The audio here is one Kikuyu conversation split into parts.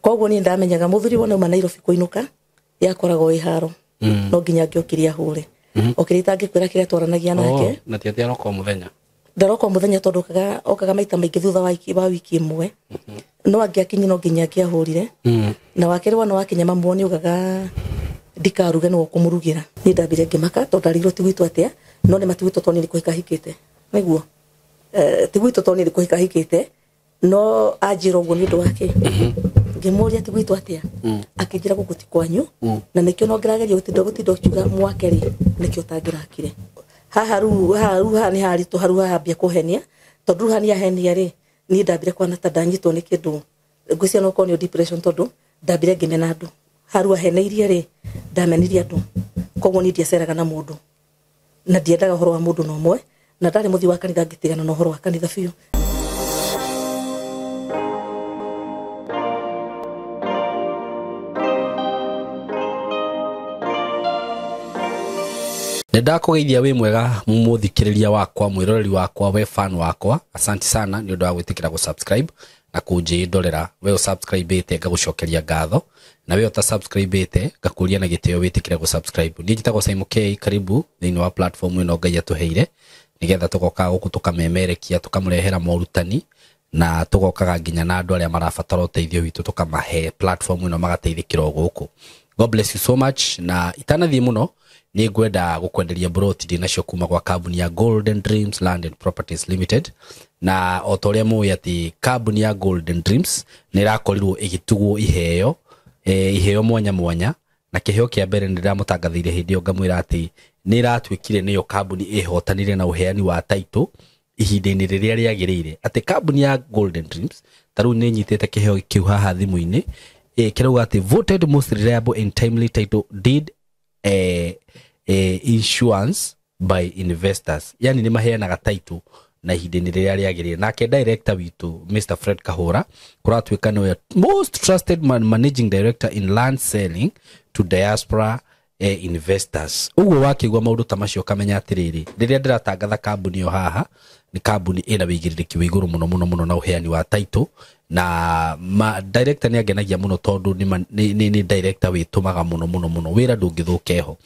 Koguo ni ndamenyaga muthuri wona uma Nairobi kuinuka yakoragwo iharo no nginya ngĩokire ahũre okire itangĩkwĩra kĩrĩa twaranagia nake. Na ti atĩ aroka o mũthenya? Ndaroka o mũthenya tondũ okaga maita maingĩ thutha wa wiki ĩmwe. No angĩakinyi no nginya angĩahũrire. Na wakerĩ wona wakinya mamu nĩ ugaga ndikaruge nĩwe ũkũmũrugĩra. Niĩ ndambire ngĩmaka tondũ ndarigirwo ti gwitũ atĩa, no nĩ matigwitũ tondũ niĩ nĩ kũhika hikĩte. Nĩguo? Ti gwitũ tondũ niĩ nĩ kũhika hikĩte, no anjĩra ũguo nĩ ũndũ wake. Ngĩmũria ti gwitũ atĩa? Akĩnjĩra gũkũ ti kwanyu, na nĩkĩo no ngĩrageria gũtinda ũkiuga mwake rĩ, nĩkĩo ũtangĩrakire. Haha rĩu, haha rĩu, haha nĩ haritũ, haru haha ambia kũhenia, tondũ rĩu haha nĩ ahenia rĩ, niĩ ndambire kuona ta ndanyitwo nĩ kĩndũ, ngwĩciria no ũkorwo nĩ depression tondũ ndambire ngĩmena andũ. Haru aheneirie rĩ, ndamenirie andũ. Koguo niĩ ndiaceraga na mũndũ. Na ndiendaga ũhoro wa mũndũ na ũmwe, na ndarĩ mũthii wa kanitha ngĩtigana na ũhoro wa kanitha biũ. Nĩ ndakũgeithia wĩ mwega mũthikĩrĩria wakwa, mwĩroreri wakwa, we fan wakwa. Asante sana nĩ ũndũ wa gwĩtĩkĩra gũ-subscribe na kũnjĩndorera. We ũsubscribe-ĩte ngagũcokeria ngatho, na we ũtasubscribe-ĩte ngakũria na gĩtĩo wĩtĩkĩre gũ-subscribe. Niĩ njĩtagwo Simon K, karibu thĩinĩ wa platform ĩno Ngai atũheire nĩgetha tũgoka gũkũ tũkamemerekia, tũkamũrehera morutani, na tũgokaga nginya na andũ arĩa marabatara ũteithio witũ tũkamahe platform ĩno magateithĩkĩra o gũkũ. God bless you so much. Na itanathiĩ mũno nĩ ngwenda gũkwenderia broti ndĩ nacio kuma gwa kambuni ya Golden Dreams Land and Properties Limited. Na o ta ũrĩa mũĩ atĩ kambuni ya Golden Dreams nĩ ĩrakorirwo ĩgĩtugwo iheo mwanya mwanya, na kĩheo kĩa mbere nĩ ndĩramũtangathĩire hĩndĩ ĩyo ngamwĩra atĩ nĩ ĩratuĩkire nĩyo kambuni ĩhotanire na ũheani wa title ihinda-inĩ rĩrĩa rĩagĩrĩire, atĩ kambuni ya Golden Dreams ta rĩu nĩ ĩnyitĩte kĩheo kĩu haha thimũ-inĩ, kĩrauga atĩ voted most reliable and timely title deed insurance by investors, yani nĩ maheanaga title na ihinda-inĩ rĩrĩa rĩagĩrĩire. Nake director witũ Mr Fred Kahora kũratuĩka nĩwe most trusted managing director in land selling to diaspora investors. Ũguo wakĩigua maũndũ ta macio ũkamenya atĩrĩrĩ, rĩrĩa ndĩratangatha kambuni ĩyo haha nĩ kambuni ĩna wĩigĩrĩrĩki wa igũrũ mũno mũno mũno na ũheani wa title, na director nĩ angenagia mũno tondũ nĩ director wĩtũmaga mũno mũno mũno, wĩra ndũngĩthũka ho.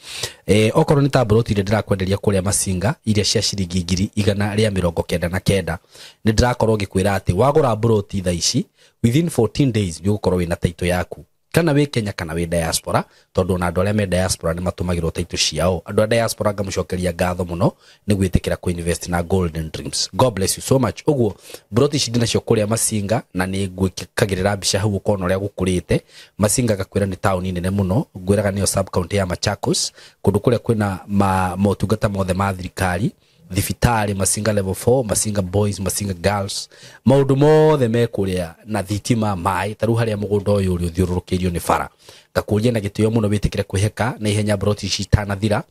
Okorwo nĩ ta broti iria ndĩrakwenderia kũrĩa Masinga iria cia ciringi ngiri igana rĩa mĩrongo kenda na kenda, nĩ ndĩrakorwo ngĩkwĩra atĩ wagũra broti thaa ici within 14 days nĩ ũgũkorwo wĩna title yaku, kana wĩ Kenya kana wĩ diaspora, tondũ ona andũ arĩa me diaspora nĩ matũmagĩrwo title ciao. Andũ a diaspora ngamũcokeria ngatho mũno nĩ gwĩtĩkĩra kũ-invest na Golden Dreams. God bless you so much. Ũguo broti ici ndĩnacio kũrĩa Masinga, na nĩ ngwĩkagĩrĩra mbica hau ũkona ũrĩa gũkũrĩte. Masinga ngakwĩra nĩ taũni nene mũno, ngwĩraga nĩyo sub county ya Machakos, kũndũ kũrĩa kwĩna motungata mothe ma thirikari, thibitarĩ Masinga level 4, Masinga boys, Masinga girls, maũndũ mothe me kũrĩa na thitima, maĩ. Ta rĩu harĩa mũgũnda ũyũ ũrĩ ũthiũrũrũkĩirio nĩ bara. Ngakũria na gĩtĩo mũno wĩtĩkĩre kwĩheka na ihenya broti ici itanathira.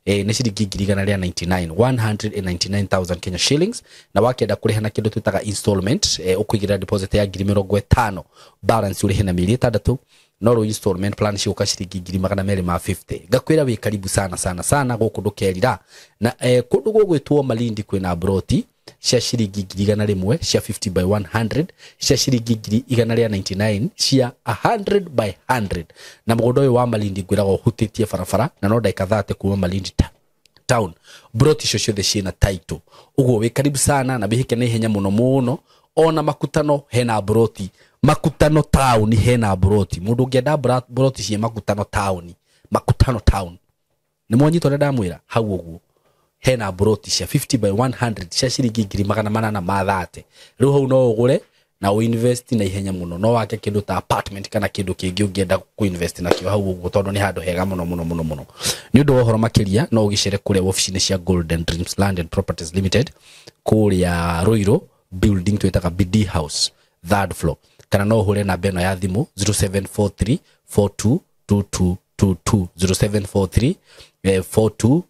Nĩ ciringi ngiri igana rĩa ninety-nine, one hundred and ninety-nine thousand Kenya shillings, na wakĩenda kũrĩha na kĩndũ twĩtaga installment, ũkũigĩrĩra deposit ya ngiri mĩrongo ĩtano, balance ũrĩhe na mĩeri ĩtandatũ, no rĩu installment plan cigũka ciringi ngiri magana merĩ ma 50. Ngakwĩra wĩ karibu sana sana sana gũkũ ndũkerira. Na kũndũ gũgwĩtwo Malindi kwĩna broti cia ciringi ngiri igana rĩmwe cia 50 by 100, cia ciringi ngiri igana rĩa 99 cia 100 by 100. Na mũgũnda ũyũ wa Malindi ngwĩraga ũhutĩtie barabara na no ndagĩka 30 kuma Malindi town. Broti icio ciothe ciĩna title. Ũguo wĩ karibu sana na wĩhĩke na ihenya mũno mũno. Ona Makutano hena broti, Makutano town hena broti. Mũndũ ũngĩenda broti cia Makutano town, Makutano town nĩ mwanyitwo ũrĩa ndamwĩra hau ũguo hena broti cia 50 by 100 cia ciringi ngiri magana manana ma thate. Rĩu hau no ũgũre na ũinvest na ihenya mũno, no wake kĩndũ ta apartment kana kĩndũ kĩngĩ ũngĩenda kũinvest nakĩo hau ũguo, tondũ nĩ handũ hega mũno mũno mũno mũno. Nĩ ũndũ wa ũhoro makĩria no ũgĩcere kũrĩa wabici-inĩ cia Golden Dreams Land and Properties Limited kũrĩa Ruiru building twĩtaga BD House third floor, kana no ũhũre namba ĩno ya thimũ zero seven four three four two two two two two, zero seven four three, four two,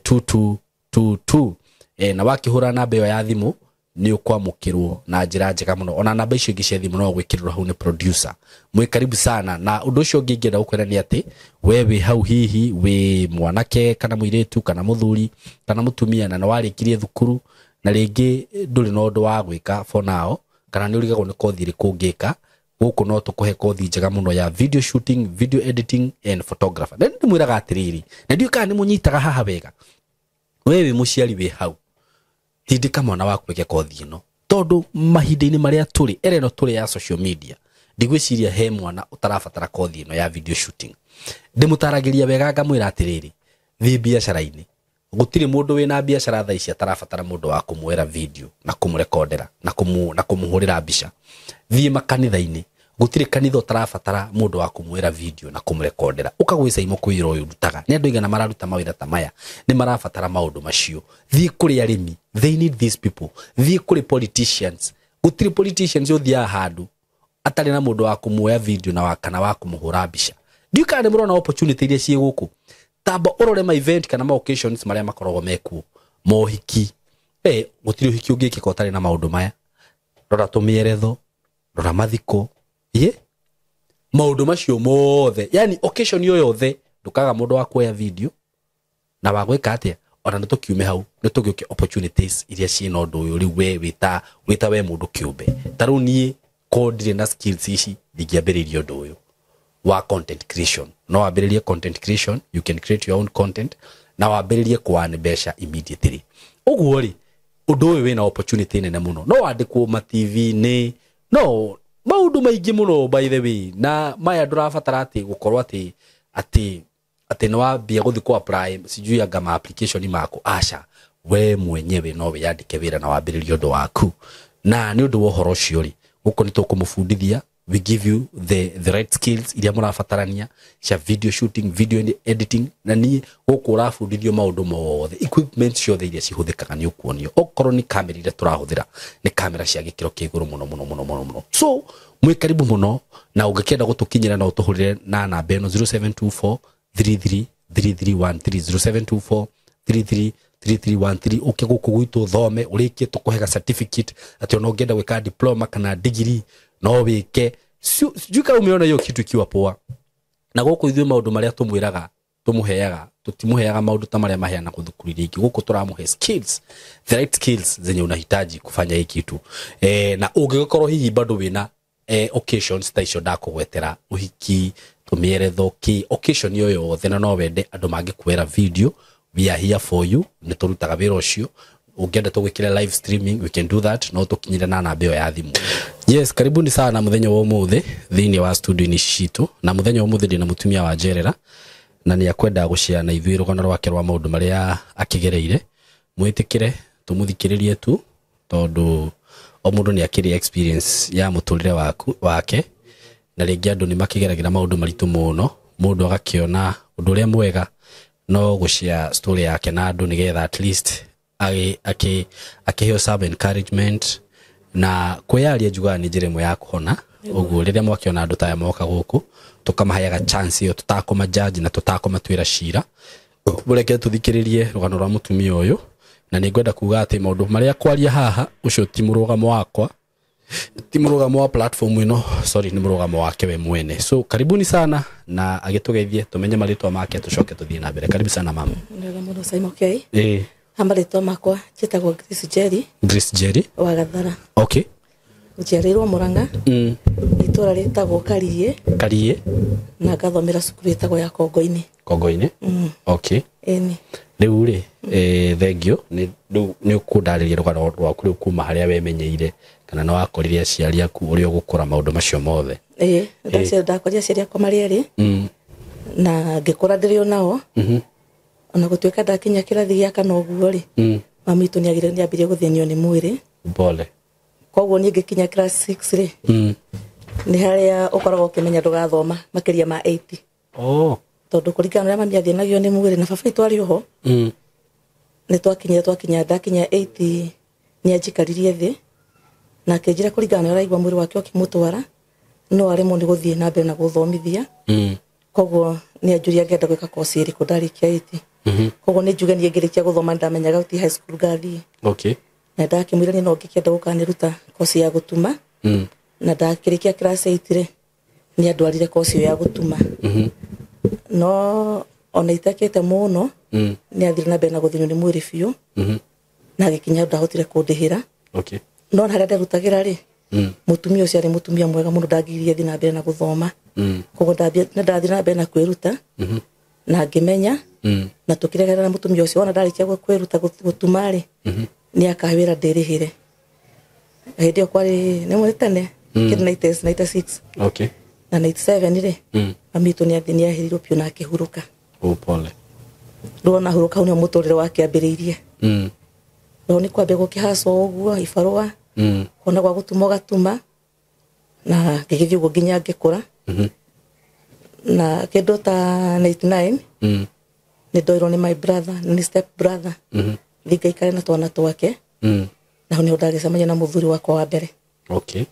two two two two. Na wakĩhũra namba ĩyo ya thimũ nĩ ũkwamũkĩrwo na njĩra njega mũno. Ona namba icio ingĩ cia thimũ no gwĩkĩrĩrwo hau nĩ producer. Mwĩ karibu sana. Na ũndũ ũcio ũngĩ ingĩenda gũkwĩra nĩ atĩ we wĩ hau hihi wĩ mwanake kana mũirĩtu kana mũthuri kana mũtumia na nĩ warĩkirie thukuru na rĩngĩ ndũrĩ na ũndũ wa gwĩka for now, kana nĩ ũrigagwo nĩ kothi ĩrĩkũ ũngĩka, Gũkũ no tũkũhe kothi njega mũno ya video shooting, video editing and photographer. Na ndĩmwĩraga atĩrĩrĩ, na ndiũĩ kana nĩ mũnyitaga haha wega. We wĩ mũciari wĩ hau, tindĩka mwana waku eke kothi ĩno, tondũ mahinda-inĩ marĩa tũrĩ, era ĩno tũrĩ ya social media, ndigwĩciria he mwana ũtarabatara kothi ĩno ya video shooting. Ndĩmũtaragĩria wega ngamwĩra atĩrĩrĩ, thiĩ biacara-inĩ, gũtirĩ mũndũ wĩna biacara thaa ici atarabatara mũndũ wa kũmuoera video na kũmũrekondera na kũmũhũrĩra mbica. Thiĩ makanitha-inĩ, gũtirĩ kanitha ũtarabatara mũndũ wa kũmuoera video na kũmũrekondera. Ũka gwĩ Saimo kwĩra ũyũ ũrutaga, nĩ andũ aigana mararuta mawĩra ta maya, nĩ marabatara maũndũ macio. Thiĩ kũrĩ arĩmi, they need these people. Thiĩ kũrĩ politicians, gũtirĩ politicians ũthiaga handũ atarĩ na mũndũ wa kũmuoya video na kana wa kũmũhũra mbica. Ndiũĩ kana nĩ mũrona opportunity iria ciĩ gũkũ. Tamba ũrore ma event kana ma occasions marĩa makoragwo mekuo, mohiki, gũtirĩ ũhiki ũngĩkĩka ũtarĩ na maũndũ maya. Rora tũmĩeretho, rora mathiko, ye maũndũ macio mothe, yani occasion yo yothe ndũkaga mũndũ wa kuoya video na wa gwĩka atĩa. Ona nĩ tũkiume hau, nĩ tũgĩũke opportunities iria ciĩna ũndũ ũyũ. Rĩu we wĩta we mũndũ kĩũmbe, ta rĩu niĩ ko ndirĩ na skills ici, ndingĩambĩrĩria ũndũ ũyũ wa content creation. No wambĩrĩrie content creation, you can create your own content na wambĩrĩrie kũwan mbeca immediately. Ũguo rĩ, ũndũ ũyũ wĩna opportunity nene mũno. No wandĩkwo ma TV-inĩ, no maũndũ maingĩ mũno by the way. Na maya ndũrabatara atĩ gũkorwo atĩ atĩ atĩ nĩ wambia gũthiĩ kũ apply sijui anga ma application maku. Aca, we mwenyewe no wĩyandĩke wĩra na wambĩrĩrie ũndũ waku. Na nĩ ũndũ wa ũhoro ũcio rĩ, gũkũ nĩ tũkũmũbundithia. We give you the right skills iria mũrabatarania cia video shooting, video editing, na niĩ gũkũ ũrabundithio maũndũ mothe, equipment ciothe iria cihũthĩkaga nĩ ũkuonio. Okorwo nĩ kamera iria tũrahũthĩra, nĩ kamera cia gĩkĩro kĩa igũrũ mũno mũno mũno mũno mũno. So mwĩ karibu mũno, na ũngĩkĩenda gũtũkinyĩra no ũtũhũrĩre na namba ĩno 0724 33 3313, 0724 33 3313. Ũke gũkũ gwitũ ũthome, ũrĩkie tũkũhe ga certificate atĩ ona ũngĩenda gwĩka diploma kana degree no wĩke. Sijui kama umeona hiyo kitu ikiwa poa. Na gũkũ ithuĩ maũndũ marĩa tũmwĩraga tũmũheaga, tũtimũheaga maũndũ ta marĩa maheanagwo thukuru iria ingĩ. Gũkũ tũramũhe skills, the right skills zenye unahitaji kufanya hii kitu. Na ũngĩgĩkorwo hihi bado wĩna occasions ta icio ndakũgwetera, ũhiki, tũmĩeretho, kĩ occasion yo yothe, na no wende andũ mangĩkuoera video, we are here for you. Nĩ tũrutaga wĩra ũcio. Ũngĩenda tũgwĩkĩre live streaming, we can do that. No tũkinyĩre na namba ĩyo ya thimũ. Yes, karibuni sana mũthenya wa ũmũthĩ thĩinĩ wa studio-inĩ ici citũ. Na mũthenya wa ũmũthĩ ndĩna mũtumia wa njerera, na nĩ akwenda gũshare na ithuĩ rũgano rwake rwa maũndũ marĩa akĩgereire. Mwĩtĩkĩre tũmũthikĩrĩrie tu, tondũ o mũndũ nĩ akĩrĩ experience ya mũtũrĩre wake, na rĩngĩ andũ nĩ makĩgeragĩra maũndũ maritũ mũno, mũndũ agakĩona ũndũ ũrĩa mwega no gũshare story yake na andũ, nĩgetha at least akĩheo some encouragement. Na kwĩyaria njugaga nĩ njĩra ĩmwe ya kũhona. Ũguo rĩrĩa mwakĩona andũ ta aya moka gũkũ, tũkamaheaga chance ĩyo, tũtakũma judge na tũtakũmatuĩra cira. Mũreke tũthikĩrĩrie rũgano rwa mũtumia ũyũ, na nĩ ngwenda kuga atĩ maũndũ marĩa kwaria haha, ũcio ti mũrũgamo wakwa, ti mũrũgamo wa platform ĩno, sorry, nĩ mũrũgamo wake we mwene. So karibuni sana, na agĩtũgeithie tũmenye marĩtwa make, tũcoke tũthiĩ na mbere. Karibu sana mama. Nĩ mũno Saimo K. Marĩtwa makwa njĩtagwo Grace Jerry. Grace Jerry wa Gathara. Okay. Njiarĩirwo Murang'a. Itũra rĩtagwo Kariĩ. Kariĩ. Na ngathomera cukuru ĩtagwo ya Kongo-inĩ. Kongo-inĩ. Okay. Ĩni. Rĩu rĩ, thank you. Nĩ rĩu nĩ ũkũndarĩria rũgano rwaku rĩu kuma harĩa wemenyeire, kana nĩ wakorire aciari aku ũrĩa ũgũkũra, maũndũ macio mothe. Ĩĩ, ndakorire aciari akwa marĩ erĩ. Na ngĩkũra ndĩrĩ o nao. Ona gũtuĩka ndakinya kĩrathi gĩa kana ũguo rĩ, mami witũ nĩambirie gũthĩnio nĩ mwĩrĩ. Pole. Koguo niĩ ngĩkinya class 6 rĩ, nĩ harĩa ũkoragwo ũkĩmenya ndũgathoma makĩria ma 8. Tondũ kũringana na ũrĩa mami athĩnagio nĩ mwĩrĩ na baba witũ arĩ oho, nĩ twakinyire, twakinya, ndakinya 8 nĩ anjikaririe thĩ na akĩnjĩra kũringana na ũrĩa araigua mwĩrĩ wake ũkĩmũtwara, no aremwo nĩ gũthiĩ na mbere na gũthomithia. Koguo nĩ anjũria ngĩenda gwĩka course ĩrĩkũ ndarĩkia 8. Koguo nĩ njuge niĩ ngĩrĩkia gũthoma ndamenyaga gũthiĩ high school ngathiĩ. Na ndakĩmwĩra niĩ no ngĩkĩenda gũkanĩruta course ya gũtuma. Na ndakĩrĩkia class 8 rĩ, nĩ andwarire course ĩyo ya gũtuma. No ona itakĩte mũno, nĩ athire na mbere na gũthĩnio nĩ mwĩrĩ biũ. Na agĩkinya ndahotire kũndĩhĩra. No harĩa nderutagĩra rĩ, Mutumia ucio ari mutumia mwega muno ndangiririe thi na mbere na guthoma. Koguo ndathire na mbere na kwiruta. Na ngimenya. Na tukiregana na mutumia ucio ona ndarikia kwiruta gutuma ri. Ni akawira ndirihire. Hindi yo kwari ni muri tene kindu 96. Okay. Na 97 ri. Mami tu ni ahirirwo piu na akihuruka. Oh pole. Rona huruka ni muturire wake ambiriirie. No ni kwambia gukihacwo uguo ibarua. Ona gwa gutuma ugatuma na ngigithii uguo nginya ngikura. Na kindu ta 99 ni ndoirwo ni my brother, ni step brother. Thiĩ ngaikare na twana twake. Na hau niho ndagĩcemania na mũthuri wakwa wa mbere. Okay.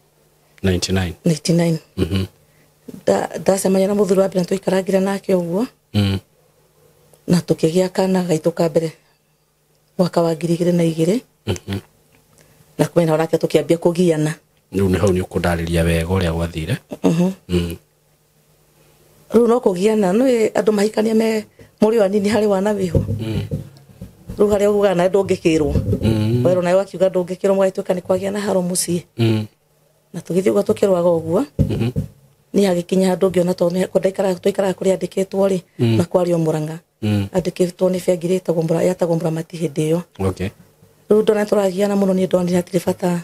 99. 99. Ndacemania na mũthuri wa mbere tũikarangire nake ũguo. Na tũkĩgĩa kana gaitũ ka mbere mwaka wa 2002. Na kumenya hau nake tũkĩambia kũgiana. Rĩu nĩ hau nĩ ũkũndarĩria wega ũrĩa gwathire. Rĩu no kũgiana nĩ andũ mahikania me mũrĩ anini harĩ wana wĩho. Rĩu harĩa ugaga nawe ndũngĩkĩrwo. Werwo nawe wakiuga ndũngĩkĩrwo mũgagĩtuĩka nĩ kwagĩa na haro mũciĩ. Na tũgĩthiĩ ũguo tũkĩrwaga ũguo. Niĩ hagĩkinya handũ ngĩona tondũ twaikaraga kũrĩa andĩkĩtwo rĩ, na kwario Murang'a. Andĩkĩtwo nĩ bengi yetagwo Mũramati hĩndĩ ĩyo. Okay. Rĩu ndona tũragiana mũno niĩ ndonire hatirĩ bata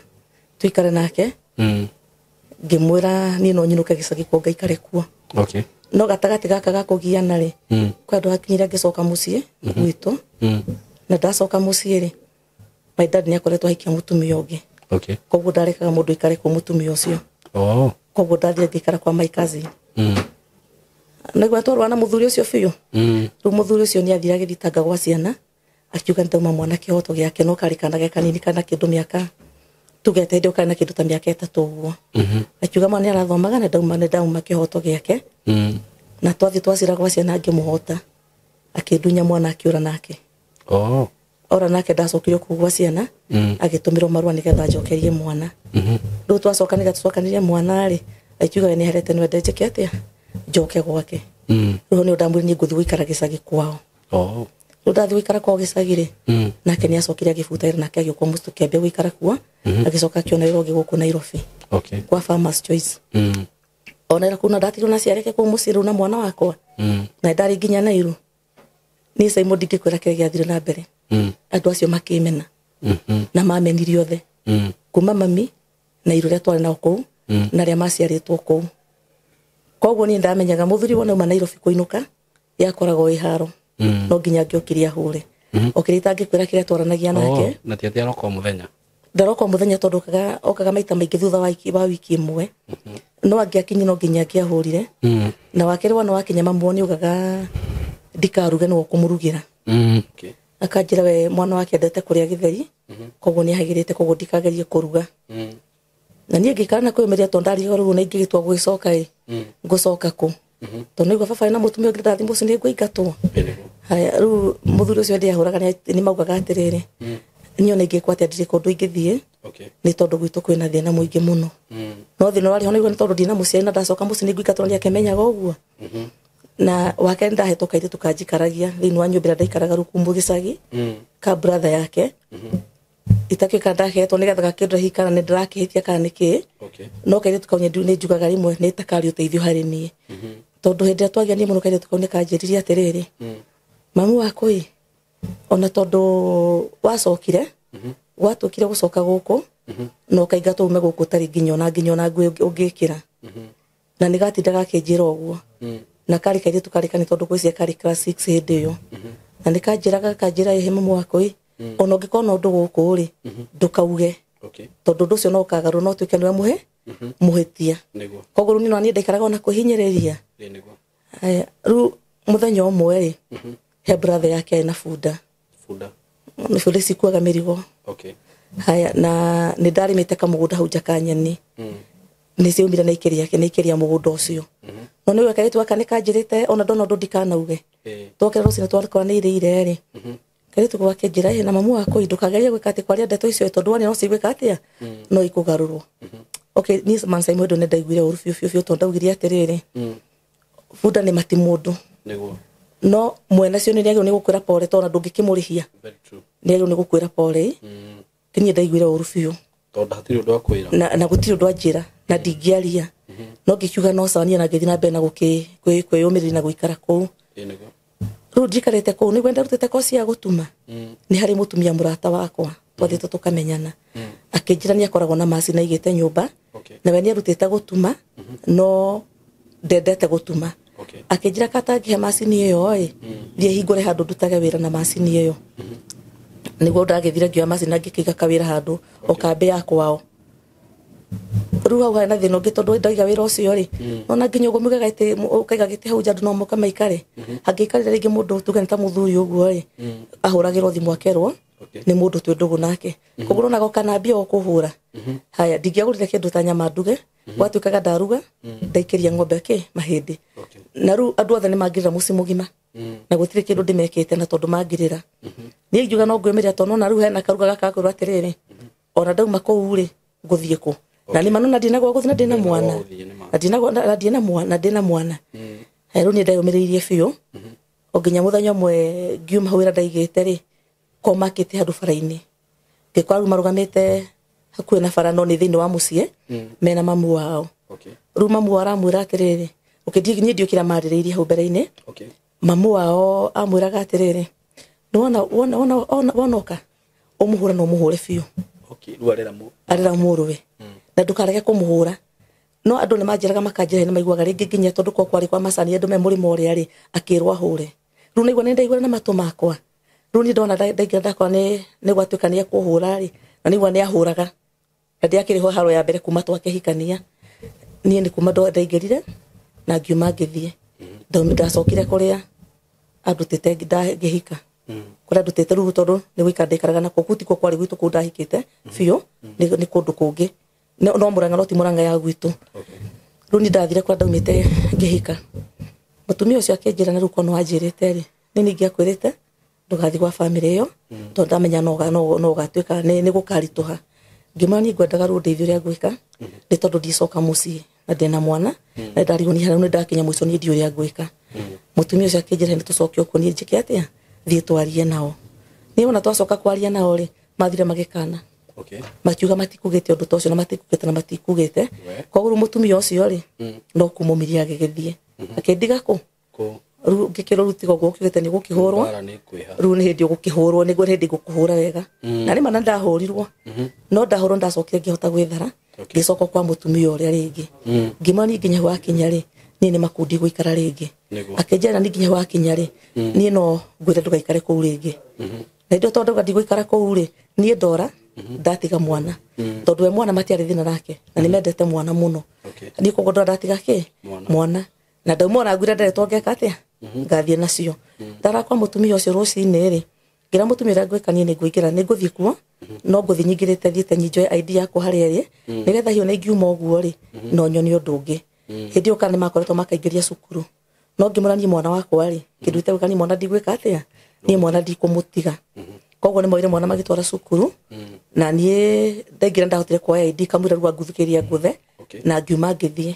tuikare nake. Ngĩmwĩra niĩ no nyinũke gĩcagi kuo ngaikare kuo. Okay. No gatagatĩ gaka ga kũgiana rĩ, kwĩ andũ hakinyire ngĩcoka mũciĩ gwitũ. Na ndacoka mũciĩ rĩ, my dad nĩ akoretwo ahikia mũtumia ũngĩ. Okay. Koguo ndarekaga mũndũ aikare kũu mũtumia ũcio. Oh. Koguo ndathire ngĩikara kwa my cousin. Nĩguo twarũa na mũthuri ũcio biũ. Rĩu mũthuri ũcio nĩ athire agĩthitanga gwa ciana, akiuga nĩndauma mwana kĩhoto gĩake no karĩ kana ge kanini kana kĩndũ mĩaka tuge atĩ hĩndĩ ĩyo karĩ na kĩndũ ta mĩaka 3 ũguo. Akiuga mwana nĩarathomaga na ndauma kĩhoto gĩake. Na twathiĩ twacira gwa ciana ngĩmũhota, akĩndunya mwana akĩũra nake. Oh. Ora nake ndacokire kũu gwa ciana, agĩtũmĩrwo marũa nĩgetha njokerie mwana. Rĩu twacoka nĩgetha tũcokanĩrie mwana rĩ, akiuga we nĩaherete nĩwe ndenjĩke atĩa njoke gwake. Rĩu nĩ ndamwĩrire niĩ ngũthiĩ gũikara gĩcagi kwao. Oh. Rĩu ndathiĩ gũikara kwao gĩcagi rĩ, nake nĩacokire agĩbuta wĩra nake agĩũka mũciĩ tũkĩambia gũikara kuo, agĩcoka akĩona wĩra ũngĩ gũkũ Nairobi. Okay. Kwa Farmers Choice. Ona ĩra kũu na ndatigirwo na aciari ake kũu mũciĩ rĩu na mwana wakwa. Na ndarĩ nginya Nairu. Niĩ Simon ndingĩkwĩra kĩrĩa gĩathire na mbere. Andũ acio makĩmena. Na mamenire othe. Kuma mami na iru rĩa twarĩ nao kũu, na arĩa maciarĩtwo kũu. Koguo niĩ ndamenyaga mũthuri wona auma Nairobi kũinũka, yakoragwo ĩ haro. No nginya angĩokire ahũre. O kĩrĩa itangĩkwĩra kĩrĩa twaranagia nake. Na ti atĩ aroka o mũthenya? Ndaroka o mũthenya tondũ okaga maita maingĩ thutha wa wiki ĩmwe. No angĩakinyire no nginya angĩahũrire. Na wakerĩ wona wakinya mamu nĩ augaga ndikaruge nĩwe ũkũmũrugĩra. Okay. Akanjĩra we mwana wake endete kũrĩa gĩtheri, koguo nĩahagĩrĩte, koguo ndikagerie kũruga. Na niĩ ngĩikara na kwĩyũmĩrĩria tondũ ndarigwo rĩu na ingĩgĩtua gũgĩcoka ĩ, ngũcoka kũ? Tondũ nĩguo baba na mũtumia ũngĩ ndathiĩ mũciĩ nĩngũingatwo. Haya, rĩu mũthuri ũcio ndĩahũraga nĩ maugaga atĩrĩrĩ, niĩ ona ingĩkwo atĩa ndirĩ kũndũ ingĩthiĩ, nĩ tondũ gwitũ kwĩna thĩna mũingĩ mũno. No thĩna ũrarĩ ho nĩguo nĩ tondũ ndina mũciari na ndacoka mũciĩ nĩngũingatwo nĩakĩmenyaga ũguo. Na wake ndahetwo kairĩtu kanjikaragia thĩinĩ wa nyũmba ĩrĩa ndaikaraga rĩu kũu gĩcagi, ka brother yake. Itakĩũĩ ndahetwo nĩgetha gakĩndore hihi kana nĩ ndĩrakĩhĩtia kana nĩkĩ. No kairĩtu kau nĩ njugaga rĩmwe nĩ ta karĩ ũteithio harĩ niĩ. Tondũ hĩndĩ ĩrĩa twagianire mũno kairĩtu kau nĩkanjĩrire atĩrĩrĩ, mamu wakwa ĩ, ona tondũ wacokire, gwatuĩkire gũcoka gũkũ, na ũkaingatwo ume gũkũ ũtarĩ nginya ona nguo ũngĩkĩra. Na nĩgatinda gakĩnjĩra ũguo. Na karĩ kairĩtu karĩ kanini tondũ ngwĩciria karĩ class 6 hĩndĩ ĩyo. Na nĩkanjĩraga gakanjĩra ĩhĩ mamu wakwa ĩ, ona ũngĩkorwo na ũndũ gũkũ rĩ, ndũkauge. Tondũ ũndũ ũcio no ũkagarũrwo no ũtuĩke nĩwe mũhĩtia. Koguo rĩu niĩ ndaikaraga ona kwĩhinyĩrĩria. Haya, rĩu mũthenya ũmwe rĩ, he brother yake arĩ na bunda. Bunda. Nĩ bunda ici ikuaga mĩrigo. Okay. Haya, na nĩ ndarĩmĩte kamũgũnda hau nja ka nyeni. Nĩ ciaumire na ikĩrĩa mũgũnda ũcio. No nĩ kairĩtu gaka nĩ kanjĩrĩte ona ndona ũndũ ndikanauge. Twokĩra rũcinĩ twakora nĩ irĩire rĩ. Kairĩtu gakĩnjĩra, ĩ, na mamu wakwa ndũkagerie gwĩka atĩ kwaria ndeto icio tondũ wona no cigwĩka atĩa? No ikũgarũrwo. Okay, niĩ man Simon ndũ nĩ ndaiguire ũru biũ biũ biũ tondũ ndaugire atĩrĩrĩ, bunda nĩ mati mũndũ. Nĩguo. No mwene cio nĩ agĩrĩirwo nĩ gũkwĩra pole tondũ ndũngĩkĩmũrĩhia. Very true. Nĩ agĩrĩirwo nĩ gũkwĩra pole. Niĩ ndaiguire ũru biũ. Tondu hatirĩ ũndũ akwĩra. Na gũtirĩ ũndũ anjĩra na ndingĩaria. No ngĩkiuga no sawa niĩ na ngĩthiĩ na mbere na kwĩyũmĩrĩria na gũikara kũu. Rĩu njikarĩte kũu nĩguo ndarutĩte koci ya gũtuma. Nĩ harĩ mũtumia mũrata wakwa twathiĩte tũkamenyana. Akĩnjĩra nĩ akoragwo na macini aigĩte nyũmba. Na we nĩ arutĩte gũtuma no ndendete gũtuma. Akĩnjĩra katangĩhe macini ĩyo ĩ thiĩ hingũre handũ ndutage wĩra na macini ĩyo. Nĩguo ndagĩthire ngĩoya macini na ngĩkĩiga kawĩra handũ o kambĩ ya kwao. Rĩu hau harĩ na thĩna ũngĩ tondũ ndaiga wĩra ũcio rĩ ona nginya ũguo mũigaga gĩtĩ ũkaiga gĩtĩ hau nja andũ no moke maikare. Hangĩikarĩra rĩngĩ mũndũ tuge nĩ ta mũthuri ũguo rĩ ahũragĩrwo thimũ akerwo nĩ mũndũ twĩ ndũgũ nake. Koguo ũrona goka na mbia ũkũhũra. Haya ndingĩagũrire kĩndũ ta nyama nduge gwatuĩkaga ndaruga ndaikĩria ng'ombe kĩ mahĩndĩ. Na rĩu andũ othe nĩ mangĩrĩra mũciĩ mũgima na gũtirĩ kĩndũ ndĩmekĩte na tondũ mangĩrĩra. Niĩ ngiuga no ngwĩmĩrĩra tondũ nona rĩu hena karuga gaka gakwĩrwo atĩrĩrĩ ona ndauma kũu rĩ ngũthiĩ kũ. Na nĩ manona ndina gwa gũthiĩ na ndĩna mwana. Na ndina mwana ndĩna mwana. Rĩu niĩ ndeyũmĩrĩirie biũ o nginya mũthenya ũmwe ngiuma hau wĩra ndaigĩte rĩ ko makĩte handũ bara-inĩ. Ngĩkora rĩu marũgamĩte hakuhĩ na bara no nĩ thĩinĩ wa mũciĩ mena mamu wao. Rĩu mamu wao aramwĩra atĩrĩrĩ niĩ ndiũkĩra marĩrĩirie hau mbere-inĩ. Mamu wao amwĩraga atĩrĩrĩ nĩwona wonoka ũmũhũre na ũmũhũre biũ. Rĩu arera mũrũwe na ndũkarege kũmũhũra. No andũ nĩ manjĩraga makanjĩra nĩ maiguaga rĩngĩ nginya tondũ kwa kwarĩ kwa macani andũ me mũrĩmo ũrĩa rĩ akĩrwo ahũre. Rĩu naigua nĩ ndaigua na matũ makwa. Rĩu niĩ ndona ndaingĩra ndakora nĩ gwatuĩka nĩ ekũhũra rĩ na nĩigua nĩ ahũraga. Na ndiakĩrĩ ho haro ya mbere kuma twakĩhikania. Niĩ nĩ kuma ndaingĩrire na ngiuma ngĩthiĩ. Ndacokire kũrĩa andutĩte ngĩhika. Kũrĩa ndutĩte rĩu tondũ nĩ gũikara ndaikaraga na kũu tikuo kwarĩ gwitũ kũu ndahikĩte biũ nĩ kũndũ kũngĩ. No Mũrang'a no ti Mũrang'a ya gwitũ. Rĩu niĩ ndathire kũrĩa ndaumĩte ngĩhika. Mũtumia ũcio akĩnjĩra na rĩu korwo nĩwanjĩrĩte rĩ nĩ niĩ ingĩakwĩrĩte ndũgathiĩ gwa bamĩrĩ ĩyo tondũ ndamenya no ũgatuĩka nĩ gũkaritũha. Ngĩmwĩra niĩ ngwendaga rĩu ũndeithie ũrĩa ngwĩka nĩ tondũ ndicoka mũciĩ na ndĩna mwana na ndarigwo niĩ harĩa nĩ ndakinya mũico niĩ ndiũĩ ũrĩa ngwĩka. Mũtumia ũcio akĩnjĩra nĩ tũcoke ũkuo niĩ njĩke atĩa thiĩ twarie nao. Niĩ ona twacoka kwaria nao rĩ mathire magĩkana. Makiuga matikugĩte ũndũ ta ũcio na matikugĩte na matikugĩte. Koguo rĩu mũtumia ũcio rĩ no kũmũmiria agĩgĩthiĩ. Akĩndiga kũ rĩu ngĩkĩrwo rĩu tiga ũguo ũkiugĩte nĩ gũkĩhũrwo rĩu nĩ hĩndĩ ũgũkĩhũrwo nĩguo nĩ hĩndĩ ngũkũhũra wega. Na rĩma na ndahũrirwo no ndahũrwo ndacokire ngĩhota gwĩthara ngĩcoka kwa mũtumia ũrĩa rĩngĩ. Ngĩmwĩra niĩ nginya hau hakinya rĩ niĩ nĩ makundi gũikara rĩngĩ. Akĩnjĩra niĩ nginya hau hakinya rĩ niĩ no ngwĩre ndũgaikare kũu rĩngĩ. Na hĩndĩ ĩyo tondũ ndauga ndigũikara kũu rĩ niĩ ndora ndatiga mwana tondũ we mwana matiarĩ thĩna nake na nĩmendete mwana mũno. Niĩ koguo ndora ndatiga kĩ mwana na ndauma ona ngwĩra nderetwo ngeka atĩa ngathiĩ nacio. Ndara kwa mũtumia ũcio rũcinĩ rĩ ngĩra mũtumia ũrĩa ngwĩka niĩ nĩngũingĩra nĩngũthiĩ kuo no ngũthiĩ nyingĩrĩte thiĩte njoe ID yakwa harĩa ĩrĩ nĩgetha hiyo na ingiuma ũguo rĩ no nyone ũndũ ũngĩ. Hĩndĩ ĩyo kana nĩmakoretwo makaingĩria cukuru no ngĩmwĩra niĩ mwana wakwa rĩ kĩndũ itegwĩka niĩ mwana ndigwĩka atĩa niĩ mwana ndikũmũtiga. Koguo nĩmoire mwana magĩtwara cukuru na niĩ ndaingĩra ndahotire kuoya ID kamwĩra rĩu anguthũkĩria ngũthe na ngiuma ngĩthiĩ.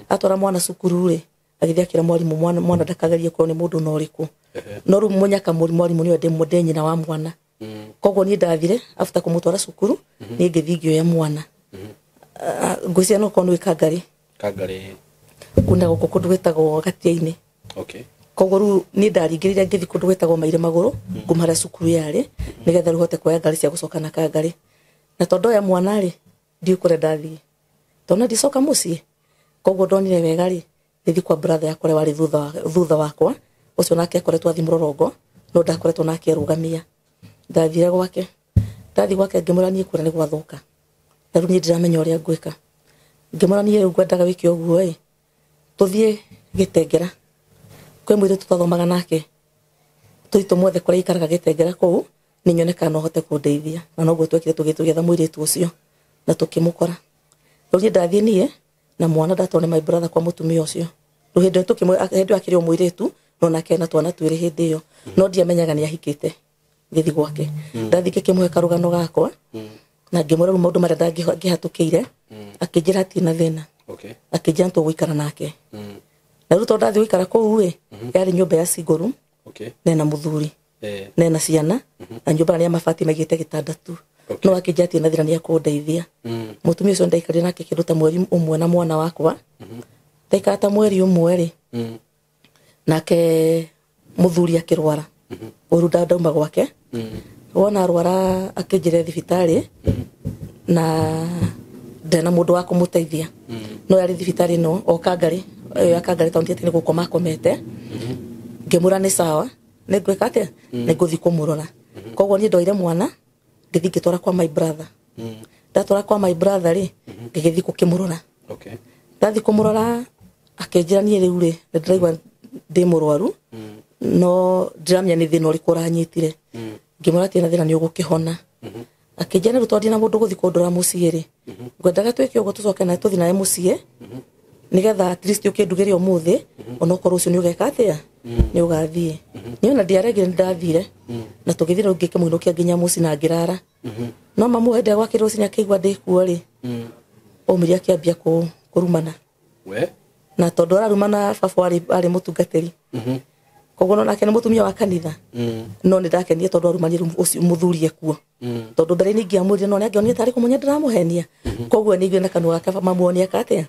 Atwara mwana cukuru rĩ agĩthiĩ akĩra mwarimũ mwana ndakagerie kuo nĩ mũndũ na ũrĩkũ. No rĩu mũnyaka mwarimũ nĩwe ndĩ nyina wa mwana. Koguo niĩ ndathire after kũmũtwara cukuru niĩ ngĩthiĩ ngĩoya mwana. Ngwĩciria no korwo nĩ Kangarĩ. Kangarĩ. Kuna gũkũ kũndũ gwĩtagwo Gatia-inĩ. Koguo rĩu niĩ ndaringĩrĩire ngĩthiĩ kũndũ gwĩtagwo Maire Magũrũ kuma harĩa cukuru yarĩ nĩgetha rĩu hote kuoya ngari cia gũcoka na Kangarĩ. Na tondũ ndoya mwana rĩ ndiũĩ kũrĩa ndathiĩ tondũ na ndicoka mũciĩ. Koguo ndonire wega rĩ ngĩthiĩ kwa brother yakwa ũrĩa warĩ thutha wakwa ũcio nake akoretwo athiĩ mũrorongo no ndakoretwo nake arũgamia. Ndathire gwake ndathiĩ gwake ngĩmwĩra niĩ kũrĩa nĩ gwathũka na rĩu niĩ ndiramenya ũrĩa ngwĩka. Ngĩmwĩra niĩ rĩu ngwendaga wĩke ũguo ĩ tũthiĩ Gĩtengera kwĩ mũirĩtu twathomaga nake tũthiĩ tũmwethe kũrĩa aikaraga Gĩtengera kũu nĩ nyone kana no ahote kũndeithia. Na noguo twekire tũgĩthiĩ tũgĩetha mũirĩtu ũcio na tũkĩmũkora. Rĩu niĩ ndathiĩ niĩ na mwana ndatwarwo nĩ my brother kwa mũtumia ũcio. Rĩu hĩndĩ ĩyo hĩndĩ ĩyo akĩrĩ o mũirĩtu no nake ena twana twĩrĩ hĩndĩ ĩyo no ndiamenyaga nĩ ahikĩte ngĩthiĩ gwake. Ndathiĩ ngĩkĩmũhe karũgano gakwa na ngĩmwĩra rĩu maũndũ marĩa ndangĩhatũkĩire akĩnjĩra hatirĩ na thĩna. Akĩnjĩra nĩtũgũikara nake. Na rĩu tondũ ndathiĩ gũikara kũu ĩ yarĩ nyũmba ya single room nena mũthuri nena ciana na nyũmba nĩ ya mabati maigĩte gĩtanda tu. No akĩnjia na thĩna nĩ ekũndeithia. Mũtumia ũcio ndaikarire nake kĩndũ ta mweri ũmwe na mwana wakwa. Ndaikara ta mweri ũmwe rĩ, nake mũthuri akĩrwara. Ũru ndauma gwake. Wona arwara akĩnjĩra thibitarĩ na ndena mũndũ wa kũmũteithia. No yarĩ thibitarĩ no o Kangarĩ, ya Kangarĩ taũni atĩ nĩ gũkoma akomete. Ngĩmwĩra nĩ sawa, nĩ ngwĩka atĩa, nĩ ngũthiĩ kũmũrora. Koguo niĩ ndoire mwana ngĩthiĩ ngĩtwara kwa my brother. Ndatwara kwa my brother rĩ, ngĩgĩthiĩ gũkĩmũrora. Ndathiĩ kũmũrora akĩnjĩra niĩ rĩu rĩ, nĩ ndĩraigua ndĩ mũrwaru, no ndiramenya nĩ thĩna ũrĩkũ ũranyitire. Ngĩmwĩra atĩ na thĩna nĩ ũgũkĩhona. Akĩnjĩra rĩu tondũ na mũndũ gũthiĩ kũndora mũciĩ rĩ, ngwendaga twĩke ũguo tũcoke nawe tũthiĩ nawe mũciĩ, nĩgetha at least ũkĩndugĩre ũmũthĩ, onokorwo ũcio nĩ ũgeka atĩa, nĩ ũgathiĩ. Niĩ ona ndiaregire, nĩ ndathire. Na tũgĩthiĩ rĩu ngĩkĩmũinũkia nginya mũciĩ na ngĩrara. No mamu hĩndĩ ĩrĩa gwakĩrwo rũcinĩ akĩigua ndĩkuo rĩ, aumire akĩambia kũrumana. Na tondũ ararumana baba arĩ mũtungatĩri. Koguo no nake nĩ mũtumia wa kanitha. No nĩ ndakenire tondũ arumanire ũcio mũthuri ekuo. Tondũ mbere nĩ ingĩamwĩrire no nĩ angĩonire tarĩ kũmũnya ndĩramũhenia. Koguo nĩ aiguire na kanua gake mamu wanyu eka atĩa.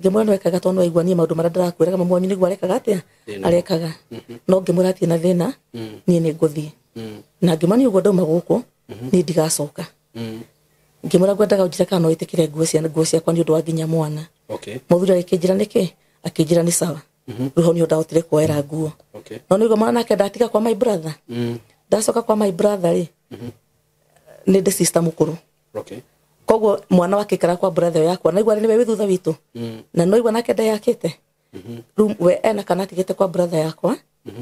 Ngĩmwĩra no ekaga tondũ aigua niĩ maũndũ marĩa ndĩrakwĩraga mamu wanyu nĩguo arekaga atĩa, arekaga. No ngĩmwĩra atirĩ na thĩna, niĩ nĩ ngũthiĩ. Na ngĩmwĩra niĩ ũguo ndauma gũkũ, niĩ ndigacoka. Ngĩmwĩra ngwendaga ũnjĩre kana no wĩtĩkĩre nguo ciakwa nĩ ũndũ wa nginya mwana. Mũthuri agĩkĩnjĩra nĩkĩ, akĩnjĩra nĩ sawa. Rĩu hau nĩho ndahotire kuoera nguo. No nĩguo mwana nake ndatiga kwa my brother. Ndacoka kwa my brother rĩ, nĩ ndĩ sister mũkũrũ. Koguo mwana wake aikara kwa brother yakwa, na igua nĩwe wĩ thutha witũ. Na no igua nake ndeyakĩte. Rĩu we ena kana atigĩte kwa brother yakwa,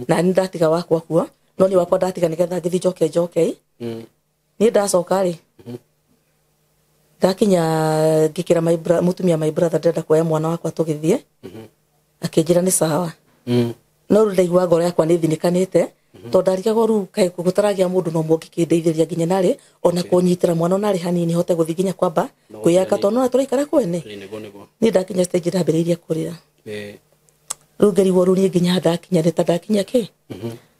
na nĩ ndatiga wakwa kuo, no niĩ wakwa ndatiga nĩgetha ngĩthiĩ njoke njoke. Niĩ ndacoka rĩ, ndakinya ngĩkĩra my mũtumia my brother ndĩrenda kuoya mwana wakwa tũgĩthiĩ. Akĩnjĩra nĩ sawa. No rĩu ndaigua ngoro yakwa nĩ ĩthinĩkanĩte, tondũ ndarigagwo rĩu kaĩ gũtaragia mũndũ no ũmwe ũngĩkĩndeithĩrĩria nginya narĩ, ona kũnyitĩra mwana onarĩ hanini hote gũthiĩ nginya kwamba kwĩyaka, tondũ no tũraikara kwene. Niĩ ndakinya stage ndambĩrĩirie kũrĩra. Rĩu ngĩrigwo rĩu niĩ nginya ndakinya, nĩ ta ndakinya kĩ?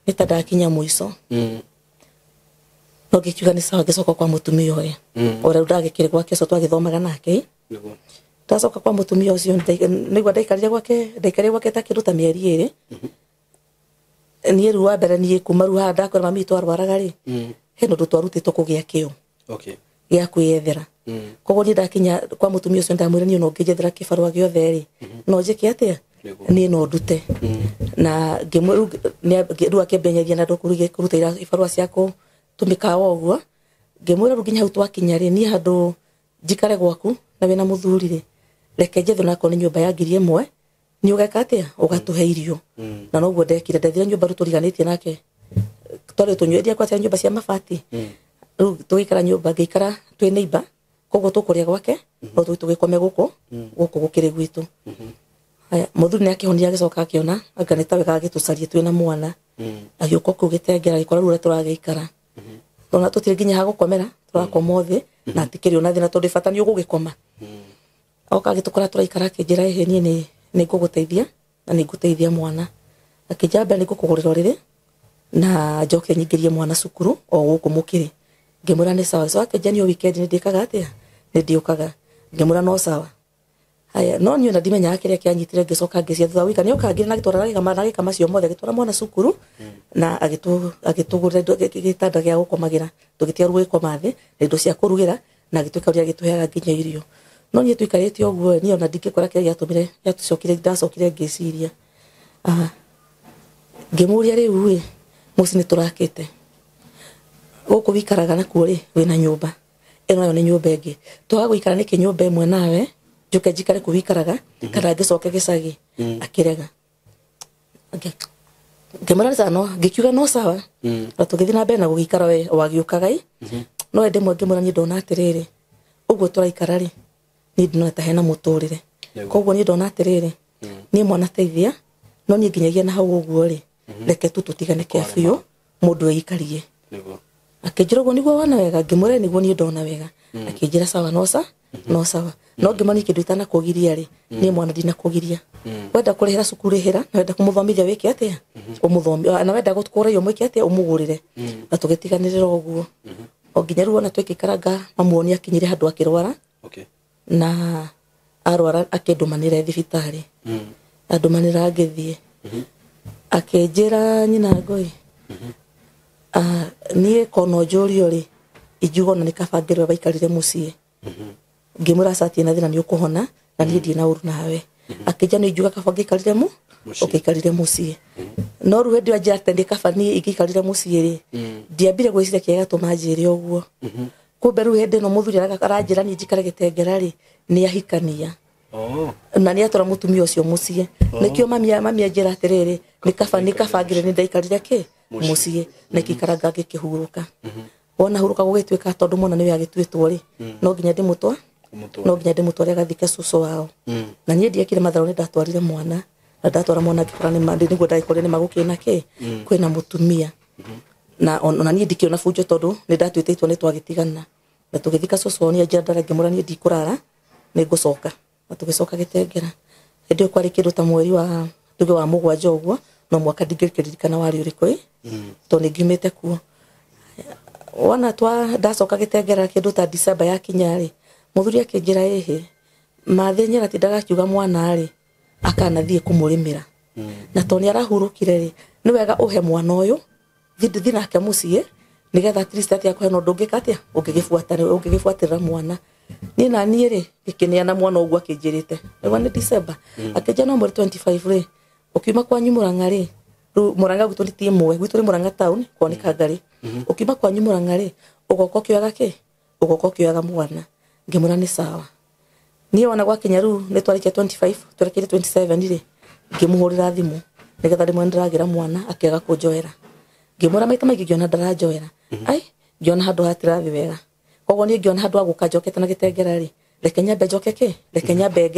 Nĩ ta ndakinya mũico. No ngĩkiuga nĩ sawa, ngĩcoka kwa mũtumia ũyũ. O rĩu ndagĩkĩrĩ gwake ũcio twagĩthomaga nake. Ndacoka kwa mũtumia ũcio, nĩguo ndaikarire gwake, ndaikarire gwake ta kĩndũ ta mĩeri ĩrĩ. Niĩ rĩu wa mbere niĩ kuma rĩu haha ndakwĩra mami witũ arwaraga rĩ, hena ũndũ twarutĩtwo kũgĩa kĩo. Gĩa kwĩyethera. Koguo niĩ ndakinya kwa mũtumia ũcio ndamwĩra niĩ no ngĩnjethera kĩbarũa gĩothe rĩ, no njĩke atĩa? Niĩ no ndute. Na ngĩmwĩra rĩu akĩmbenyeria na ndũ kũruta ibarũa cia kũtũmĩka o ũguo. Ngĩmwĩra rĩu nginya hau twakinya rĩ, niĩ handũ njikare gwaku na wĩna mũthuri rĩ, reke njethe onakorwo nĩ nyũmba ya 1000, nĩ ũgeka atĩa? Ũgatũhe irio. Na noguo ndekire, ndethire nyũmba rĩu tũriganĩtie nake. Twarĩ tũnyuĩria kwa nyũmba cia mabati. Rĩu tũgĩikara nyũmba, ngĩikara twĩ neighbor, koguo tũkũrĩa gwake, no tũgĩkome gũkũ, gũkũ gũkĩrĩ gwitũ. Haya, mũthuri nĩ akĩhonire agĩcoka akĩona, anga nĩ ta wega agĩtũcarie twĩna mwana. Agĩũka kũu gĩtengera, agĩkora rĩu ũrĩa tũragĩikara. Ona tũtirĩ nginya ha gũkomera, tũrakoma thĩ, na hatikĩrĩ ona thĩna tondũ bata nĩ ũgũgĩkoma. Oka agĩtũkora tũraikara akĩnjĩra, ĩhĩ, niĩ nĩ ngũgũteithia, na nĩ ngũteithia mwana. Akĩnjĩra mbere nĩ ngũkũgũrĩra ũrĩrĩ, na njoke nyingĩrie mwana cukuru o gũkũ mũkĩrĩ. Ngĩmwĩra nĩ sawa. So akĩnjĩra niĩ o weekend nĩ ndĩkaga atĩa? Nĩ ndĩũkaga. Ngĩmwĩra no sawa. Haya, no niĩ ona ndimenyaga kĩrĩa kĩanyitire, ngĩcoka ngĩcia thutha wa wiki. Nĩoka ngĩra na agĩtwara na agĩka macio mothe, agĩtwara mwana cukuru, na agĩtũgũrĩra indo, gĩtanda gĩa gũkomagĩra, tũgĩtiga rĩu gũgĩkoma thĩ, na indo cia kũrugĩra, na agĩtuĩka ũrĩa agĩtũheaga nginya irio. No niĩ tũikarĩte ũguo, niĩ ona ndingĩkora kĩrĩa gĩatũmire, gĩatũcokire, ndacokire ngĩciria. Ngĩmũria rĩu ĩ, mũciĩ nĩ tũrakĩte. Gũkũ wĩikaraga nakuo rĩ, wĩna nyũmba. Ĩno nayo nĩ nyũmba ĩngĩ. Twaga gũikara nĩkĩ nyũmba ĩmwe nawe, njoke njikare kũu wĩikaraga, kana ngĩcoke gĩcagi. Akĩrega. Ngĩmwĩra nĩ sawa, no, ngĩkiuga no sawa. Na tũgĩthiĩ na mbere na gũgĩikara we wagĩũkaga ĩ. No hĩndĩ ĩmwe ngĩmwĩra niĩ ndona atĩrĩrĩ, ũguo tũraikara rĩ, niĩ ndinona ta hena mũtũrĩre. Koguo niĩ ndona atĩrĩrĩ, niĩ mwana teithia, no niĩ nginyagia na hau ũguo rĩ, reke tu tũtigane kĩa biũ, mũndũ eikarie. Akĩnjĩra ũguo nĩguo wona wega, ngĩmwĩra nĩguo niĩ ndona wega. Akĩnjĩra sawa, no sa, no sawa. No ngĩmwĩra niĩ kĩndũ itanakũgiria rĩ, niĩ mwana ndinakũgiria. Wenda kũrĩhĩra cukuru rĩhĩra, na wenda kũmũthomithia wĩke atĩa? Ũmũthomithie, na wenda kũgũra irio mwĩke atĩa? Ũmũgũrĩre. Na tũgĩtiganĩrĩra ũguo. O nginya rĩu ona twĩkĩikaranga mamu nĩ akinyire handũ akĩrwara. Okay. Na arwara akĩndũmanĩra thibitarĩ. Andũmanĩra ngĩthiĩ. Akĩnjĩra nyina ngoi. Niĩ kono njũrio rĩ ingiuga ona nĩ kaba ngĩrwo baikarire mũciĩ. Ngĩmwĩra aca na thĩna nĩ ũkũhona na niĩ ndirĩ na ũru nawe. Akĩnjĩra nĩ ingiuga kaba ngĩikarire mu ũkĩikarire mũciĩ. No rĩu hĩndĩ ĩyo anjĩra atĩ nĩ kaba niĩ ingĩikarire mũciĩ rĩ ndiambire gwĩciria kĩrĩa gĩatũma njĩre ũguo. Kumbe rĩu hĩndĩ ĩno mũthuri aranjĩra niĩ njikare Gĩtengera rĩ nĩ ahikania. Na nĩ atwara mũtumia ũcio mũciĩ. Nĩkĩo mami anjĩra atĩrĩrĩ nĩ kaba ngĩre nĩ ndaikarire kĩ mũciĩ na ngĩikaranga ngĩkĩhurũka. Wona hurũka gũgĩtuĩka tondũ mwana nĩwe agĩtuĩtwo rĩ no nginya ndĩmũtware no nginya ndĩmũtware agathike cũcũ wao. Na niĩ ndiekire matharũ nĩ ndatwarire mwana na ndatwara mwana ngĩkora nĩ nĩguo ndagĩkorire nĩ magũkĩna kĩ kwĩna mũtumia. Na ona niĩ ndikĩona bunjo tondũ nĩ ndatuĩte itua nĩ twagĩtigana na tũgĩthika cũcũ wao. Niĩ anjĩra ndara ngĩmũra niĩ ndikũrara nĩ ngũcoka na tũgĩcoka Gĩtengera. Hĩndĩ ĩyo kwarĩ kĩndũ ta mweri wa tuge wa mũgwanja ũguo no mwaka ndingĩkĩririkana warĩ ũrĩkũ ĩ tondũ nĩ ngiumĩte kuo. Wona twa ndacoka Gĩtengera kĩndũ ta December yakinya rĩ mũthuri akĩnjĩra ĩhĩ mathĩ nyera ti ndagakiuga mwana rĩ akanathiĩ kũmũrĩmĩra. Na tondũ nĩ arahurũkire rĩ nĩ wega ũhe mwana ũyũ thiĩ nake mũciĩ nĩgetha at least atĩa kũhe no ndũngĩka atĩa ũngĩgĩbuatĩrĩra mwana. Niĩ na niĩ rĩ ngĩkĩneana mwana ũguo akĩnjĩrĩte rĩu nĩ December akĩnjĩra no mweri 25 rĩ ũkiuma kwanyu Murang'a rĩ rĩu Murang'a gwitũ nĩ ti ĩmwe gwitũ nĩ Murang'a town kwao nĩ Kangarĩ. Ũkiuma kwanyu Murang'a rĩ ũgoka ũkĩoyaga kĩ ũgoka ũkĩoyaga mwana. Ngĩmwĩra nĩ sawa. Niĩ ona gwakinya rĩu nĩ twarĩkia 25 twerekeire 27 rĩ ngĩmũhũrĩra thimũ nĩgetha rĩmwe nĩndĩragĩra mwana akĩaga kũnjoera. Ngĩmwĩra maita maingĩ ngĩona ndaranjoera. Ai ngĩona handũ hatirathi wega. Koguo niĩ ngĩona handũ ha gũka njokete na Gĩtengera rĩ reke nyambe njoke kĩ reke nyambe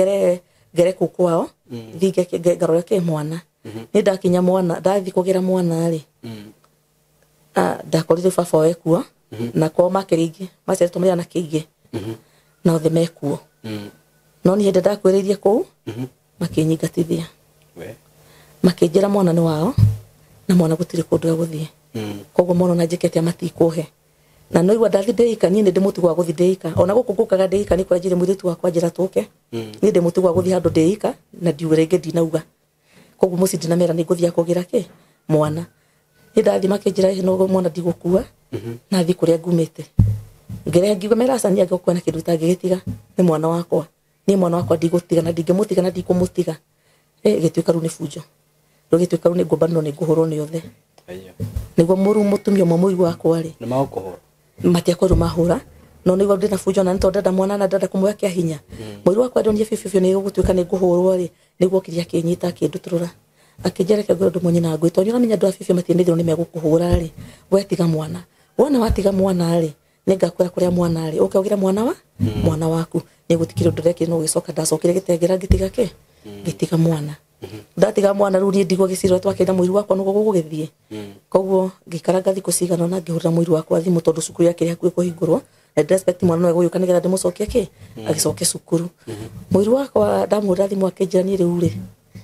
ngere kũu kwao thiĩ ngarore kĩ mwana. Niĩ ndakinya mwana ndathiĩ kũgĩra mwana rĩ ndakorire baba wao ekuo na kwao makĩrĩ aingĩ maciarĩtwo marĩ anake aingĩ na othe mekuo. No niĩ hĩndĩ ndakuĩrĩirie kũu makĩnyingatithia. Makĩnjĩra mwana nĩ wao na mwana gũtirĩ kũndũ egũthiĩ. Koguo mwana ona njĩke atĩa matikũhe. Na no igua ndathi ndĩika niĩ nĩ ndĩ mũtugo wa gũthiĩ ndĩika ona gũkũ ngũkaga ndĩika nĩ kũrĩa njĩrĩ mũirĩtu wakwa njĩra tũke niĩ ndĩ mũtugo wa gũthiĩ handũ ndĩika na ndiuga rĩngĩ ndinauga. Koguo mũciĩ ndinamera nĩ ngũthiĩ kũgĩra kĩ mwana. Niĩ ndathiĩ makĩnjĩra ĩhĩ no mwana ndigũkua na thiĩ kũrĩa ngumĩte. Ngĩrehe ngiuga mera aca niĩ angĩkorwo kwĩna kĩndũ itangĩgĩtiga nĩ mwana wakwa. Niĩ mwana wakwa ndigũtiga na ndingĩmũtiga na ndikũmũtiga. Gĩtuĩka rĩu nĩ bunjo. Rĩu gĩtuĩka rĩu nĩ ngũmbanĩrwo nĩ ngũhũrwo nĩ othe. Nĩguo mũtumia ũmwe mũiru wakwa rĩ nĩ magũkũhũra matiakorirwo mahũra no nĩguo ndĩna bunjo na nĩ tondũ ndenda mwana na ndenda kũmuoya kĩa hinya. Mũiru wakwa ndonire biũ biũ nĩ gũgũtuĩka nĩ ngũhũrwo rĩ nĩguo okire akĩnyita akĩndutũrũra. Akĩnjĩra reke ngwĩre ũndũ ũmwe nyina ngwĩ tondũ nĩũramenya andũ a biũ biũ matirĩ nĩ megũkũhũra rĩ we tiga mwana. Wona watiga mwana rĩ nĩngakwĩra kũrĩa mwana rĩ ũke ũgĩre mwana wa mwana waku. Nĩ gũtikĩrĩ ũndũ ndekire no gũgĩcoka ndacokire Gĩtengera ngĩtiga kĩ ngĩtiga mwana. Ndatiga mwana rĩu niĩ ndigwo gĩciro twakĩra mũiru wakwa nĩguo gũgũgĩthiĩ. Koguo ngĩikaranga thikũ cigana ũna ngĩhũrĩra mũiru wakwa thimũ tondũ cukuru yakĩrĩ hakuhĩ kũhingũrwo na ndĩrespect mwana no egũgĩũka nĩgetha ndĩmũcokie kĩ agĩcoke cukuru. Mũiru wakwa ndamũhũrĩra thimũ akĩnjĩra niĩ rĩu rĩ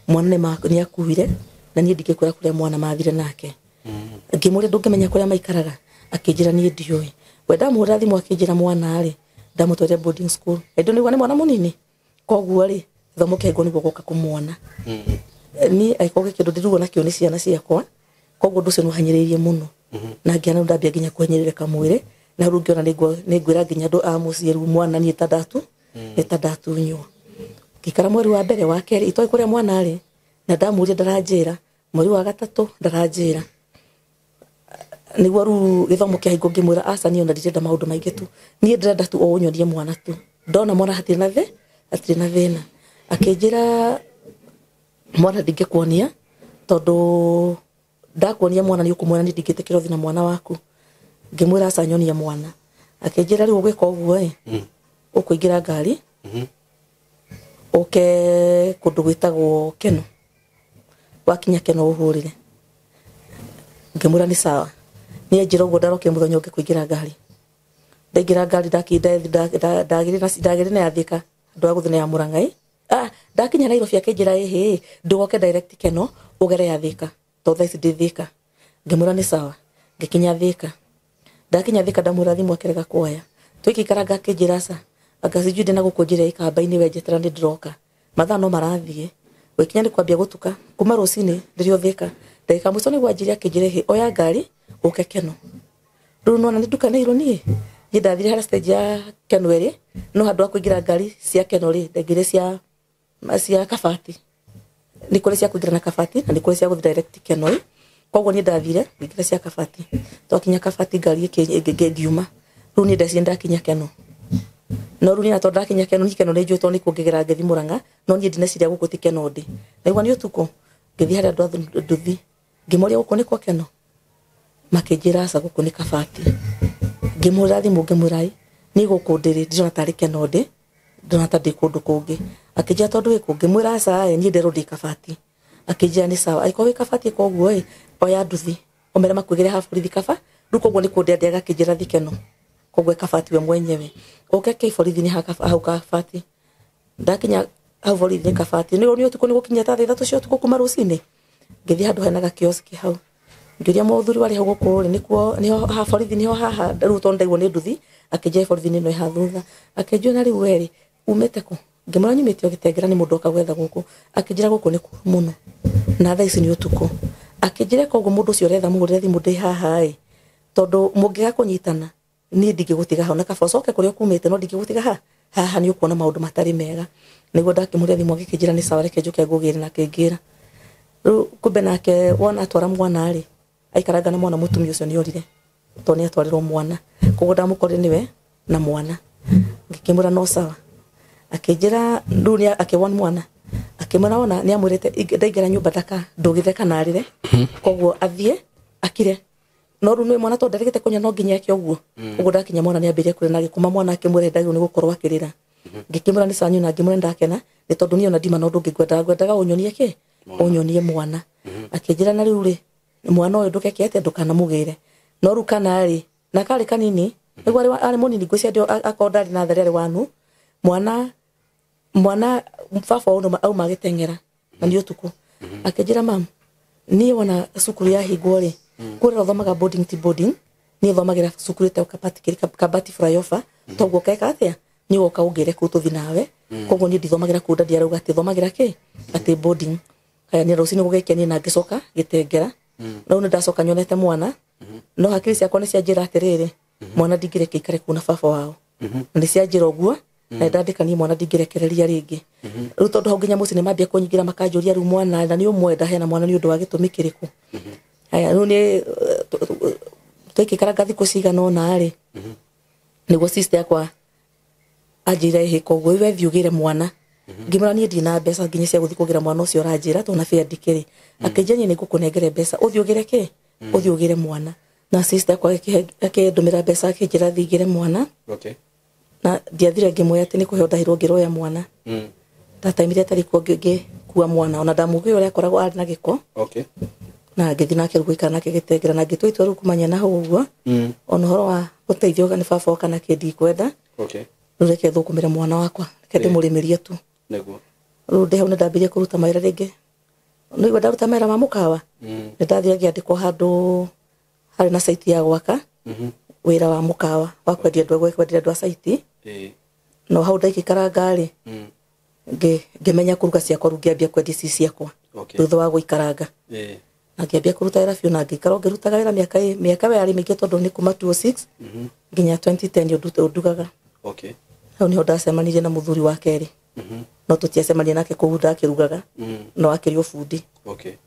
mwana nĩ akuire na niĩ ndingĩkwĩra kũrĩa mwana mathire nake. Ngĩmũria ndũngĩmenya kũrĩa maikaraga akĩnjĩra niĩ ndiũĩ. We ndamũhũrĩra thimũ akĩnjĩra mwana rĩ ndamũtwarire boarding school. Hĩndĩ nĩguo nĩ mwana mũnini koguo rĩ gĩthomo kĩaingwo nĩguo gũka kũmuona. Niĩ angĩkorwo kĩndũ ndĩrugwo nakĩo nĩ ciana ciakwa koguo ũndũ ũcio nĩ ũhanyĩrĩirie mũno. Na ngĩona rĩu ndambia nginya kũhinyĩrĩrĩka mwĩrĩ na rĩu ngĩona nĩ ngwĩra nginya andũ a mũciĩ rĩu mwana niĩ ta ndatu nĩ ta ndatunywo. Ngĩikara mweri wa mbere wa kerĩ itoĩ kũrĩa mwana arĩ na ndamũria ndaranjĩra mweri wa gatatũ ndaranjĩra. Nĩguo rĩu gĩthomo kĩahingwo ngĩmwĩra aca niĩ ona ndirenda maũndũ maingĩ tu niĩ ndĩrenda tu o ũnyonie mwana tu ndona mwana hatirĩ na hatirĩ na thĩna. Akĩnjĩra mwana ndingĩkuonia tondũ ndakuonia mwana nĩ ũkũmuona niĩ ndingĩtĩkĩra ũthiĩ na mwana waku. Ngĩmwĩra aca nyonia mwana. Akĩnjĩra rĩu ũgwĩka ũguo ĩ ũkũingĩra ngari ũke kũndũ gwĩtagwo Keno wakinya Keno ũhũrĩre. Ngĩmwĩra nĩ sawa. Niĩ anjĩra ũguo ndarokire mũthenya ũngĩ kũingĩra ngari. Ndaingĩra ngari ndagĩrĩ na ya Thika andũ a gũthiĩ na ya Mũrang'a. Ndakinya Nairobi akĩnjĩra ĩhĩ ndũgoke direct Keno ũgere ya Thika tondũ thaa ici ndĩ Thika. Ngĩmwĩra nĩ sawa. Ngĩkinya Thika. Ndakinya Thika ndamũra thimũ akĩrega kuoya. Twĩkĩikaranga akĩnjĩra aca anga sijui ndĩna gũkũ njĩra ikamba-inĩ we njetera nĩ ndĩroka. Mathaa no marathiĩ. Gũgĩkinya nĩ kwambia gũtuka kuma rũcinĩ ndĩrĩ o Thika. Ndagĩka mũico nĩguo anjĩre akĩnjĩra hĩ oya ngari ũke Keno. Rĩu nĩwona nĩ ndukanĩirwo niĩ. Niĩ ndathire harĩa stage ya Keno ĩrĩ no handũ ha kũingĩra ngari cia Keno rĩ ndaingĩrire cia Kabati. Nĩ kũrĩ cia kũingĩra na Kabati na nĩ kũrĩ cia gũthiĩ direct Keno ĩ. Koguo niĩ ndathire ngĩingĩra cia Kabati. Twakinya Kabati ngari ngiuma. Rĩu niĩ ndeciria ndakinya Keno. No rĩu niĩ tondũ ndakinya Keno niĩ Keno nĩ njũĩ tondũ nĩ kũngĩgera ngĩthiĩ Mũrang'a no niĩ ndineciria gũkũ ti Keno ndĩ. Naigua nĩ ũtukũ ngĩthiĩ harĩa andũ a nduthi ngĩmoria gũkũ nĩ kwa Keno. Makĩnjĩra aca gũkũ nĩ Kabati. Ngĩmũhũrĩra thimũ ngĩmwĩra ĩ niĩ gũkũ ndĩrĩ ndĩrona tarĩ Keno ndĩ ndĩrona ta ndĩ kũndũ kũngĩ. Akĩnjĩra tondũ wĩ kũ ngĩmwĩra aca ĩ niĩ nderwo ndĩ Kabati. Akĩnjĩra nĩ sawa angĩkorwo wĩ Kabati koguo ĩ oya nduthi ũmere makwĩgĩre haha borithi kaba rĩu koguo nĩ kũndĩa akĩnjĩra thiĩ Keno. Koguo Kabati we mwenyewe ũke kĩ borithi nĩ hau Kabati. Ndakinya hau borithi nĩ Kabati nĩ ũtukũ nĩ gũkinya ta thaa ithatũ cia ũtukũ kuma rũcinĩ. Ngĩthiĩ handũ hena gakioski hau ngĩũria mũthuri warĩ hau gũkũ rĩ nĩkuo nĩho haha borithi nĩho haha rĩu tondũ ndaigua nĩ nduthi akĩnjĩra borithi nĩ ĩno ĩ haha thutha. Akĩnjũria na rĩu we rĩ umĩte kũ. Ngĩmwĩra nyumĩte o Gĩtengera nĩ mũndũ oka gwetha gũkũ. Akĩnjĩra gũkũ nĩ kũru mũno na thaa ici nĩ ũtukũ. Akĩnjĩra koguo mũndũ ũcio ũretha mũhũrĩre thimũ ndĩ haha ĩ tondũ mũngĩaga kũnyitana niĩ ndingĩgũtiga hau na kaba ũcoke kũrĩa ũkumĩte no ndingĩgũtiga haha haha nĩ ũkuona maũndũ matarĩ mega. Nĩguo ndakĩmũrĩra thimũ agĩkĩnjĩra nĩ sawa reke njũke ngũgĩre na akĩngĩra. Rĩu kumbe nake wona atwara mwana rĩ aikaranga na mwana mũtumia ũcio nĩ orire tondũ nĩ atwarĩrwo mwana. Koguo ndamũkorire nĩwe na mwana. Ngĩkĩmwĩra no sawa. Akĩnjĩra rĩu nĩ akĩwon mwana. Akĩmwĩra wona nĩ amwĩrĩte ndaingĩra nyũmba ndaka ndũgĩtheka na arĩre. Koguo athiĩ akire. No rĩu nĩ mwana tondũ ndaregete kũnyua no nginya eke ũguo. Ũguo ndakinya mwana nĩ ambĩrĩria kũrĩra na agĩkoma mwana akĩmwĩra ndagĩrĩirwo nĩ gũkorwo akĩrĩra. Ngĩkĩmwĩra nĩ sawa niĩ ona ngĩmwĩra ndakena nĩ tondũ niĩ ona ndima na ũndũ ũngĩ ngwendaga ũnyonie kĩ ũnyonie mwana. Akĩnjĩra na rĩu rĩ mwana ũyũ ndũgeke atĩa ndũkanamũgĩre. No rĩu kana rĩ na karĩ kanini nĩguo arĩ mũnini ngwĩciria akorwo ndarĩ na tharĩ arĩ wanu mwana baba wao auma agĩteng'era na nĩ ũtukũ. Akĩnjĩra mam niĩ wona cukuru yahingwo rĩ kũrĩa ũthomaga boarding ti boarding niĩ thomagĩra cukuru ĩtagwo Kabati flyover toguo ũkeka atĩa niĩ woka ũngĩre kũu tũthiĩ nawe. Koguo niĩ ndithomagĩra kũu ndadi arauga atĩ thomagĩra kĩ atĩ boarding. Haya niĩ rũcinĩ gũgĩkenia niĩ na ngĩcoka Gĩtengera. Rĩu nĩ ndacoka nyonete mwana no hakiri ciakwa nĩ cianjĩra atĩrĩrĩ mwana ndingĩreke aikare kũu na baba wao. Na nĩ cianjĩra ũguo na ndandĩka niĩ mwana ndingĩrekereria rĩngĩ. Rĩu tondũ hau nginya mũciĩ nĩ mambia kũnyingĩra makanjũria rĩu mwana na nĩ ũmwenda hena mwana nĩ ũndũ wa gĩtũmi kĩrĩkũ. Haya rĩu nĩ twĩkĩkaranga thikũ cigana ũna rĩ nĩguo sister yakwa anjĩra ĩhĩ koguo we thiĩ ũgĩre mwana. Ngĩmwĩra niĩ ndina mbeca nginya cia gũthiĩ kũgĩra mwana ũcio ũranjĩra tondũ na bĩa ndikĩrĩ. Akĩnjĩra niĩ nĩngũkũnengere mbeca ũthiĩ ũgĩre kĩ ũthiĩ ũgĩre mwana. Na sister yakwa akĩndũmĩra mbeca akĩnjĩra thiĩ ngĩre mwana. Na ndiathire ngĩmwĩra atĩ nĩ kũheo ndahirwo ngĩroya mwana. Ndataimire atarĩ kuo ngĩkua mwana ona ndamũgĩra ũrĩa akoragwo arĩ na gĩko. Na ngĩthiĩ nake rĩu gũikara nake Gĩtengera na ngĩtua itua rĩu kumania na hau ũguo. Ona ũhoro wa gũteithio nĩ baba kana kĩ ndikwenda. Rĩu reke thũkũmĩre mwana wakwa reke ndĩmũrĩmĩrie tu. Rĩu ndĩ hau nĩ ndambirie kũruta mawĩra rĩngĩ. Nĩigua ndaruta mawĩra ma mũkawa. Nĩ ndathire ngĩandĩkwo handũ harĩ na site ya gwaka. Wĩra wa mũkawa wa kwendia andũ kwendia andũ a site. No hau ndaikĩkaranga rĩ ngĩmenya kũruga ciakwa rĩu ngĩambia kwendia ici ciakwa. Thutha wa gũikaranga. Na ngĩambia kũruta wĩra biũ na ngĩikara ngĩrutaga wĩra mĩaka ĩyo yarĩ mĩingĩ tondũ nĩ kuma 2006 nginya 2010 ndugaga. Hau nĩho ndacemanirie na mũthuri wa kerĩ. No tũtiacemanirie nake kũu ndakĩrugaga no akĩrĩ o bundi.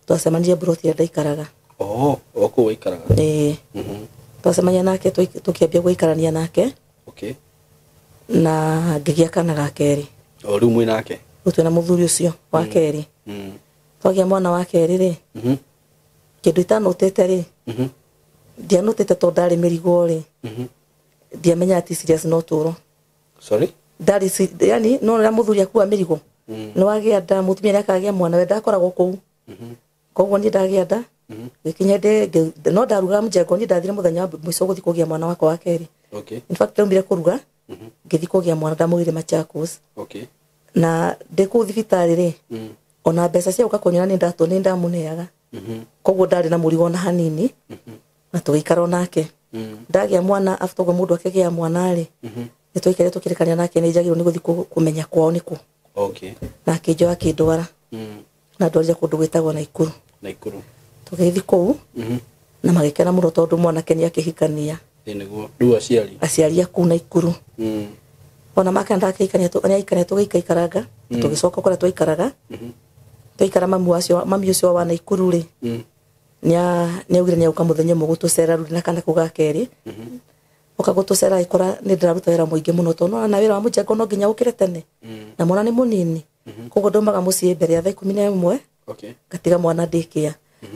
Twacemanirie mburoti ĩrĩa ndaikaraga. O kũu waikaraga? Ĩĩ. Twacemania nake tũkĩambia gũikarania nake. Na ngĩgĩa kana ga kerĩ. O rĩu mwĩ nake? Rĩu twĩna mũthuri ũcio wa kerĩ. Twagĩa mwana wa kerĩ rĩ kĩndũ itanotete rĩ ndianotete tondũ ndarĩ mĩrigo rĩ ndiamenyaga ti serious no tũro. Ndarĩ yani no na mũthuri akua mĩrigo nĩ wagĩa nda mũtumia nĩ akagĩa mwana we ndakoragwo kũu. Koguo niĩ ndagĩa nda gĩkinya ndĩ no ndarugaga mjengo niĩ ndathire mũthenya wa mũico gũthiĩ kũgĩa mwana wakwa wa kerĩ. In fact ndaumire kũruga ngĩthiĩ kũgĩa mwana ndamũgĩire Machakos. Na ndĩ kũu thibitarĩ rĩ ona mbeca cia gũka kũnyona nĩ ndamũneaga. Koguo ndarĩ na mũrigo ona hanini na tũgĩikara onake. Ndagĩa mwana after ũguo mũndũ akĩgĩa mwana rĩ, nĩ twaikaire tũkĩrekania nake nĩ njagĩrĩirwo nĩ gũthiĩ kũmenya kwao nĩkũ. Na akĩnjoya akĩndwara. Na ndwarire kũndũ gwĩtagwo Naikuru. Naikuru. Tũgĩthiĩ kũu na magĩkena mũno tondũ mwanake nĩ akĩhikania. Nĩguo rĩu aciari aciari a kũu Naikuru. Ona makena ndakĩhikania nĩaikania tũgĩikaikaranga tũgĩcoka kũrĩa twaikaraga. Twaikara mami ũcio wa Naikuru rĩ, nĩaugire nĩagũka mũthenya ũmwe gũtũcera rĩu na kana kau ga kerĩ. Oka gũtũcera agĩkora nĩ ndĩraruta wĩra mũingĩ mũno tondũ na wĩra wa mũjengo no nginya ũkĩre tene. Na mwana nĩ mũnini. Koguo ndaumaga mũciĩ mbere ya thaa 11. Ngatiga mwana ndĩkĩa.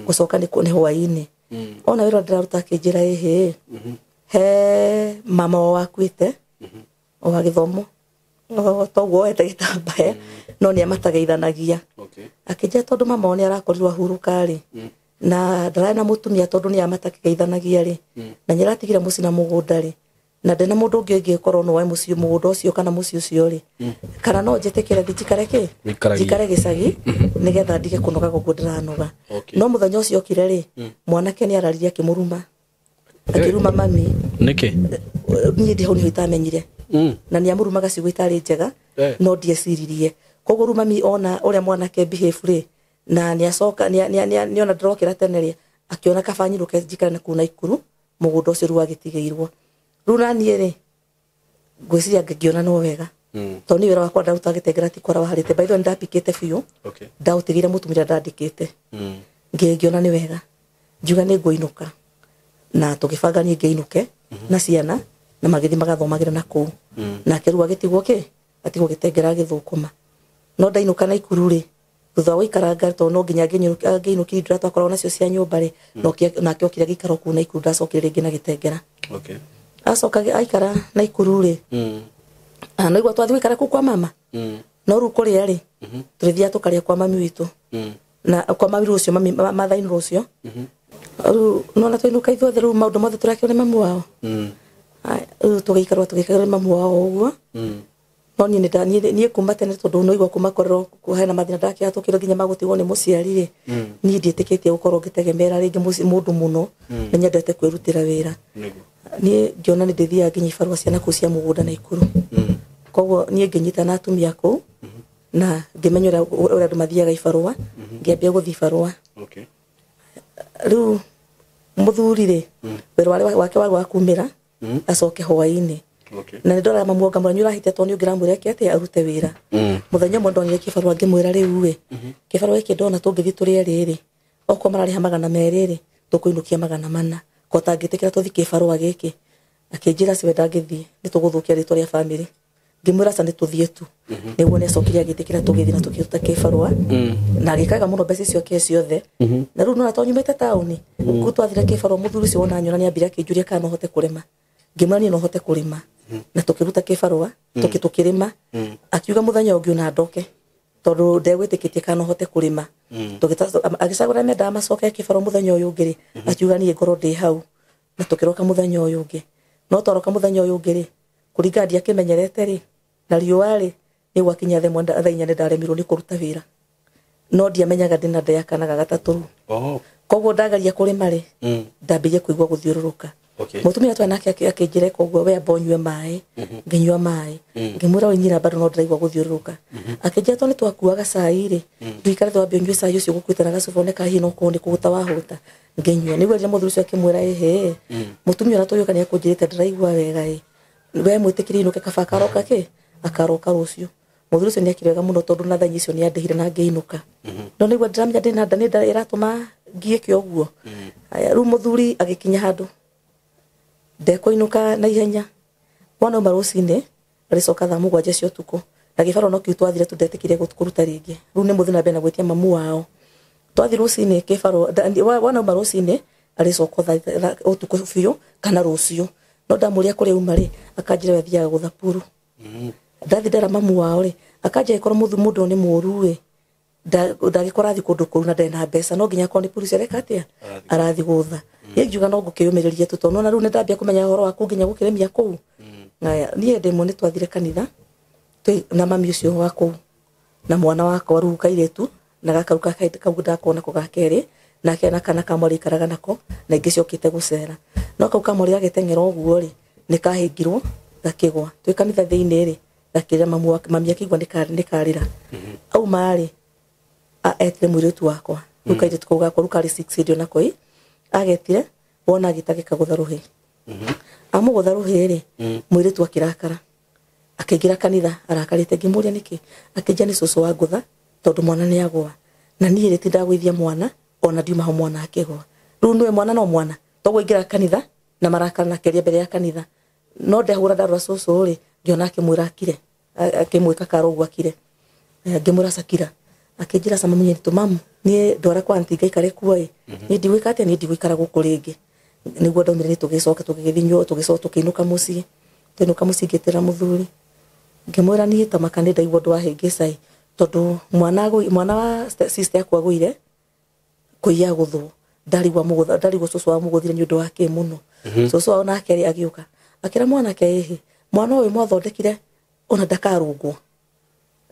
Gũcoka nĩ hwaĩ-inĩ. Ona wĩra ndĩraruta akĩnjĩra ĩhĩ. He mama wao akuĩte wa gĩthomo. Toguo oete gĩtambaya no nĩ amatageithanagia. Akĩnjĩra tondũ mama wao nĩ arakorirwo ahurũka rĩ, na ndararĩ na mũtumia tondũ nĩ amatageithanagia rĩ, na nĩ aratigire mũciĩ na mũgũnda rĩ, na ndĩna mũndũ ũngĩ ũngĩkorwo no oe mũciĩ mũgũnda ũcio kana mũciĩ ũcio rĩ, kana no njĩtĩkĩre thiĩ njikare kĩ? Njikare gĩcagi nĩgetha ndige kũnoga ũguo ndĩranoga. No mũthenya ũcio okire rĩ, mwanake nĩ araririe akĩmũruma. Akĩruma mami. Nĩkĩ? Niĩ ndĩ hau nĩho itamenyire. Na nĩ amũrumaga ciugo itarĩ njega, no ndieciririe. Koguo rĩu mami ona ũrĩa mwanake behave rĩ, na nĩacoka nĩona ndĩrokĩra tene rĩ, akĩona kaba nyinũke njikare na kũu Naikuru mũgũnda ũcio rĩu agĩtigĩirwo. Rĩu na niĩ rĩ, ngwĩciria ngĩona no wega. Tondũ niĩ wĩra wakwa ndaruta gĩtengera ti kwara waharĩte. By the way, nĩndapikĩte biũ. Ndaũtigĩire mũtumia ndandĩkĩte. Ngĩona nĩ wega. Ngiuga nĩ ngũinũka. Na tũgĩbanga niĩ ngĩinũke na ciana na magĩthiĩ magathomagĩra na kũu. Nake rĩu agĩtigwo kĩ? Atigwo gĩtengera agĩthũkũma. No ndainũka Naikuru rĩ, thutha wa gũikaranga tondũ no nginya ngĩinũkire indo iria twakoragwo nacio cia nyũmba rĩ, nake okire agĩikara kũu Naikuru, ndacokire rĩngĩ na gĩtengera. Acoka aikara Naikuru rĩ, no igua twathiĩ gũikara kũu kwa mama. No rĩu kũrĩa rĩ, tũrĩthiaga tũkarĩa kwa mami witũ. Na kwa mami rũcio, mami mathainĩ rũcio. Rĩu nona twainũka ithuothe rĩu maũndũ mothe tũrekĩrwo nĩ mami wao. Rĩu tũgĩikarwo tũgĩikarwo nĩ mami wao ũguo. No niĩ niĩ kuma tene tondũ no igua kuma korerwo hena mathĩna ndakĩhatũkĩrwo nginya magũtigwo nĩ mũciari rĩ, niĩ ndiĩtĩkĩtie gũkorwo ngĩtegemera rĩngĩ mũndũ mũno, nĩ nyendete kwĩrutĩra wĩra. Niĩ ngĩona nĩ ndĩthiaga nginya ibarũa cia nakũu cia mũgũnda Naikuru. Koguo niĩ ngĩnyita na atumia kũu, na ngĩmenya ũrĩa andũ mathiaga ibarũa, ngĩambia gũthiĩ ibarũa. Rĩu mũthuri rĩ, wĩra wake warĩ wa kumĩra, acoke hwaĩ-inĩ. Na nĩ ndoraga mamu ngamwĩra nĩ ũrahĩtia tondũ nĩ ũngĩramwĩra eke atĩa arute wĩra. Mũthenya ũmwe ndonire kĩbarũa ngĩmwĩra rĩu ĩ, kĩbarũa gĩkĩ ndona tũngĩthiĩ tũrĩe rĩrĩ, okorwo mararĩha 200 rĩ, tũkũinũkia 400. Ko tangĩtĩkĩra tũthiĩ kĩbarũa gĩkĩ. Akĩnjĩra ciwe ndangĩthiĩ, nĩ tũgũthũkia rĩtwa rĩa bamĩrĩ. Ngĩmwĩra aca nĩ tũthiĩ tu. Nĩguo nĩacokire agĩtĩkĩra tũgĩthiĩ na tũkĩruta kĩbarũa. Na agĩkaga mũno mbeca icio ake ciothe. Na rĩu nĩwona tondũ nyumĩte taũni, kũu twathire kĩbarũa mũthuri ũcio wona anyona nĩambire akĩnjũria kana no hote kũrĩma. Ngĩmwĩra niĩ no hote kũrĩma. Na tũkĩruta kĩbarũa, tũkĩrĩma. Akiuga mũthenya ũngĩ ona ndoke, tondũ ndegwĩtĩkĩtie kana no hote kũrĩma. Agĩcagũra mendaga macoke kĩbarũa mũthenya ũyũ ũngĩ rĩ, akiuga niĩ ngorwo ndĩ hau. Na tũkĩroka mũthenya ũyũ ũngĩ. No twaroka mũthenya ũyũ ũngĩ rĩ, kũringana ndiakĩmenyerete rĩ, na riũa rĩ, nĩ gwakinya thaa inya nĩ ndaremirwo nĩ kũruta wĩra. No ndiamenyaga ndĩna nda ya kana ga gatatũ rĩu. Koguo ndagaria kũrĩma rĩ, ndambĩrĩria kũigua gũthiũrũrũka. Mũtumia twarĩ nake akĩnjĩra koguo we amba ũnyue maĩ, ngĩnyua maĩ. Ngĩmwĩra oi nyina bado no ndĩraigua gũthiũrũrũka. Akĩnjĩra tondũ nĩ twakuaga cai rĩ, ndũikare twambe ũnyue cai ũcio ũgũkuĩte na gacuba one kana hihi no ũkorwo nĩ kũhũta wahũta. Ngĩnyua. Nĩguo rĩrĩa mũthuri ũcio akĩmwĩra ĩhĩ, mũtumia ũrĩa tũgĩũka nĩ akũnjĩrĩte ndĩraigua wega ĩ, we mwĩtĩkĩrie inũke kaba akaroka kĩ? Akaroka rũciũ. Mũthuri ũcio nĩekire wega mũno tondũ na thaa inya icio nĩandĩhire na ngĩinũka. No nĩguo ndĩramenya ndĩna nda nĩ nda ĩratũma ngiĩke ũguo. Aya, rĩu mũthuri agĩkinya handũ ndekũinũka na ihenya. Wona auma rũcinĩ agĩcoka thaa 7 cia ũtukũ. Na gĩbarũa no kĩu twathire tu ndetĩkĩrie kũruta rĩngĩ. Rĩu nĩ mũthiĩ na mbere na gwĩtia mamu wao. Twathiĩ rũcinĩ kĩbarũa, wona auma rũcinĩ agĩcoka thaa ũtukũ biũ kana rũciũ. No ndamũria kũrĩa auma rĩ, akanjĩra we athiaga gũtha puru. Ndathiĩ ndera mamu wao rĩ, akanjĩra angĩkorwo mũndũ ũyũ nĩ mũũru ĩ, ndangĩkorwo athiĩ kũndũ kũu na ndarĩ na mbeca, no nginya akorwo nĩ puru areka atĩa? Arathiĩ gũtha. Niĩ ngiuga no ngũkĩyũmĩrĩria tu tondũ nĩwona rĩu nĩndambia kũmenya ũhoro wa kũu nginya gũkĩrĩmia kũu. Aya, niĩ hĩndĩ ĩmwe nĩtwathire kanitha na mami ũcio wa kũu na mwana wakwa rĩu kairĩtu na gaka rĩu kau ndakona ko ga kerĩ Nake na kana kamwari ikaraga nako na ingĩ ciokĩte gũcera. No kau kamwari gagĩteng'era ũguo rĩ, nĩ kahĩngirwo gakĩgwa. Twĩ kanitha thĩinĩ rĩ, gakĩrĩra mami akĩigua nĩ karĩra. Auma rĩ, etire mũirĩtu wakwa. Rĩu kairĩtu kau gakwa rĩu karĩ 6 hĩndĩ ĩyo nako ĩ, agetire wona agĩtagĩka gũtha rũhĩ. Amũgũtha rũhĩ rĩ, mũirĩtu akĩrakara. Akĩingĩra kanitha arakarĩte ngĩmũria nĩkĩ, akĩnjia nĩ cũcũ wa ngũtha tondũ mwana nĩ agũa. Na niĩ rĩ tindagũithia mwana ona ndiuma ho mwana akĩgũa. Rĩu nĩwe mwana no mwana toguo ingĩra kanitha na marakara na kĩaria mbere ya kanitha. No ndehũra ndarora cũcũ rĩ, ngĩona akĩmwĩra akire, akĩmwĩka karo ũguo akire. Ngĩmwĩra Shakira, akĩnjĩra sama mwenye tũ mamu, niĩ ndwara kwa aunty ngaikare kuo ĩ. Niĩ ndigwĩka atĩa, niĩ ndigũikara gũkũ rĩngĩ. Nĩguo ndaumire nĩ tũgĩcoka tũgĩgĩthiĩ tũgĩcoka tũkĩinũka mũciĩ. Twainũka mũciĩ ngĩtĩra mũthuri. Ngĩmwĩra niĩ ta maka nĩ ndaigua ũndũ wa hĩngĩca ĩ, tondũ mwana wa sister yakwa agũire kũiya gũthwo. Ndarigwo mũgũtha, ndarigwo cũcũ wa mũgũthire nĩ ũndũ wa kĩ mũno. Cũcũ wao nake rĩ agĩũka. Akĩra mwanake ĩhĩ, mwana ũyũ mwathondekire ona ndakarũngwo.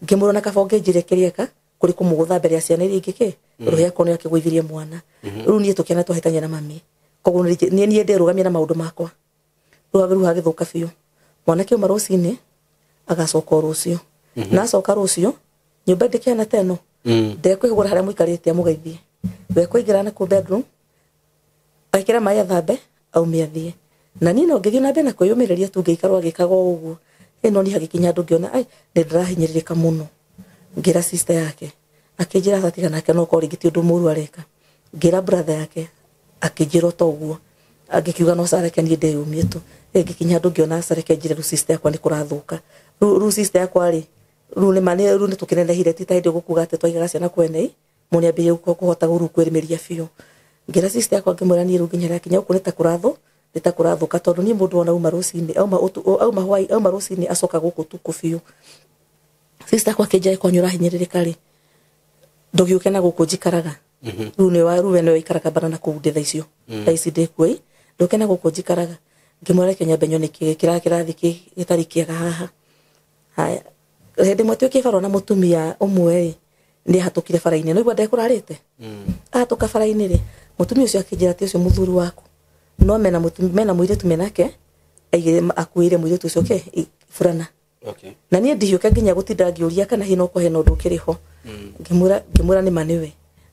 Ngĩmwĩra ona kaba ũngĩnjĩre kĩrĩa kũrĩ kũmũgũtha mbere ya ciana iria ingĩ kĩ, rũhĩ akwa nĩ akĩgũithirie mwana. Rĩu niĩ tũkĩona twahĩtania na mami. Koguo niĩ ndĩrũgamia na maũndũ makwa. Rĩu hagĩthũka biũ. Mwanake auma rũcinĩ agacoka o rũciũ. Na acoka rũciũ nyũmba ndĩkĩhana ta ĩno. Ndekwĩhũgũra harĩa mũikarĩte amũgeithie. We kũingĩra na kũu bedroom, ekĩre maĩ athambe, aume athiĩ. Na niĩ no ngĩthiĩ na mbere na kwĩyũmĩrĩria tu ngĩikarwo agĩkaga o ũguo. Ĩ no niĩ hagĩkinya handũ ngĩona ai nĩ ndĩrahinyĩrĩrĩka mũno. Ngĩra sister yake, akĩnjĩra aca tiga nake no korwo rĩngĩ ti ũndũ mũũru areka. Ngĩra brother yake, akĩnjĩra o ta ũguo. Angĩkiuga no careke niĩ ndĩyũmie tu. Ĩ ngĩkinya handũ ngĩona careke njĩre rĩu sister yakwa nĩ kũrathũka. Rĩu sister yakwa rĩ, rĩu nĩ ma nĩ rĩu nĩ tũkĩnenehire ti ta hĩndĩ ĩyo gũkuga atĩ twaigaga ciana kwene ĩ, mũndũ nĩambĩrĩirie kũhota rĩu kwĩrĩmĩria biũ. Ngĩra sister yakwa ngĩmwĩra niĩ rĩu nginya rĩakinya gũkũ nĩ ta kũrathũka tondũ niĩ mũndũ ona auma rũcinĩ, auma hwaĩ, auma rũcinĩ acoka gũkũ ũtukũ biũ. Sister yakwa akĩnjĩra kwa nĩ ũrahinyĩrĩrĩka rĩ, ndũgĩũke na gũkũ njikaraga. Rĩu nĩ wa rĩu we nĩwe ũikaraga bara na kũu ndĩ thaa icio. Thaa ici ndĩ kuo ĩ, ndũke na gũkũ njikaraga. Ngĩmwĩra reke nyambe nyone kĩ kĩrathiĩ gĩtarĩ kĩega haha. Haya, hĩndĩ ĩmwe twĩ kĩbarũa na mũtumia ũmwe rĩ, nĩ ahatũkire bara-inĩ. Nĩ waigua ndekũrarĩte? Ahatũka bara-inĩ rĩ, mũtumia ũcio akĩnjĩra atĩ ũcio mũthuri waku. No mena mũtumia, mena mũirĩtu menake, aigĩrĩire akuĩire mũirĩtu ũcio kĩ, burana. Na niĩ ndihiũke nginya gũtinda ngĩũria kana hihi no kũhe na ũndũ ũkĩrĩ ho. Ngĩmwĩra nĩ ma nĩwe.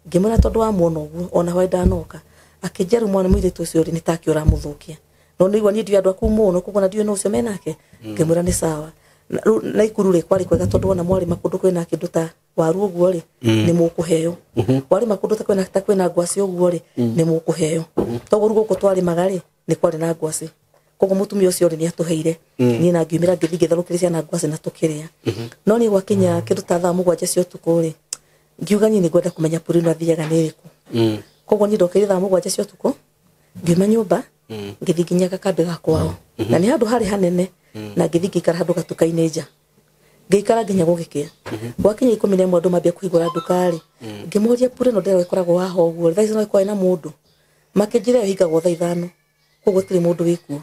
Ngĩmwĩra tondũ wa muona ũguo ona hwaĩ ndanoka. Akĩnjĩra rĩu mwana mũirĩtu ũcio rĩ, nĩ take ũramũthũkia. No nĩigua niĩ ndiũĩ andũ aku mũno, koguo na ndiũĩ nũ ũcio menake. Ngĩmwĩra nĩ sawa. Rĩu Naikuru rĩ, kwarĩ kwega tondũ wona mwarĩma kũndũ kwĩna kĩndũ ta waru ũguo rĩ, nĩ mũkũheo. Warĩma kũndũ ta kwĩna ngwacĩ ũguo rĩ, nĩ mũkũheo. Toguo rĩu gũkũ twarĩmaga rĩ, nĩ kwarĩ na ngwacĩ. Koguo mũtumia ũcio rĩ, nĩ atũheire. Niĩ na ngiumĩra ngĩthiĩ ngĩtherũkĩria ciana ngwacĩ na tũkĩrĩa. No niĩ gwakinya kĩndũ ta thaa 7 cia ũtukũ rĩ, ngiuga niĩ nĩngwenda kũmenya puri ĩno athiaga nĩ ĩrĩkũ. Koguo niĩ ndokĩrire thaa 7 cia ũtukũ, ngiuma nyũmba, ngĩthiĩ nginya gakambĩ ga kwao. Na nĩ handũ harĩ hanene, na ngĩthiĩ ngĩikara handũ gatuka-inĩ nja. Ngĩikara nginya gũgĩkĩa. Gwakinya 11 andũ mambia kũhingũra nduka rĩ, ngĩmoria puri ĩno ndĩrona ĩkoragwo haha ũguo, thaa ici no ĩkorwo ĩna mũndũ. Makĩnjĩra ĩyo ĩhingagwo thaa 5, koguo gũtirĩ mũndũ wĩ kuo.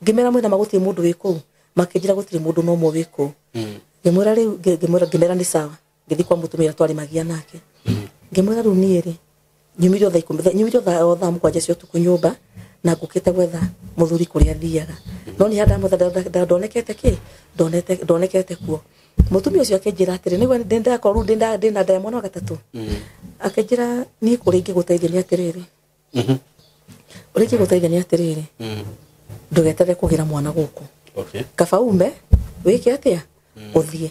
Ngĩmera mwĩna ma gũtirĩ mũndũ wĩ kũu, makĩnjĩra gũtirĩ mũndũ no ũmwe wĩ kũu. Ngĩmwĩra rĩu, ngĩmwĩra ngĩmera nĩ sawa. Ngĩthiĩ kwa mũtumia twarĩmagia nake. Ngĩmwĩra rĩu niĩ rĩ, nyumire o thaa ikũmi, nyumire o thaa 7 cia ũtukũ nyũmba, na ngũkĩte gwetha mũthuri kũrĩa athiaga. No niĩ handũ ndonekete kĩ? Ndonekete kuo. Mũtumia ũcio akĩnjĩra atĩrĩ, nĩguo ndĩndakorwo rĩu ndĩna nda ya mwana wa gatatũ. Akĩnjĩra niĩ kũrĩa ingĩgũteithia nĩ atĩrĩrĩ. Ũrĩa ingĩgũteithia nĩ atĩrĩrĩ. Ndũgeterere kũgĩra mwana gũkũ. Kaba ume, wĩke atĩa? Ũthiĩ.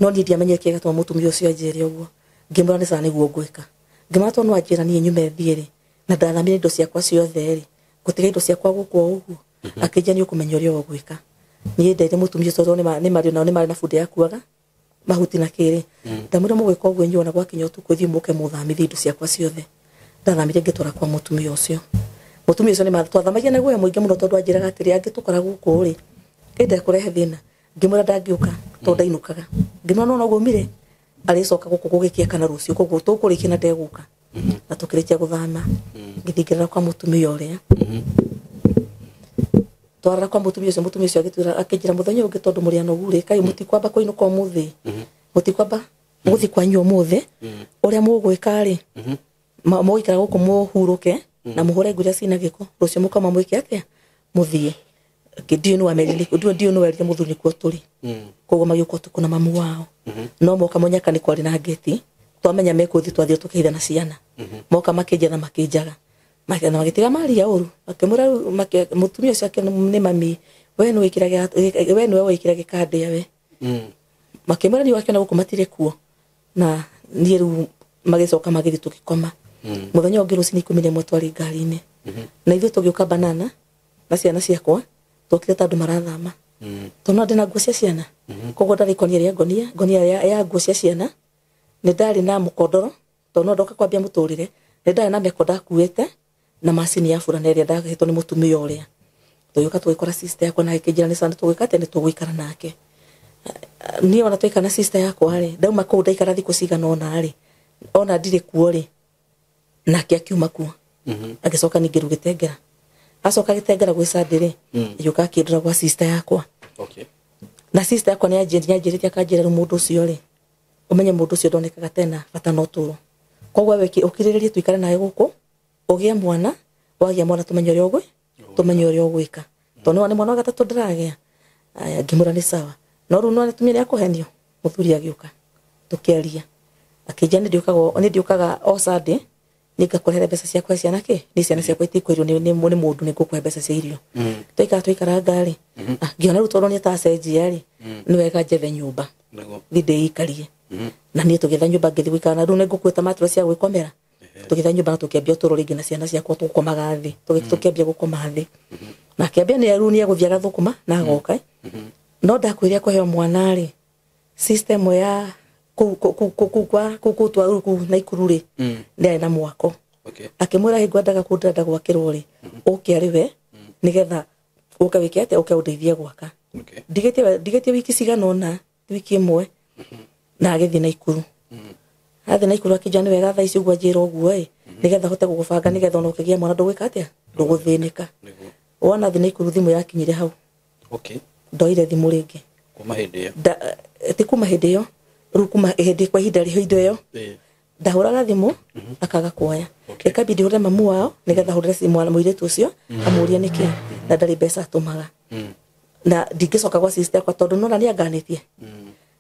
No niĩ ndiamenyire kĩrĩa gĩatũma mũtumia ũcio anjĩre ũguo. Ngĩmwĩra nĩ sawa nĩguo ngwĩka. Ngĩmwĩra tondũ no anjĩra niĩ nyume thiĩ rĩ, na ndathamire indo ciakwa ciothe rĩ, ngũtiga indo ciakwa gũkũ o ũguo. Akĩnjĩra nĩ ũkũmenya ũrĩa ũgwĩka. Niĩ ndeire mũtumia ũcio tondũ nĩ marĩ nao nĩ marĩ na bunda yakuaga mahuti na kĩrĩ. Ndamwĩra mũgwĩka ũguo inyuĩ ona gwakinya ũtukũ thiĩ mũke mũthamithie indo ciakwa ciothe. Ndathamire ngĩtwara kwa mũtumia ũcio. Mũtumia ũcio nĩ twathamagia na guoya mũingĩ mũno tondũ anjĩraga atĩrĩ, angĩtũkora gũkũ rĩ, ĩndekũrehe thĩna. Ngĩmwĩra ndangĩũka tondũ ndainũkaga. Ngĩmwĩra no noguo umire, arĩcoka gũkũ gũgĩkĩa kana rũciũ, koguo tũkũrĩkia na ndegũka. Na tũkĩrĩkia gũthama. Ngĩthiĩ ngĩrara kwa mũtumia ũrĩa. Twarara kwa mũtumia ũcio, mũtumia ũcio agĩtwĩra, akĩnjĩra mũthenya ũngĩ tondũ mũrĩ anogu rĩ, kaĩ mũtikwamba kũinũka ũmũthĩ? Mũtikwamba mũgũthiĩ kwanyu ũmũthĩ? Ũrĩa mũgwĩka rĩ, Mũgũikara gũkũ mũhurũke na mũhũre nguo iria cina gĩko rũciũ mũkauma mwĩke atĩa mũthiĩ. Ndiũĩ nĩ wamerire ndiũĩ nĩ werire mũthuri nĩkuo tũrĩ. Koguo magĩũka ũtukũ na mamu wao. No moka mũnyaka nĩ kwarĩ na ngĩti twamenya mekũthiĩ twathiĩ tũkĩhitha na ciana. Moka makĩnjetha makĩnjaga. Na magĩtiga maria ũru makĩmwĩra mũtumia ũcio nĩ mami we nĩwe wĩkĩraga gĩkandĩa we. Makĩmwĩra niĩ wakĩona gũkũ matirĩ kuo na niĩ rĩu magĩcoka magĩthiĩ tũgĩkoma. Mũthenya ũngĩ rũcinĩ 11 twarĩ ngari-inĩ. Na ithuĩ tũgĩũka banana na ciana ciakwa twokire ta andũ marathama. Tondũ no ndĩna nguo cia ciana. Koguo ndarĩ ikonia rĩa ngonia ya nguo cia ciana. Nĩ ndarĩ na mũkondoro tondũ no ndoka kwambia mũtũrĩre. Nĩ ndarĩ na mĩako ndakuĩte na macini ya burana ĩrĩa ndahetwo nĩ mũtumia ũrĩa. Tũgĩũka tũgĩkora sister yakwa na akĩnjĩra nĩ sana tũgwĩka atĩa nĩ tũgũikara nake. Niĩ ona twaikara na sister yakwa rĩ ndauma kũu ndaikara thikũ cigana ũna rĩ ona ndirĩ kuo rĩ nake akiuma kuo. Agĩcoka ningĩ rĩu Gĩtengera. Acoka Gĩtengera gwĩ Sunday rĩ agĩũka akĩndora gwa sister yakwa. Okay. Na sister yakwa nĩ anjĩrĩte akanjĩra rĩu mũndũ ũcio rĩ ũmenye mũndũ ũcio ndonekaga tena bata no tũro. Koguo we ũkirĩrĩrie tũikare nawe gũkũ ũgĩe mwana wagĩa mwana tũmenye ũrĩa tũmenye ũrĩa ũgwĩka. Tondũ nĩ mwana wa gatatũ ndĩragĩa. Aya ngĩmwĩra nĩ sawa. No rĩu no atumia nĩ akũhenio mũthuri agĩũka tũkĩaria. Akĩnjĩra nĩ ndiũkaga o Sunday nĩ ngakũrehere mbeca ciakwa ciana kĩ nĩ ciana ciakwa itikwĩrwo nĩ mũndũ nĩ ngũkũhe mbeca cia irio. Twaikara ngarĩ ngĩona rĩu tondũ nĩ atacenjia rĩ nĩ wega njethe nyũmba thiĩ ndĩikarie. Na niĩ tũgĩetha nyũmba ngĩthiĩ gũikara na rĩu nĩ ngũkuĩte mattress cia gwĩkomera. Tũgĩetha nyũmba na tũkĩambia ũtũũro rĩngĩ na ciana ciakwa tũkomaga thĩ tũkĩambia gũkoma thĩ. Na akĩambia nĩ rĩu nĩ egũthiĩ agathũkũma na agoka. No ndakwĩrire kũheo mwana rĩ system ya kũu twa kũu Naikuru rĩ nĩ na mwako. Akĩmwĩra hĩ ngwendaga kũu ndĩrenda gwakĩrwo rĩ ũke arĩ we nĩgetha ũke wĩke atĩa ũke ũndeithie gwaka. Ndigĩtie wiki cigana ũna wiki ĩmwe na agĩthiĩ Naikuru. Athiĩ Naikuru akĩnjĩra nĩ wega thaa ici ũguo anjĩra ũguo ĩ nĩgetha hote gũgũbanga nĩgetha ona ũkĩgĩa mwana ndũgwĩka atĩa ndũgũthĩnĩka. Wona athiĩ Naikuru thimũ yakinyire hau. Ndoire thimũ rĩngĩ. Kuma hĩndĩ ĩyo. Ti kuma hĩndĩ ĩyo rĩu kuma hĩndĩ kwa ihinda hĩndĩ ĩyo ndahũraga thimũ akaga kuoya. Ĩkambindi hũrĩre mamu wao nĩgetha hũrĩre mwana mũirĩtu ũcio amũrie nĩkĩ na ndarĩ mbeca atũmaga. Na ndingĩcoka gwa sister yakwa tondũ nona nĩ anganĩtie.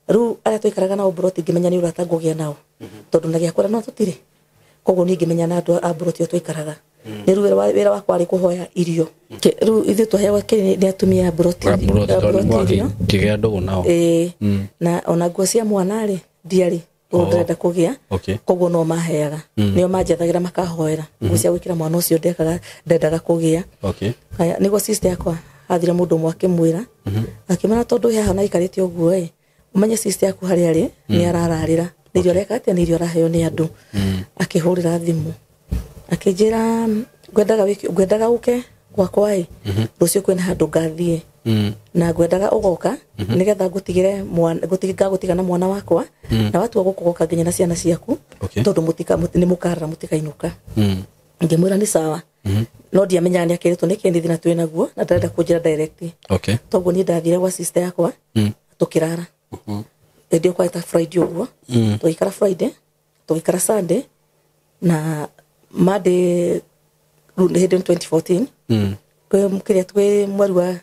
Rĩu arĩa twaikaraga nao mburoti ngĩmenya nĩ ũrata ngũgĩa nao tondũ na gĩakũra no tũtirĩ. Koguo niĩ ngĩmenya na andũ a mburoti ĩyo twaikaraga. Nĩ rĩu wĩra wakwa warĩ kũhoya irio. Rĩu ithuĩ twaheagwo kĩ nĩ atumia a mburoti irio. Kĩgĩa ndũgũ nao. Na ona nguo cia mwana rĩ ndiarĩ ũguo ndĩrenda kũgĩa. Koguo no maheaga. Nĩo manjethagĩra makahoera nguo cia gwĩkĩra mwana ũcio ndendaga kũgĩa. Haya nĩguo sister yakwa athire mũndũ ũmwe akĩmwĩra akĩmwĩra tondũ haha na aikarĩte ũguo ĩ ũmenye sister yaku harĩa arĩ nĩ arararĩra nĩ irio areka atĩa nĩ irio araheo nĩ andũ. Akĩhũrĩra thimũ akĩnjĩra ngwendaga ũke gwakwa ĩ rũciũ kwĩna handũ ngathiĩ na ngwendaga ũgoka nĩgetha ngũtigĩre mwana ngagũtiga na mwana wakwa na watua gũkũ nginya na ciana ciaku tondũ nĩ mũkarara mũtikainũka. Ngĩmwĩra nĩ sawa. No ndiamenyaga nĩ akĩrĩtwo nĩkĩ nĩ thĩna twĩ naguo na ndarenda kũnjĩra direct. Toguo niĩ ndathire gwa sister yakwa tũkĩrara. Hĩndĩ ĩyo kwarĩ ta Friday ũguo. Tũgĩikara Friday tũgĩikara Sunday na Monday rĩu nĩ hĩndĩ 2014 kĩrĩa twĩ mweri wa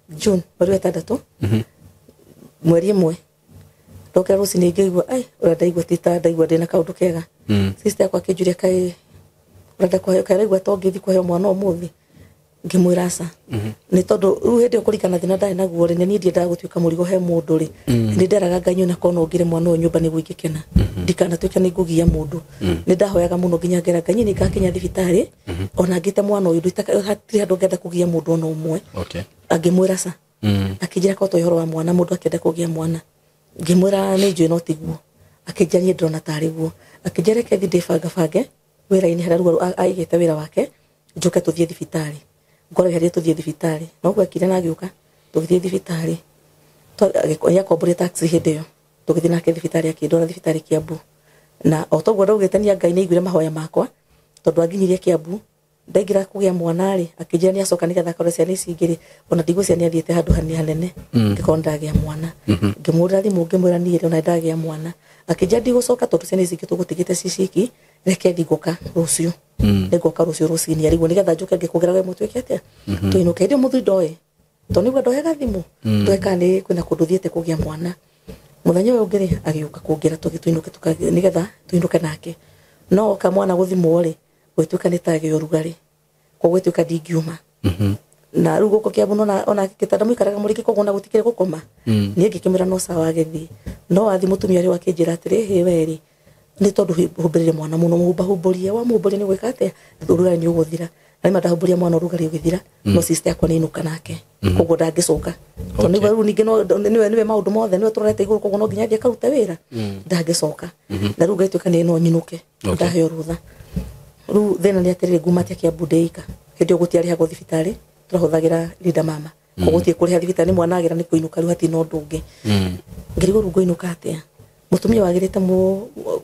June mweri wa ĩtandatũ mweri ĩmwe ndokĩra rũcinĩ ngĩigua ai ũrĩa ndaigua ti ta ndaigua ndĩna kaũndũ kega. Sister yakwa akĩnjũria kaĩ ũrenda kũheo kaĩ ũraigua ta ũngĩthiĩ kũheo mwana ũmũthĩ. Ngĩmwĩra aca. Nĩ tondũ rĩu hĩndĩ ĩyo kũringana thĩna ndarĩ naguo rĩ nĩ niĩ ndiendaga gũtuĩka mũrigo he mũndũ rĩ nĩ nderaga Ngai nyone korwo no ngĩre mwana ũyũ nyũmba nĩguo ingĩkena ndikanatuĩke nĩ ngũgia mũndũ. Nĩ ndahoyaga mũno nginya ngera Ngai niĩ ngakinya thibitarĩ ona ngĩte mwana ũyũ hatirĩ handũ ngenda kũgia mũndũ ona ũmwe. Angĩmwĩra aca. Akĩnjĩra korwo to ũhoro wa mwana mũndũ akĩenda kũgĩa mwana. Ngĩmwĩra nĩ njũĩ no tiguo. Akĩnjĩra niĩ ndĩrona tarĩ guo. Akĩnjĩra reke thiĩ ndĩbangabange wĩra-inĩ harĩa rĩu aigĩte wĩra wake njoke tũthiĩ thibitarĩ. Ngorwo harĩa tũthiĩ thibitarĩ. Noguo ekire na agĩũka tũgĩthiĩ thibitarĩ. Nĩakomborire taxi hĩndĩ ĩyo tũgĩthiĩ nake thibitarĩ akĩndwara thibitarĩ Kiambu. Na o toguo ndaugĩte nĩ Ngai nĩaiguire mahoya makwa tondũ anginyirie Kiambu ndaingĩra kũgĩa mwana rĩ akĩnjĩra nĩacoka nĩgetha akore ciana ici ingĩ rĩ ona ndigwĩciria nĩathiĩte handũ hanene ngĩkorwo nĩndagĩa mwana. Ngĩmũhũrĩra thimũ ngĩmwĩra niĩ rĩ ona nĩndagĩa mwana. Akĩnjĩra ndigũcoka tondũ ciana ici ingĩ tũgũtigĩte ci ciki Reke thi ngũka rũciũ. Nĩngũka rũciũ rũcinĩ arigwo nĩgetha njũke ngĩkũgĩra we mũtuĩke atĩa. Tũinũke hĩndĩ ĩyo mũthuri ndoĩ. Tondũ nĩguo ndoyaga thimũ. Ndoĩ kana nĩ kwĩna kũndũ thiĩte kũgĩa mwana. Mũthenya ũyũ ũngĩ rĩ agĩũka kũngĩra tũinũke nĩgetha tũinũke nake. No oka mwana gũthimwo rĩ gwĩtuĩka nĩ tagĩa ũrugarĩ. Koguo gwĩtuĩka ndingiuma. Na rĩu gũkũ Kiambu ona gĩtanda mũikaraga mũrĩngĩ koguo ona gũtikĩrĩ gũkoma. Niĩ ngĩkĩmwĩra no sawa agĩthiĩ. No wathi mũtumia ũrĩa akĩnjĩra atĩrĩ hĩ we rĩ nĩ tondũ humbĩrire mwana mũno mũhumbahumbũrie wamũhumbũria nĩ gwĩka atĩa ũrugarĩ nĩ ũgũthira. Na nĩma ndahũmbũria mwana ũrugarĩ ũgĩthira no sister yakwa nĩ inũka nake. Koguo ndangĩcoka. Tondũ nĩguo rĩu ningĩ no nĩwe maũndũ mothe nĩwe tũrorete igũrũ koguo no nginya athiĩ akarute wĩra. Ndangĩcoka. Na rĩu ngĩtuĩka nĩ no nyinũke. Ndaheo rũtha. Rĩu thĩna nĩ atĩrĩrĩ nguma atĩa Kiambu ndĩika. Hĩndĩ ĩyo gũtiarĩhagwo thibitarĩ tũrahũthagĩra Linda Mama. Koguo gũtirĩ kũrĩha thibitarĩ nĩ mwana agĩra nĩ kũinũka rĩu hatirĩ na ũndũ ũngĩ. Ngĩrigwo rĩu ngũinũka atĩa. Mũtumia wagĩrĩte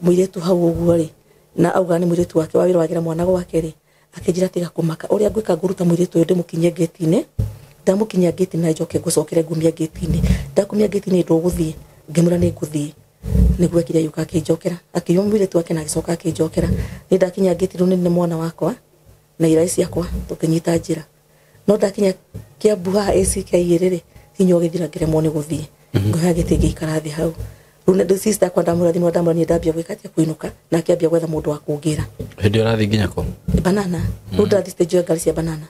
mũirĩtu hau ũguo rĩ na auga nĩ mũirĩtu wake wa wĩra wagĩra mwana gwake rĩ akĩnjĩra tiga kũmaka ũrĩa ngwĩka ngũruta mũirĩtu ũyũ ndĩmũkinyie ngĩti-inĩ ndamũkinyia ngĩti-inĩ na njoke ngũcokere ngumia ngĩti-inĩ ndakumia ngĩti-inĩ ndũgũthiĩ ngĩmwĩra nĩ ngũthiĩ nĩguo ekire agĩũka akĩnjokera akiuma mũirĩtu wake na agĩcoka akĩnjokera nĩ ndakinya ngĩti rĩu nĩ mwana wakwa na irai ciakwa tũkĩnyita njĩra no ndakinya Kiambu haha ACK rĩrĩ hinya ũgĩthira ngĩremwo nĩ gũthiĩ ngoya gĩtĩ ngĩikara thĩ hau rĩu nĩ sister yakwa ndamũra thimũ ndamũra niĩ ndambia gwĩka atĩa kũinũka na akĩambia gwetha mũndũ wa kũngĩra. Hĩndĩ ĩyo ũrathiĩ nginya kũ? Banana. Rĩu ndathiĩ stage ya ngari cia banana.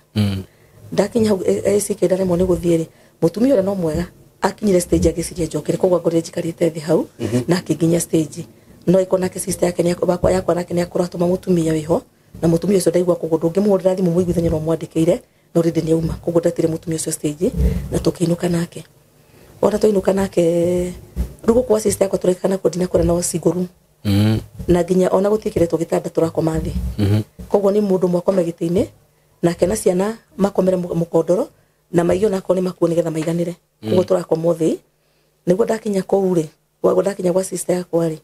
Ndakinya hau ACK ndaremwo nĩ gũthiĩ rĩ mũtumia ũrĩa no mwega akinyire stage agĩciria njokere koguo ngorire njikarĩte thĩ hau na akĩnginyia stage no iko nake sister yake nĩ yakwa nake nĩ akũratũma mũtumia wĩho na mũtumia ũcio ndaigua koguo ndũngĩmũhũrĩra thimũ mũiguithanie no mwandĩkĩire no rĩndĩ nĩ auma koguo ndatire mũtumia ũcio stage na tũkĩinũka nake. Ona twainũka nake rĩu gũkũ gwa sister yakwa tũraikara nakuo ndinakora no single room. Na nginya ona gũtiĩkĩrĩtwo gĩtanda tũrakoma thĩ. Koguo nĩ mũndũ ũmwe akome gĩtĩ-inĩ nake na ciana makomere mũkondoro na maigio nako nĩ makuo nĩgetha maiganĩre. Koguo tũrakoma thĩ nĩguo ndakinya kũu rĩ gwa ndakinya gwa sister yakwa rĩ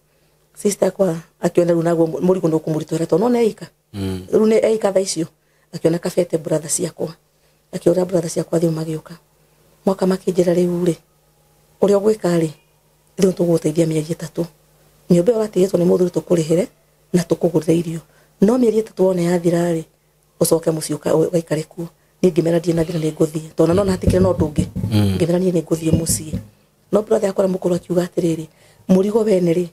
sister yakwa akĩona rĩu naguo mũrigo nĩ ũkũmũritũhĩra tondũ nĩ eika. Rĩu nĩ eika thaa icio akĩona kabete brother ciakwa akĩũra brother ciakwa thimũ magĩũka mwaka makĩnjĩra rĩu rĩ ũrĩa ũgwĩka rĩ ithuĩ tũgũgũteithia mĩeri 3 nyũmba ĩyo ũratigĩtwo nĩ mũthuri tũkũrĩhĩre na tũkũgũrĩre irio no mĩeri 3 wona yathira rĩ ũcoke mũciĩ ũgaikare kuo. Niĩ ngĩmera ndirĩ na thĩna nĩ ngũthiĩ tondũ no hatikĩrĩ na ũndũ ũngĩ ngĩmera niĩ nĩ ngũthiĩ mũciĩ no brother yakwa mũkũrũ akiuga atĩrĩrĩ mũrigo wene rĩ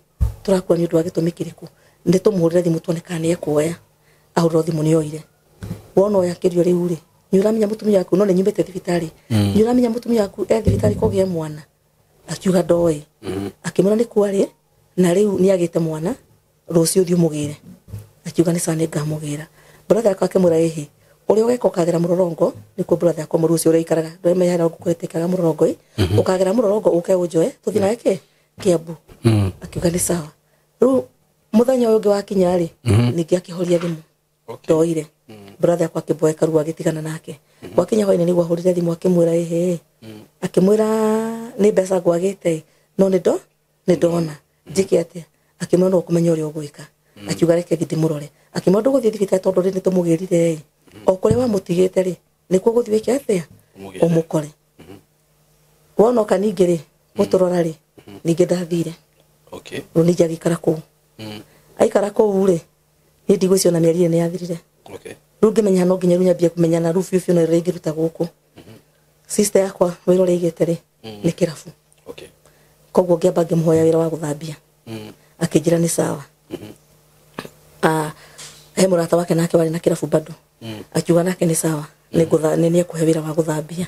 tũrakua nĩ ũndũ wa gĩtũmi kĩrĩkũ nĩ tũmũhũrĩre thimũ tuone kana nĩ ekuoya ahũrĩrwo thimũ nĩ oire wona oya kĩrio rĩu rĩ nĩ ũramenya mũtumia waku no nĩ nyumĩte thibitarĩ nĩ ũramenya mũtumia waku e thibitarĩ kũgĩa mwana akiuga ndoĩ akĩmwĩra nĩ kwarĩ na rĩu nĩ agĩte mwana rũciũ thiĩ ũmũgĩre akiuga nĩ sawa nĩ ngamũgĩra. Brother yakwa akĩmwĩra ĩhĩ ũrĩa ũgeka ũkagĩra mũrorongo nĩkuo brother yakwa mũrũ ũcio ũrĩa aikaraga ndũrĩa hena ngũkũ ĩkaga mũrorongo ĩ ũkagĩra mũrorongo ũke ũnjoe tũthiĩ nawe kĩ Kiambu akiuga nĩ sawa. Rĩu mũthenya ũyũ ũngĩ wakinya rĩ ningĩ akĩhoria thimũ ndoire brother yakwa akĩmboeka rĩu agĩtigana nake gwakinya hwainĩ nĩguo ahũrire thimũ akĩmwĩra ĩhĩ akĩmwĩra nĩ mbeca ngwagĩte no nĩ ndona njĩke atĩa akĩmwĩra no ũkũmenya ũrĩa ũgwĩka akiuga reke thiĩ ndĩmũrore akĩmwĩra ndũgũthiĩ thibitarĩ tondũ rĩ nĩtũmũgĩrire ĩ o kũrĩa wamũtigĩte rĩ nĩkuo gũthiĩ wĩke atĩa ũmũkore wona oka ningĩ rĩ gũtũrora rĩ ningĩ ndathire. Rĩu ningĩ agĩikara kũu aikara kũu rĩ niĩ ndigwĩciria ona mĩeri nĩ yathirire. Rĩu ngĩmenya no nginya rĩu nyambie kũmenyana rĩu biũ biũ na ũrĩa ingĩruta gũkũ. Sister yakwa wĩra ũrĩa aigĩte rĩ nĩ kĩrabu. Koguo ngĩamba ngĩmũhoya wĩra wa gũthambia akĩnjĩra nĩ sawa. He mũrata wake nake warĩ na kĩrabu bado akiuga nake nĩ sawa nĩ ekũhe wĩra wa gũthambia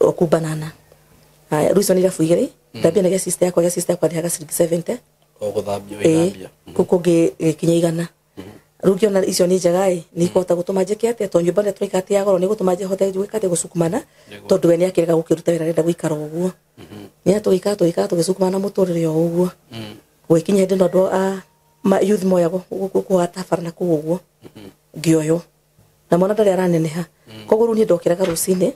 o kũu banana. Haya rĩu icio nĩ irabu igĩrĩ ndambia na gĩa sister yakwa gĩa sister yakwa ndĩhaga ciringi 70 o gũthambia wĩthambia kũu kũngĩ gĩkinya 100. Rĩu ngĩona icio nĩ njega ĩ nĩ ikũhota gũtũma njĩke atĩa tondũ nyũmba ĩrĩa tũraikara ti ya goro nĩ gũtũma hote gwĩka atĩa gũcukumana tondũ we nĩ akĩrega gũkĩruta wĩra arenda gũikara ũguo. Nĩ tũgĩikara tũgĩcukumana mũtũrĩre o ũguo gũgĩkinya hĩndĩ ĩno andũ a youth moyagwo gũkũ bara na kũu ũguo ngĩoywo na mwana ndarĩ araneneha koguo rĩu niĩ ndokĩraga rũcinĩ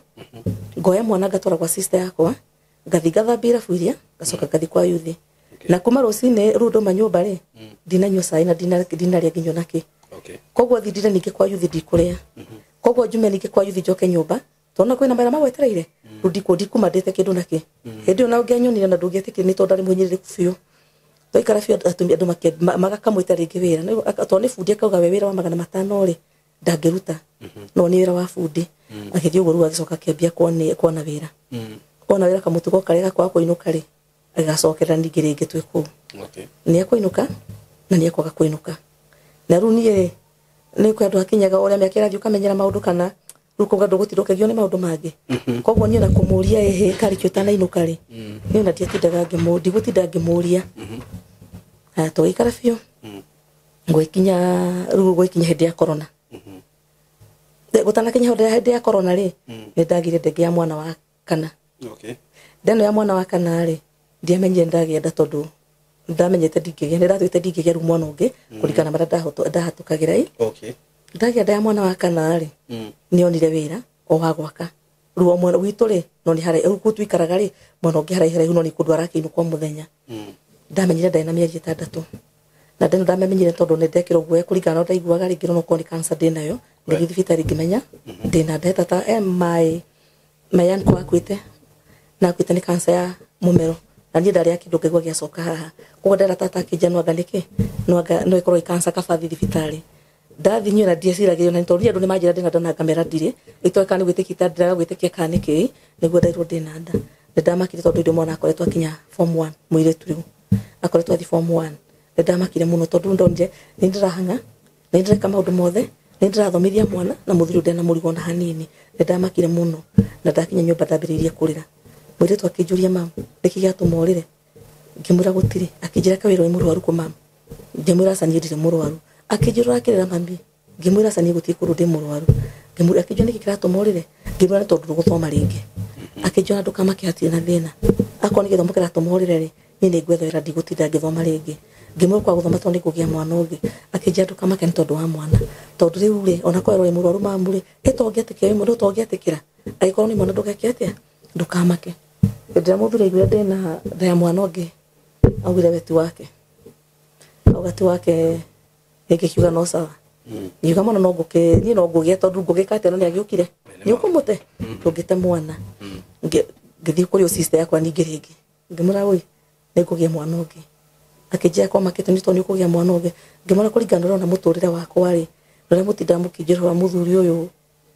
ngoya mwana ngatwara gwa sister yakwa ngathi ngathambia irabu iria ngacoka ngathi kwa youth na kuma rũcinĩ rĩu ndoma nyũmba rĩ ndinanyua cai na ndinarĩa nginya nakĩ koguo thindire ningĩ kwa youth ndikũrĩa koguo njume ningĩ kwa youth njoke nyũmba tondũ kwĩna mawĩra magwetereire rĩu ndikuma ndĩte kĩndũ nakĩ hĩndĩ ĩyo na ũngĩanyonire na ndũngĩetĩkire nĩ tondũ ndarĩ mũhinyĩrĩrĩku biũ. Twaikara biũ atumia andũ magakamwĩta rĩngĩ wĩra. Tondũ nĩ bundi akauga we wĩra wa 500 rĩ ndangĩruta. No nĩ wĩra wa bundi. Agĩthiĩ ũguo rĩu agĩcoka akĩambia kuona wĩra. Ona wĩra kamũtugo karĩa gakwa kũinũka rĩ agĩgacokerera ningĩ rĩngĩ twĩ kũu. Nĩ ekũinũka na nĩ ekwaga kũinũka. Na rĩu niĩ rĩ nĩ kwĩ andũ hakinyaga ũrĩa mĩaka ĩrathiĩ ũkamenyera maũndũ kana rĩu kuga ndũgũtinda ũkĩgio nĩ maũndũ mangĩ. Koguo niĩ na kũmũria ĩhĩ karĩkĩ ũtanainũka rĩ niĩ ona ndiatindaga ndigũtinda ngĩmũria. Tũgĩikara biũ gwĩkinya rĩu gwĩkinya hĩndĩ ya corona. Gũtanakinya hĩndĩ ya corona rĩ nĩ ndagire ndege ya mwana wa kana. Ndeno ya mwana wa kana rĩ ndiamenyire ndagĩa nda tondũ ndamenyete ndingĩgĩa nĩ ndatuĩte ndingĩgĩa rĩu mwana ũngĩ kũringana na marĩa ndahatũkagĩra ĩ. Ndagĩa nda ya mwana wa kana rĩ nĩonire wĩra o wa gwaka. Rĩu o mwena gwitũ rĩ no nĩ harĩa kũu tuikaraga rĩ mwena ũngĩ haraihu haraihu no nĩ kũndũ arakĩinũka o mũthenya. Ndamenyire ndarĩ na mĩeri 6. Na ndeno ndamenyire tondũ nĩ ndekĩrwo guoya kũringana na ndaiguaga rĩngĩ no okorwo nĩ cancer ndĩnayo. Ngĩthiĩ thibitarĩ ngĩmenya ndĩna nda tata my uncle akuĩte na akuĩte nĩ cancer ya mũmero. Na niĩ ndarĩa kĩndũ ngaigua gĩacoka haha. Koguo ndera tata akĩnjia no anga nĩkĩ? No anga no ĩkorwo ĩ cancer kaba thiĩ thibitarĩ. Ndathiĩ niĩ ona ndieciragia ona tondũ niĩ andũ nĩmanjĩra ndĩna nda na ngamera ndirĩ. Itoĩ kana nĩ gwĩtĩkia ndĩraga gwĩtĩkia kana nĩkĩ nĩguo ndairwo ndĩna nda. Nĩndamakire tondũ ndĩ mwana akoretwo akinya form 1 mũirĩtu rĩu. Akoretwo athiĩ form 1. Nĩndamakire mũno tondũ ndonire nĩ ndĩrahang'a, nĩ ndĩreka maũndũ mothe, nĩ ndĩrathomithia mwana na mũthuri ndena mũrigo ona hanini. Nĩndamakire mũno na ndakinya nyũmba ndambĩrĩirie kũrĩra. Mũirĩtu akĩnjũria mamu nĩkĩ gĩatũma ũrĩre? Ngĩmwĩra gũtirĩ. Akĩnjĩra kawĩra wĩ mũrwaru kũ mamu? Ngĩmwĩra aca niĩ ndirĩ mũrwaru. Akĩnjĩra ũrakĩrĩra mami? Ngĩmwĩra aca niĩ gũtirĩ kũndũ ndĩ mũrwaru. Ngĩmwĩra akĩnjũria nĩkĩ kĩratũma ũrĩre? Ngĩmwĩra nĩ tondũ ndũgũthoma rĩngĩ. Akĩnjĩra ndũkamake hatirĩ na thĩna. Akorwo nĩ gĩthomo kĩratũma ũrĩre rĩ niĩ nĩngwetha wĩra ndigũtinda ngĩthoma rĩngĩ. Ngĩmwĩra kwa gũthoma tondũ nĩngũgĩa mwana ũngĩ. Akĩnjĩra ndũkamake nĩ tondũ wa mwana. Tondũ rĩu rĩ ona korwo wĩ mũrwaru mamu rĩ ĩ to ũngĩetĩkĩra wĩ mũndũ to ũngĩetĩkĩra. Angĩkorwo nĩ mwana ndũgeke atĩa? Ndũkamake. Hĩndĩ ĩrĩa mũthuri aiguire ndĩna nda ya mwana ũngĩ augire we ti wake. Auga ti wake nĩngĩkiuga no sawa. Ngiuga mwana no ngũke niĩ no ngũgĩe tondũ ngũgĩka atĩa no nĩagĩũkire. Nĩ ũkũmũte? Ndũngĩte mwana. Ngĩthiĩ kũrĩ sister yakwa ningĩ rĩngĩ. Ngĩmwĩra oi nĩngũgĩa mwana ũngĩ. Akĩnjĩra kwa makĩte nĩ tondũ nĩũkũgĩa mwana ũngĩ. Ngĩmwĩra kũringana na ũrĩa mũtũrĩre wakwa rĩ ũrĩa mũtindaga mũkĩnjĩra wa mũthuri ũyũ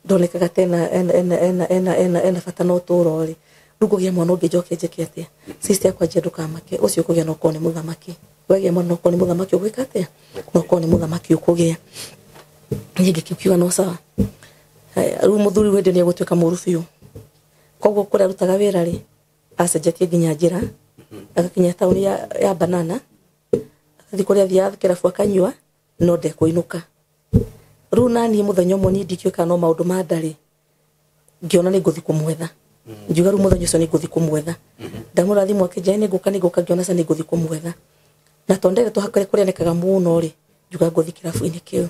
ndonekaga ta ena bata na ũtũũro rĩ. Rĩu ngũgĩa mwana ũngĩ njoke njĩke atĩa? Sister yakwa anjĩra ndũkamake ũcio ũkũgĩa no ũkorwo nĩ mũthamaki. Wegĩa mwana no ũkorwo nĩ mũthamaki ũgwĩka atĩa? No ũkorwo nĩ mũthamaki ũkũgĩa. Niĩ ngĩkiuga no sawa. Rĩu mũthuri hĩndĩ nĩ egũtuĩka mũũru biũ. Koguo kũrĩa arutaga wĩra rĩ acenjetie nginya njĩra agakinya taũni ya Banana agathiĩ kũrĩa athiaga kĩrabu akanyua no ndekũinũka. Rĩu naniĩ mũthenya ũmwe niĩ ndikĩũĩ kana no maũndũ ma nda rĩ ngĩona nĩ ngũthiĩ kũmwetha. Ngiuga rĩu mũthenya ũcio nĩ ngũthiĩ kũmwetha. Ndamũra thimũ akĩnjĩra nĩ ngũka nĩ ngũka ngĩona ca nĩ ngũthiĩ kũmwetha. Na tondũ nderetwo hakuhĩ kũrĩa nekaga mũno rĩ ngiuga ngũthiĩ kĩrabu-inĩ kĩu.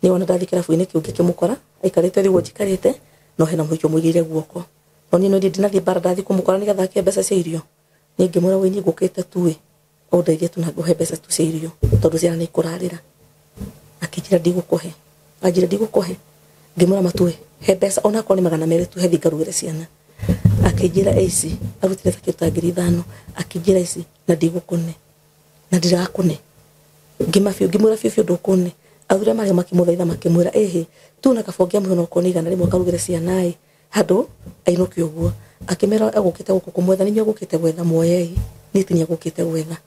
Niĩ wona ndathiĩ kĩrabu-inĩ kĩu ngĩkĩmũkora aikarĩte rĩu njikarĩte no hena mũhiki ũmũigĩire guoko. No niĩ no ndinathiĩ bara ndathiĩ kũmũkora nĩgetha akĩhe mbeca cia irio. Niĩ ngĩmwĩra wĩ niĩ ngũkĩte tu ĩ ũndeithie tu na ngũhe mbeca tu cia irio tondũ ciana nĩ ikũrarĩra. Akĩnjĩra ndigũkũhe. Anjĩra ndigũkũhe. Ngĩmwĩra matue he mbeca ona akorwo nĩ 200 tu he thiĩ ngarugĩre ciana. Akĩnjĩra ici arutire ta kĩndũ ta 5,000 akĩnjĩra ici na ndigũkũne na ndirakũne. Ngĩma biũ ngĩmwĩra biũ biũ ndũkũne. Athuri marĩa makĩmũthaitha makĩmwĩra ĩhĩ tu na kaba ũngĩamũhe ona okorwo nĩ 100 akarugĩre ciana ĩ handũ ainũke ũguo. Akĩmera egũkĩte gũkũ kũmwetha nĩ inyuĩ egũkĩte gwetha muoyei niĩ ti niĩ egũkĩte gwetha.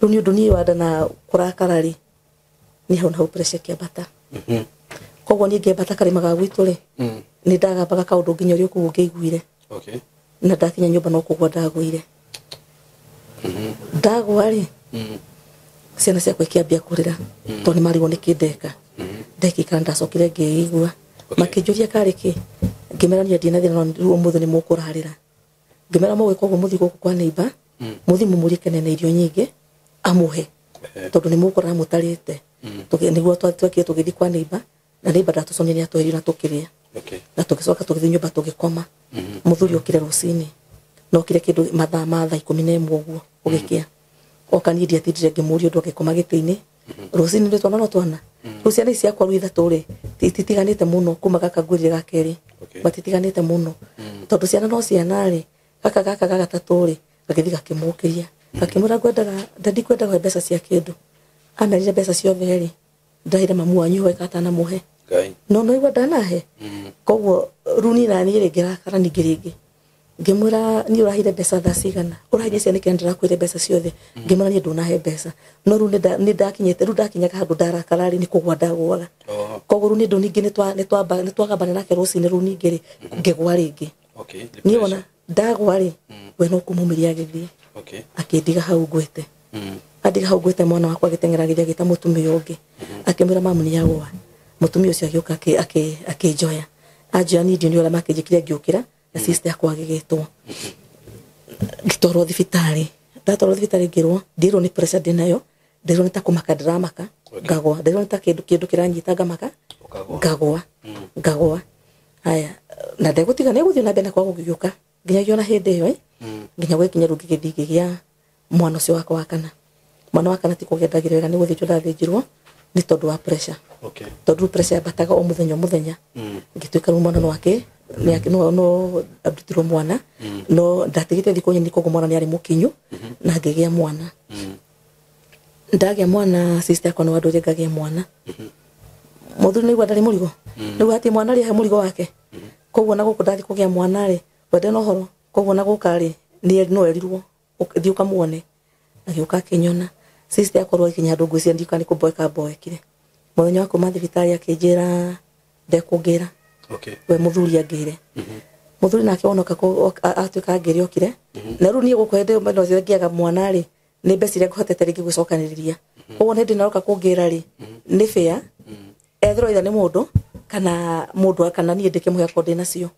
Rĩu nĩ ũndũ niĩ wanda na kũrakara rĩ niĩ hau nahau pressure ĩkĩambata. Koguo niĩ ngĩambata karĩma ga gwitũ rĩ nĩ ndagambaga kaũndũ nginya ũrĩa kũu ũngĩaiguire. Na ndakinya nyũmba no kũgwa ndagũire. Ndagwa rĩ ciana ciakwa ikĩambia kũrĩra tondũ nĩmarigwo nĩkĩ ndeka. Ndekĩikara ndacokire ngĩigua. Makĩnjũria karĩ kĩ ngĩmera niĩ ndirĩ na thĩna no rĩu ũmũthĩ nĩ mũkũrarĩra. Ngĩmera mũgwĩka ũguo mũthiĩ gũkũ kwa neighbor mũthiĩ mũmũrie kana ena irio nyingĩ amũhe tondũ nĩ mũkũrara mũtarĩte. Nĩguo twekire tũgĩthiĩ kwa neighbor na neighbor ndatũconia nĩ atũhe irio na tũkĩrĩa. Na tũgĩcoka tũgĩthiĩ nyũmba tũgĩkoma. Mũthuri okire rũcinĩ na okire kĩndũ mathaa ma thaa 11 ũguo ũgĩkĩa. Oka niĩ ndiatindire ngĩmũria ũndũ agĩkoma gĩtĩ-inĩ. Rũcinĩ nĩ twana no twana. Rĩu ciana ici ciakwa rĩu ithatũ rĩ ititiganĩte mũno kuma gaka ngwĩrire ga kerĩ. Matitiganĩte mũno. Tondũ ciana no ciana rĩ gaka gaka ga gatatũ rĩ gagĩthiĩ gakĩmũkĩria. Akĩmwĩra ngwendaga ndadi kwendaga mbeca cia kĩndũ. Amerire mbeca ciothe rĩ ndahire mamu wanyu we katanamũhe. No no igua ndanahe. Koguo rĩu niĩ na niĩ rĩngĩ rakara ningĩ rĩngĩ. Ngĩmwĩra niĩ ũrahire mbeca thaa cigana? Ũrahire ciana nĩkĩ ndĩrakwĩre mbeca ciothe? Ngĩmwĩra niĩ ndunahe mbeca. No rĩu nĩ ndakinyĩte rĩu ndakinyaga handũ ndarakara rĩ nĩ kũgwa ndagwaga. Koguo rĩu nĩ ningĩ nĩ twagambana nake rũcinĩ rĩu ningĩ rĩ ngĩgwa rĩngĩ. Niĩ wona ndagwa rĩ we no kũmũmĩria agĩthiĩ. Akĩndiga hau ngwĩte. Andiga hau ngwĩte mwana wakwa agĩteng'era agĩthiĩ agĩta mũtumia ũngĩ. Akĩmwĩra mamu nĩ agwa. Mũtumia ũcio agĩũka akĩnjoya. Anjoya niĩ ndiũĩ ũrĩa makĩnjĩkire ngĩũkĩra na sister yakwa agĩgĩtwo. Ngĩtwarwo thibitarĩ. Ndatwarwo thibitarĩ ngĩrwo ndirwo nĩ pressure ndĩnayo. Ndirwo nĩ ta kũmaka ndĩramaka. Ngagwa. Ndirwo nĩ ta kĩndũ kĩranyita ngamaka. Ngagwa. Ngagwa. Haya na ndegũtiga nĩgũthiĩ na mbere na kwaga gũgĩũka nginyagia ona hĩndĩ ĩyo nginya gwĩkinya rĩu ngĩgĩthiĩ ngĩgĩa mwana ũcio wakwa wa kana. Mwana wa kana ti kũgĩa ndagĩre wega nĩ gũthĩnjwo ndathĩnjirwo nĩ tondũ wa pressure. Tondũ rĩu pressure yambataga o mũthenya o mũthenya. Ngĩtuĩka rĩu mwana no ake no andutirwo mwana no ndatigĩte thikũ nyingĩ koguo mwana nĩ arĩ mũkinyu na ngĩgĩa mwana. Ndagĩa mwana sister yakwa nĩ wandũrire ngagĩa mwana. Mũthuri nĩigua ndarĩ mũrigo. Nĩguo atĩ mwana rĩ he mũrigo wake. Koguo na gũkũ ndathi kũgĩa mwana rĩ wende na ũhoro koguo na gũka rĩ nĩ no erirwo thiĩ ũkamuone. Agĩũka akĩnyona. Sister yakwa rĩu handũ ngwĩciria ndiũka nĩ kũmboeka mboekire. Mũthenya wa kuma thibitarĩ akĩnjĩra ndekũngĩra. We mũthuri angĩre. Mũthuri nake onoka atuĩka angĩre okire. Na rĩu niĩ gũkũ hĩndĩ ĩyo no ngĩaga mwana rĩ nĩ mbeca iria ngũhotete rĩngĩ gwĩcokanĩrĩria. Koguo hĩndĩ ĩno aroka kũngĩra rĩ nĩ fair. Ethirwo either nĩ mũndũ kana mũndũ kana niĩ ndĩkĩmũhe akorwo ndĩ nacio.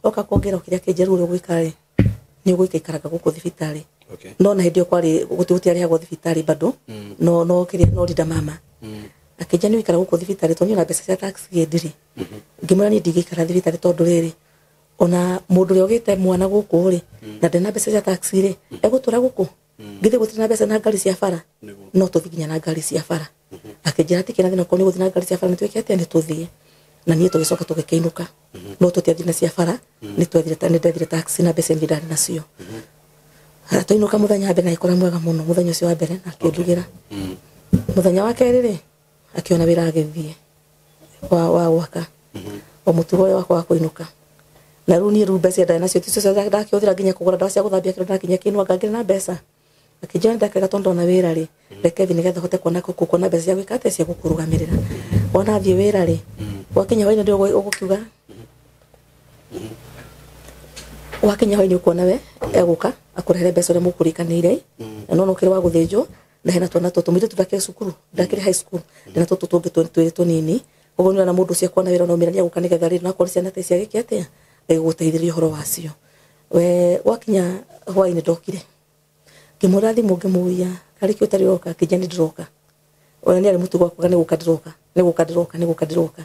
Oka kũngĩra okire akĩnjĩra ũrĩa ũgwĩka rĩ nĩ ũgũikaikaraga gũkũ thibitarĩ. No na hĩndĩ ĩyo kwarĩ gũtiarĩhagwo thibitarĩ bado. No no kĩrĩa no rinda mama. Akĩnjĩra nĩ ũikara gũkũ thibitarĩ tondũ niĩ ona mbeca cia taxi ndirĩ. Ngĩmwĩra niĩ ndingĩikara thibitarĩ tondũ rĩrĩ ona mũndũ ũrĩa ũgĩte mwana gũkũ rĩ na ndena mbeca cia taxi rĩ egũtũra gũkũ. Ngĩthiĩ gũtirĩ na mbeca na ngari cia bara. No tũthiĩ nginya na ngari cia bara. Akĩnjĩra atĩ kĩna thĩna okorwo nĩ gũthiĩ na ngari cia bara nĩ twĩke atĩa nĩ tũthiĩ. Na niĩ tũgĩcoka tũgĩkĩinũka. No tũtiathire na cia bara nĩ twethire nĩ ndethire taxi na mbeca iria ndarĩ nacio. Twainũka mũthenya wa mbere na agĩkora mwega mũno mũthenya ũcio wa mbere na akĩndugĩra. Mũthenya wa kerĩ rĩ akĩona wĩra agĩthiĩ wa gwaka. O mũtugo ũrĩa wakwa wa kũinũka. Na rĩu niĩ rĩu mbeca iria ndarĩ nacio ticio ndakĩhũthĩra nginya kũgũra ndawa cia gũthambia kĩronda ndakinya kĩnua ngangĩrĩ na mbeca. Akĩnjĩra ndakĩrega tondũ ndona wĩra rĩ reke thiĩ nĩgetha hote kuona kuona mbeca cia gwĩka atĩa cia gũkũrũgamĩrĩra. Wona athiĩ wĩra rĩ wakinya hwaĩ-inĩ ndio ũgũkiuga wakinya hwaĩ-inĩ ũkuona we egũka akũrehere mbeca ũrĩa mũkũrĩkanĩire. Na no ũkĩrĩ wa gũthĩnjwo na hena twana tũtũ mũirĩtu ndakĩrĩ cukuru ndakĩrĩ high school ndĩna tũtũ tũngĩ twĩrĩ tũnini. Koguo nĩ ũrona mũndũ ũcio akuona wĩra no mĩra nĩegũka nĩgetha rĩrĩ nakorwo ciana ta ici agĩke atĩa egũgũteithĩrĩria ũhoro wacio. We wakinya hwaĩ-inĩ ndokire. Ngĩmũra thimũ ngĩmũria karĩ kĩ ũtarĩ ũroka akĩnjĩra nĩ ndĩroka. Ona nĩ arĩ mũtugo wa kuuga nĩ gũka ndĩroka nĩ gũka ndĩroka nĩ gũka ndĩroka.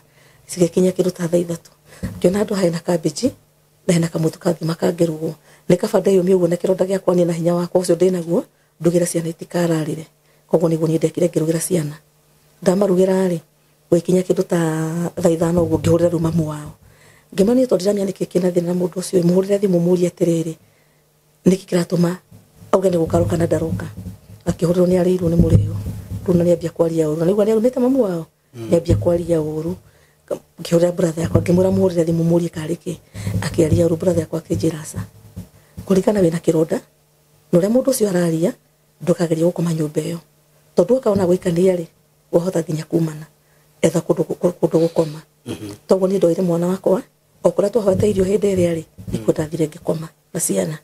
Cigĩkinya kĩndũ ta thaa ithatũ. Ngĩona handũ hena kambĩnji na hena kamũtu ka ngima kangĩrugwo. Nĩ kaba ndeyũmie ũguo na kĩronda gĩakwa niĩ na hinya wakwa ũcio ndĩnaguo ndugĩre ciana itikararĩre. Koguo nĩguo niĩ ndekire ngĩrugĩra ciana. Ndamarugĩra rĩ gũgĩkinya kĩndũ ta thaa ithano ũguo ngĩhũrĩra rĩu mamu wao. Ngĩmwĩra niĩ tondũ ndiramenya nĩkĩ kĩna thĩna na mũndũ ũcio mũhũrĩre thimũ mũrie atĩrĩrĩ nĩkĩ kĩratũma auge nĩ gũka aroka na ndaroka. Akĩhũrĩrwo nĩ arĩirwo nĩ mũrĩo. Rĩu na nĩambia kwaria ũru. Na nĩguo nĩarumĩte mamu wao. Nĩambia kwaria ũru. Ngĩhũrĩra brother yakwa ngĩmwĩra mũhũrĩre thimũ mũrie karĩ kĩ. Akĩaria ũru brother yakwa akĩnjĩra aca. Kũringana wĩna kĩronda na ũrĩa mũndũ ũcio araria ndũkagerie gũkoma nyũmba ĩyo. Tondũ woka ona gũikania rĩ wahota nginya kumana. Etha kũndũ gũkoma. Toguo niĩ ndoire mwana wakwa o kũrĩa twahoete irio hĩndĩ ĩrĩa rĩ nĩkuo ndathire ngĩkoma na ciana.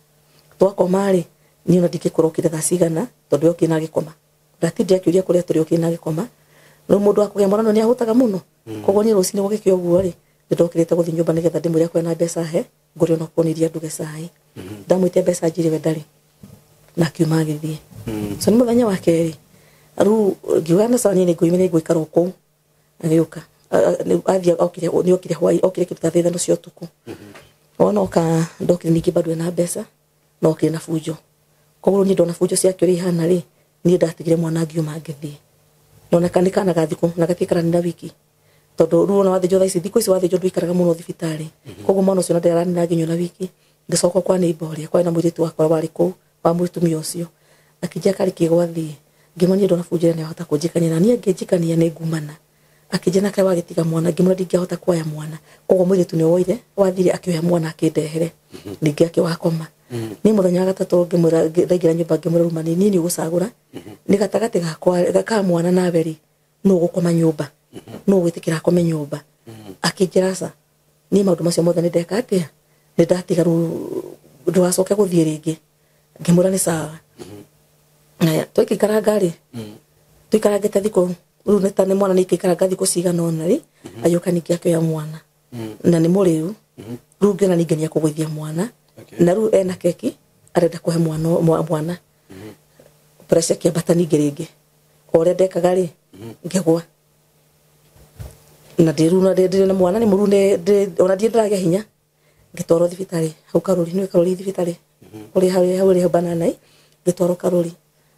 Twakoma rĩ niĩ ona ndingĩkorwo okire thaa cigana tondũ okire na agĩkoma. Ndatindire akĩũria kũrĩa tũrĩ okire na agĩkoma. No mũndũ wa kũgĩa mwana nĩ ahũtaga mũno. Koguo niĩ rũcinĩ gũgĩkĩa ũguo rĩ nĩndokĩrĩte gũthiĩ nyũmba nĩgetha ndĩmwĩre akorwo na mbeca he ngũre ona okorwo nĩ iria nduge cai. Ndamwĩtia mbeca njĩre we ndarĩ na akiuma agĩthiĩ. So nĩ mũthenya wa kerĩ rĩu ngiuga na sawa niĩ nĩngũimĩra nĩngũikara o kũu. Agĩũka athiĩ okire nĩ okire hwaĩ okire kĩndũ ta thaa ithano cia ũtukũ. Wona oka ndokire ningĩ bado ena mbeca na okire na bunjo. Koguo niĩ ndona bunjo ciake ũrĩa ihana rĩ niĩ ndatigire mwana ngiuma ngĩthiĩ. Nona nĩ kana ga thikũ na gatiikara na wiki. Tondũ rĩu ona wathĩnjwo thaa ici thikũ ici wathĩnjwo ndũikaraga mũno thibitarĩ. Koguo mwana ũcio na nginya na wiki. Ngĩcoka kwa neighbor ũrĩa kwarĩ na mũirĩtu wakwa warĩ kũu wa mũtumia ũcio. Akĩnjĩra karĩ kĩ gwathiĩ. Ngĩmwĩra niĩ ndonabunjĩra nĩahota kũnjikania na niĩ angĩnjikania nĩ ngumana. Akĩnjĩra nake wagĩtiga mwana, ngĩmwĩra ndingĩahota kuoya mwana. Koguo mũirĩtu nĩ woire, wathire akĩoya mwana akĩndehere. Ningĩ akĩwakoma. Niĩ mũthenya wa gatatũ ngĩmwĩra, ndaingĩra nyũmba ngĩmwĩra rĩu mami niĩ nĩ ũgũcagũra. Nĩ gatagatĩ gakwa ka mwana nawe rĩ, nũ ũgũkoma nyũmba? Nũ ũgwĩtĩkĩra akome nyũmba? Akĩnjĩra aca. Niĩ maũndũ macio mothe nĩ ndeka atĩa? Nĩ ndatiga rĩu ndũgacoke gũthiĩ rĩngĩ. Ngĩmwĩra nĩ sawa. Aya, twaikaranga rĩ, tũikarangĩte thikũ, rĩu nĩ ta nĩ mwana nĩ ikaikaranga thikũ cigana ũna rĩ, agĩũka ningĩ akĩoya mwana. Na nĩ mũrĩu. Rĩu ngĩona ningĩ nĩ ekũgũithia mwana. Na rĩu ena keki, arenda kũhe mwana. Pressure ĩkĩambata ningĩ rĩngĩ. O ũrĩa ndekaga rĩ, ngĩgwa. Na ndĩrũ na ndĩrĩ na mwana nĩ mũru nĩ ona ndiĩ ndĩragĩa hinya. Ngĩtwarwo thibitarĩ, hau Karũri, nĩwe Karũri thibitarĩ. Kũrĩa hau hau Banana, ngĩtwarwo Karũri.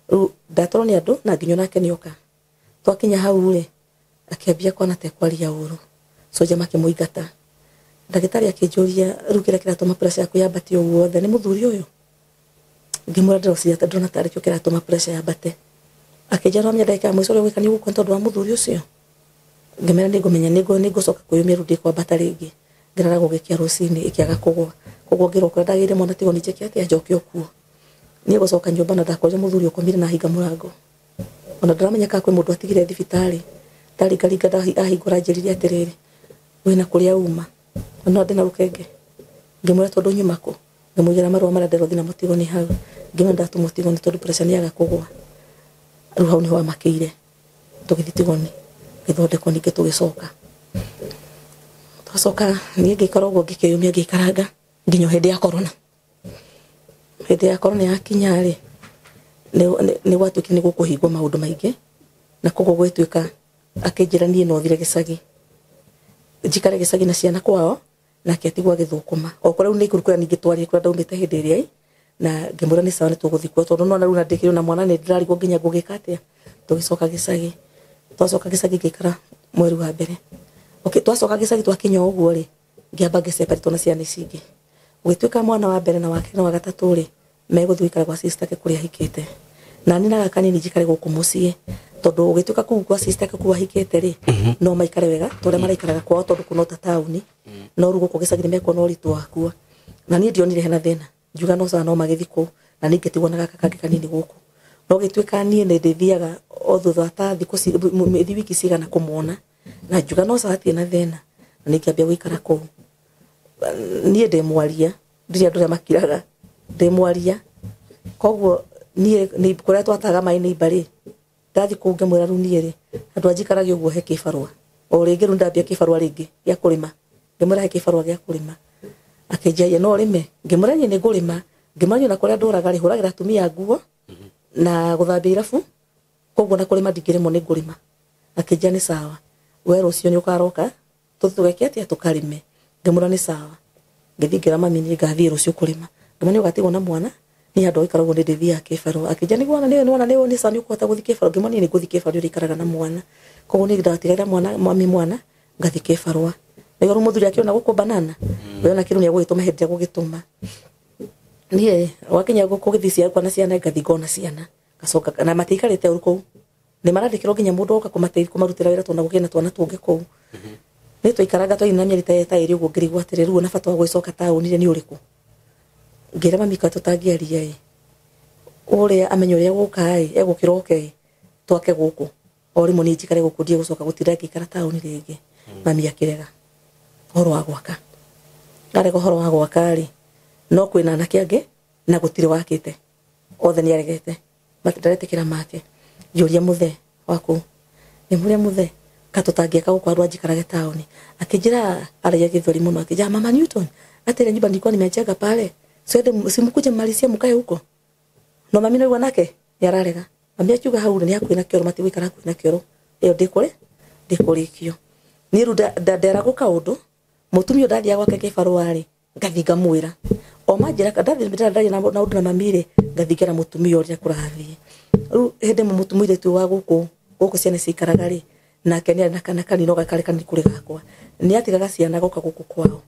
Rĩu ndatwarwo nĩ andũ na nginya nake nĩoka. Twakinya hau rĩ, akĩambia kuona ta ekwaria ũru. Soja makĩmũingata. Ndagĩtarĩ akĩnjũria rĩu kĩrĩa kĩratũma pressure yaku yambate ũguo wothe nĩ mũthuri ũyũ. Ngĩmwĩra ndĩreciria ta ndĩrona tarĩ kĩo kĩratũma pressure yambate. Akĩnjĩra no ndagĩka ya mũico ũrĩa ũgwĩka nĩ ũgũkua tondũ wa mũthuri ũcio. Ngĩmwĩra nĩngũmenya nĩngũcoka kwĩyũmia rĩu ndikwambata rĩngĩ. Ngĩrara gũgĩkĩa rũcinĩ ĩkĩaga kũgũa. Koguo ngĩrwo kũrĩa ndagĩire mwana tigwo nĩ njĩke atĩa njoke o kuo. Niĩ gũcoka nyũmba na ndakorire mũthuri ũkomire na ahinga mũrango. Ona ndĩramenya kana kwĩ mũndũ atigire thibitarĩ. Ndaringaringa ahingũra anjĩrire atĩrĩrĩ, wĩna kũrĩa uma. Na no ndĩna rũkenge. Ngĩmwĩra tondũ nyuma kũ. Ngĩmũigĩra marũa marĩa nderwo thiĩ namo Tigoni hau. Ngĩmwĩra ndatũmwo Tigoni tondũ pressure nĩyaga kũgũa. Rĩu hau nĩho amakĩire. Tũgĩthiĩ Tigoni. Gĩthondekwo ningĩ tũgĩcoka. Twacoka niĩ ngĩikara ũguo ngĩkĩyũmia ngĩikaranga nginya hĩndĩ ya corona. Hĩndĩ ya corona yakinya rĩ, nĩ gwatuĩkire nĩ gũkũhingwo maũndũ maingĩ, na koguo gwĩtuĩka akĩnjĩra niĩ no thire gĩcagi. Njikare gĩcagi na ciana kwao, nake atigwo agĩthũkũma. O kũrĩa rĩu nĩ kũrĩa ningĩ twarĩ kũrĩa ndaumĩte hĩndĩ ĩrĩa ĩ, na ngĩmwĩra nĩ sawa nĩ tũgũthiĩ kuo tondũ nĩwona rĩu na ndĩkĩrĩ na mwana nĩ ndĩrarigwo nginya ngũgĩka atĩa. Tũgĩcoka gĩcagi. Twacoka gĩcagi ngĩikara mweri wa mbere. Okay, twacoka gĩcagi twakinya ũguo rĩ, ngĩamba ngĩseparĩtwo na ciana ici ingĩ. Gũgĩtuĩka mwana wa mbere na wa kerĩ na wa gatatũ rĩ, megũthiĩ gũikara gwa sister yake kũrĩa ahikĩte. Na niĩ na gaka kanini njikare gũkũ mũciĩ, tondũ gũgĩtuĩka kũu gwa sister yake kũu ahikĩte rĩ, no maikare wega, ta ũrĩa maraikaraga kwao tondũ kũu no ta taũni. No rĩu gũkũ gĩcagi nĩmekuona ũritũ wakuo. Na niĩ ndionire hena thĩna. Ngiuga no sawa no magĩthiĩ kũu, na niĩ ngĩtigwo na gaka kangĩ kanini gũkũ. No gĩtuĩka niĩ nĩ ndĩthiaga o thutha wa ta thikũ wiki cigana kũmona. Na ngiuga no sawa hatirĩ na thĩna. Na niĩ ngĩambia gũikara kũu. Niĩ ndĩ mwaria, ndirĩ andũ arĩa makiraga. Ndĩ mwaria. Koguo niĩ nĩ kũrĩa twataga maĩ nĩ imba rĩ, ndathiĩ kũu ngĩmwĩra rĩu niĩ rĩ, andũ a njikarage ũguo he kĩbarũa. O rĩngĩ rĩu ndambia kĩbarũa rĩngĩ gĩa kũrĩma. Ngĩmwĩra he kĩbarũa gĩa kũrĩma. Akĩnjĩra no ũrĩme. Ngĩmwĩra niĩ nĩ ngũrĩma. Ngĩmwĩra niĩ ona kũrĩa ndũraga rĩ, hũragĩra atumia nguo na gũthambia irabu. Koguo na kũrĩma ndingĩrĩmwo nĩ ngũrĩma. Akĩnjĩra nĩ sawa. We rũciũ nĩ ũkaroka, tũthiĩ tũgeke atĩa tũkarĩme. Ngĩmwĩra nĩ sawa. Ngĩthiĩ ngĩra mami niĩ ngathiĩ rũciũ kũrĩma. Ngĩmwĩra nĩ ũgatigwo na mwana, niĩ handũ gũikara ũguo nĩ ndĩthiaga kĩbarũa. Akĩnjĩra nĩguo nĩ wona nĩ sawa nĩ ũkũhota gũthiĩ kĩbarũa. Ngĩmwĩra niĩ nĩ ngũthiĩ kĩbarũa ũrĩikaraga na mwana. Koguo niĩ ndatigagĩra mwana mami mwana ngathiĩ kĩbarũa. Nĩguo rĩu mũthuri akĩona gũkũ banana, we ona kĩrũ nĩ egũgĩtũma hĩndĩ ĩrĩa egũgĩtũma. Niĩ wakinya gũkũ gũthiĩ kuona ciana ngathiĩ ngona ciana. Ngacoka na matiikarĩte ũru kũu. Nĩ marandĩkĩrwo nginya mũndũ oka kũmarutĩra wĩra tondũ gũkĩrĩ na twana tũngĩ kũu. Nĩ twaikaranga twaina mĩeri ta ĩrĩ ũguo ngĩrigwo atĩrĩ rĩu ona bata wa gũgĩcoka taũni nĩ ũrĩkũ. Ngĩra mami ka tũtangĩaria ĩ, ũrĩa amenya ũrĩa gũka ĩ, egũkĩra oke ĩ, twake gũkũ. O rĩmwe niĩ njikare gũkũ ndiĩ gũcoka gũtinda ngĩikara taũni rĩngĩ. Mami akĩrega ũhoro wa gwaka. Arega ũhoro wa gwaka rĩ, no kwĩna anake angĩ na gũtirĩ wakĩte. Othe nĩ aregete. Ndaretĩkĩra make. Ngĩũria mũthee waku. Ngĩmũria mũthee, ka tũtangĩaka gũkũ andũ anjikarage taũni. Akĩnjĩra aragia gĩthweri mũno, akĩnjĩra Mama Newton, hata ile nyumba nilikuwa nimejenga pale, siende simkuje mmalizie mkae huko. No mami naigua nake nĩ ararega. Mami akiuga hau nĩ hakuhĩ na kĩoro, matigũikara hakuhĩ na kĩoro. Ĩyo ndĩkũrĩkio. Niĩ rĩu nderagwo kaũndũ, mũtumia ũyũ ndathiaga gwake kĩbarũa rĩ, ngathiĩ ngamwĩra. O manjĩra ndathiĩ ndĩraria na ũndũ na mami rĩ, ngathiĩ ngera mũtumia ũrĩa kũrathiĩ. Rĩu hĩndĩ ĩmwe mũirĩtu wa gũkũ ciana cikaraga rĩ, nake nĩ arĩ na kana kanini no gakarĩ kanini kũrĩ gakwa. Nĩ atigaga ciana goka gũkũ kwao.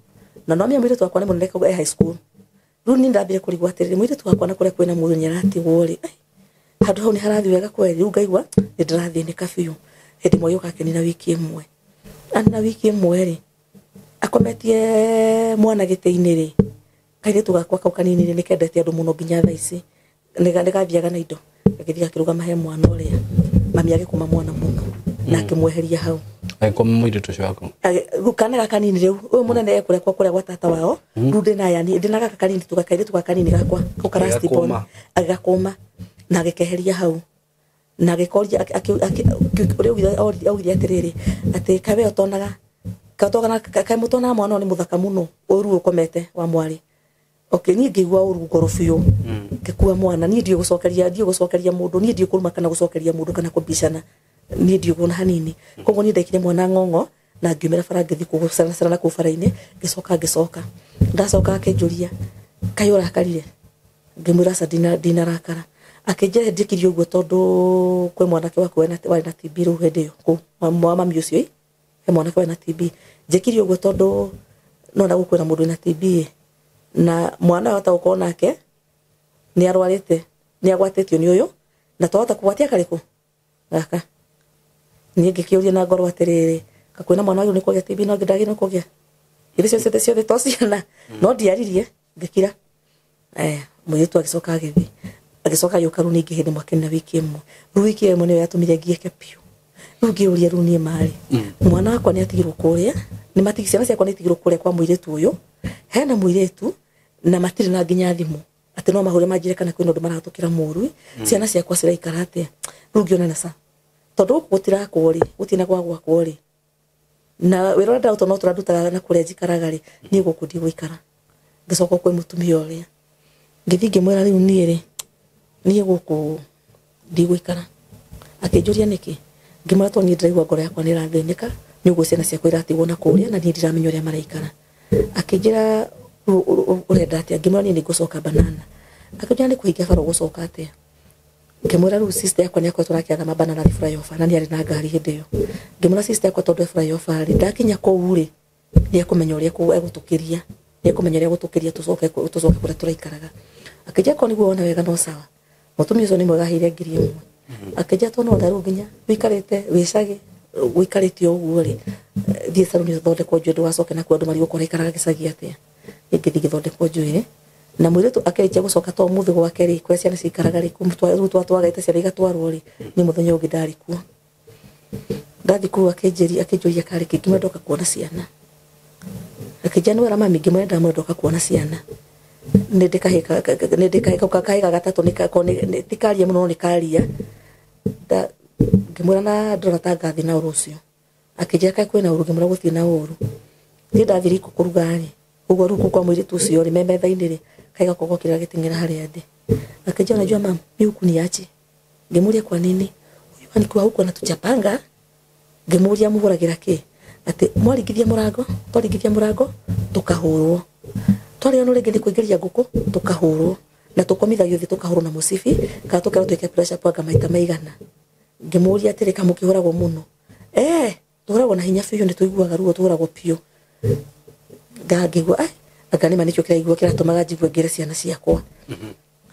Na no amenya mũirĩtu wakwa nĩ mũnene koguo e high school. Rĩu niĩ ndambire kũrigwo atĩrĩrĩ, mũirĩtu wakwa na kũrĩa kwĩna mũthuri nĩ aratigwo rĩ, ai, Handũ hau nĩ harathiĩ wega kweli, rĩu ngaigua nĩ ndĩrathĩnĩka biũ. Hĩndĩ ĩmwe agĩũka akĩnina wiki ĩmwe. Anina wiki ĩmwe rĩ, akometie mwana gĩtĩ-inĩ rĩ, kairĩtu gakwa kau kanini rĩ, nĩ kendete andũ mũno nginya thaa ici. Nĩ gathiaga na indo, gagĩthiĩ gakĩrũgama he mwana ũrĩa. Mami agĩkũma mwana mũno na akĩmweheria hau. Agĩkoma mũirĩtu ũcio waku? Rĩu kana gaka kanini rĩu, ũyũ mũnene ekũrĩa kwa kũrĩa gwa tata wao, rĩu ndĩna yani, ndĩna gaka kanini tu, kairĩtu gaka kanini gakwa, kau ka last born. Agĩgakũma. Agĩgakũma na agĩkeheria hau. Na agĩkoria, ũrĩa augire atĩrĩrĩ, atĩ kaĩ we ũtonaga, kaĩ ũtonaga, kaĩ mũtonaga mwana ũyũ nĩ mũthaka mũno, ũru ũkomete wa mwarĩ. Okay, niĩ ngĩigua ũru ngoro biũ. Ngĩkua mwana, niĩ ndiũĩ gũcokeria, ndiũĩ gũcokeria mũndũ, niĩ ndiũĩ kũruma kana gũcokeria mũndũ kana kũbicana. Niĩ ndiũĩ kuona hanini. Koguo niĩ ndaikire mwana ng'ong'o na ngiumĩra bara ngĩthiĩ gũceracera na kũu bara-inĩ, ngĩcoka ngĩcoka. Ndacoka akĩnjũria, kaĩ ũrakarire? Ngĩmwĩra aca, ndinarakara. Akĩnjĩra njĩkire ũguo tondũ kwĩ mwanake waku warĩ na TB rĩu hĩndĩ ĩyo, kũu, wa mami ũcio ĩ, he mwanake warĩ na TB. Njĩkire ũguo tondũ no na gũkũ kwĩna mũndũ wĩna TB ĩ, na mwana ũyũ gũkorwo nake nĩ arwarĩte, nĩ agwatĩtio nĩ ũyũ, na twahota kũgwatia karĩkũ gaka. Niĩ ngĩkĩũria na ngoro atĩrĩrĩ, kakwĩna mwana wagĩrĩirwo nĩ kũgĩa TB no ndagĩrĩirwo nĩ kũgĩa. Irio ciothe ciothe to ciana, no ndiaririe, ngĩkira. Mũirĩtu agĩcoka agĩthiĩ. Agĩcoka agĩũka rĩu ningĩ hĩndĩ mwakĩnina wiki ĩmwe. Rĩu wiki ĩmwe nĩyo yatũmire ngiĩke biũ. Rĩu ngĩũria rĩu niĩ marĩ. Mwana wakwa nĩ atigirwo kũrĩa, nĩ matigi, ciana ciakwa nĩ itigirwo kũrĩa kwa mũirĩtu ũyũ. Hena mũirĩtu na matirĩ na nginya thimũ. Atĩ no mahũre manjĩre kana kwĩna ũndũ marahatũkĩra mũru. Ciana ciakwa ciraikara atĩa? Rĩu ngĩona na ca. Tondũ gũkũ gũtirakwo rĩ, gũtirĩ na gwa gwakwo rĩ. Na wĩra ũrĩa ndĩraruta no tũrandutaga na kũrĩa njikaraga rĩ, niĩ gũkũ ndigũikara. Ngĩcoka kwĩ mũtumia ũrĩa. Ngĩthiĩ ngĩmwĩra rĩu niĩ rĩ, niĩ gũkũ ndigũikara. Akĩnjũria nĩkĩ? Ngĩmwĩra tondũ niĩ ndĩraigua ngoro yakwa nĩ ĩrathĩnĩka, nĩ ũguo ciana ciakwa iratigwo na kũrĩa na niĩ ndiramenya ũrĩa maraikara. Akĩnjĩra ũrenda atĩa? Ngĩmwĩra niĩ nĩngũcoka banana. Akĩnjĩra nĩ kũhingia bara ũgũcoka atĩa? Ngĩmwĩra rĩu sister yakwa nĩ akoretwo akĩathama banana athiĩ flyover na nĩ arĩ na ngari hĩndĩ ĩyo. Ngĩmwĩra sister yakwa tondũ e flyover rĩ, ndakinya kũu rĩ, nĩ ekũmenya ũrĩa egũtũkĩria. Nĩ ekũmenya ũrĩa egũtũkĩria tũcoke kũrĩa tũraikaraga. Akĩnjĩra korwo nĩguo wona wega no sawa. Mũtumia ũcio nĩ mwega aheire ngiri ĩmwe. Akĩnjĩra tondũ no rĩu nginya wĩikarĩte wĩcage, wĩikarĩte o ũguo rĩ, thiĩ caruni ũthondekwo njuĩrĩ ndũgacoke nakuo andũ marigwo ũraikaraga gĩcagi atĩa. Niĩ ngĩthiĩ ngĩthondekwo njuĩrĩ. Na mũirĩtu akĩrĩkia gũcoka to mũthĩ gwake rĩ, kũrĩa ciana cikaraga rĩ, rĩu twagĩte ciana igatwarwo rĩ, niĩ mũthenya ũngĩ ndarĩ kuo. Ndathiĩ kũu akĩnjũria karĩ kĩ, ngĩmwĩra ndoka kuona ciana. Akĩnjĩra nĩ wera mami, ngĩmwĩra ndamwĩra ndoka kuona ciana. Nĩ ndĩkahĩka, nĩ ndĩkahĩka, kahĩka gatatũ nĩ ka, nĩ, nĩ, ti karia mũno, nĩ karia. Ngĩmwĩra na ndĩrona ta ngathiĩ na ũru ũcio. Akĩnjĩra kaĩ kwĩna ũru, ngĩmwĩra gũtirĩ na ũru. Niĩ ndathiĩ riko kũruga rĩ, ũguo rĩu kũu kwa mũirĩtu ũcio rĩ, me metha-inĩ rĩ, kaĩ gakorwo gokĩra gagĩteng'era harĩa ndĩ. Akĩnjĩra unajua mama, mimi huku niache. Ngĩmũria kwa nini? Huyu alikuwa huku anatuchapanga. Ngĩmũria mũhũragĩra kĩ? Atĩ mwaringithia mũrango, twaringithia mũrango, tũkahũrwo. Twarĩ ono rĩngĩ nĩ kũingĩria ngũkũ, tũkahũrwo. Na tũkomithagio thĩ tũkahũrwo na mũcibi, kana tũkerwo twĩke pressure panga maita maigana. Ngĩmũria atĩrĩ, ka mũkĩhũragwo mũno? Tũhũragwo na hinya biũ, nĩ tũiguaga ruo, tũhũragwo biũ. Ngĩigua, anga nĩ ma nĩkĩo kĩraigua kĩratũmaga njigue ngĩre ciana ciakwa.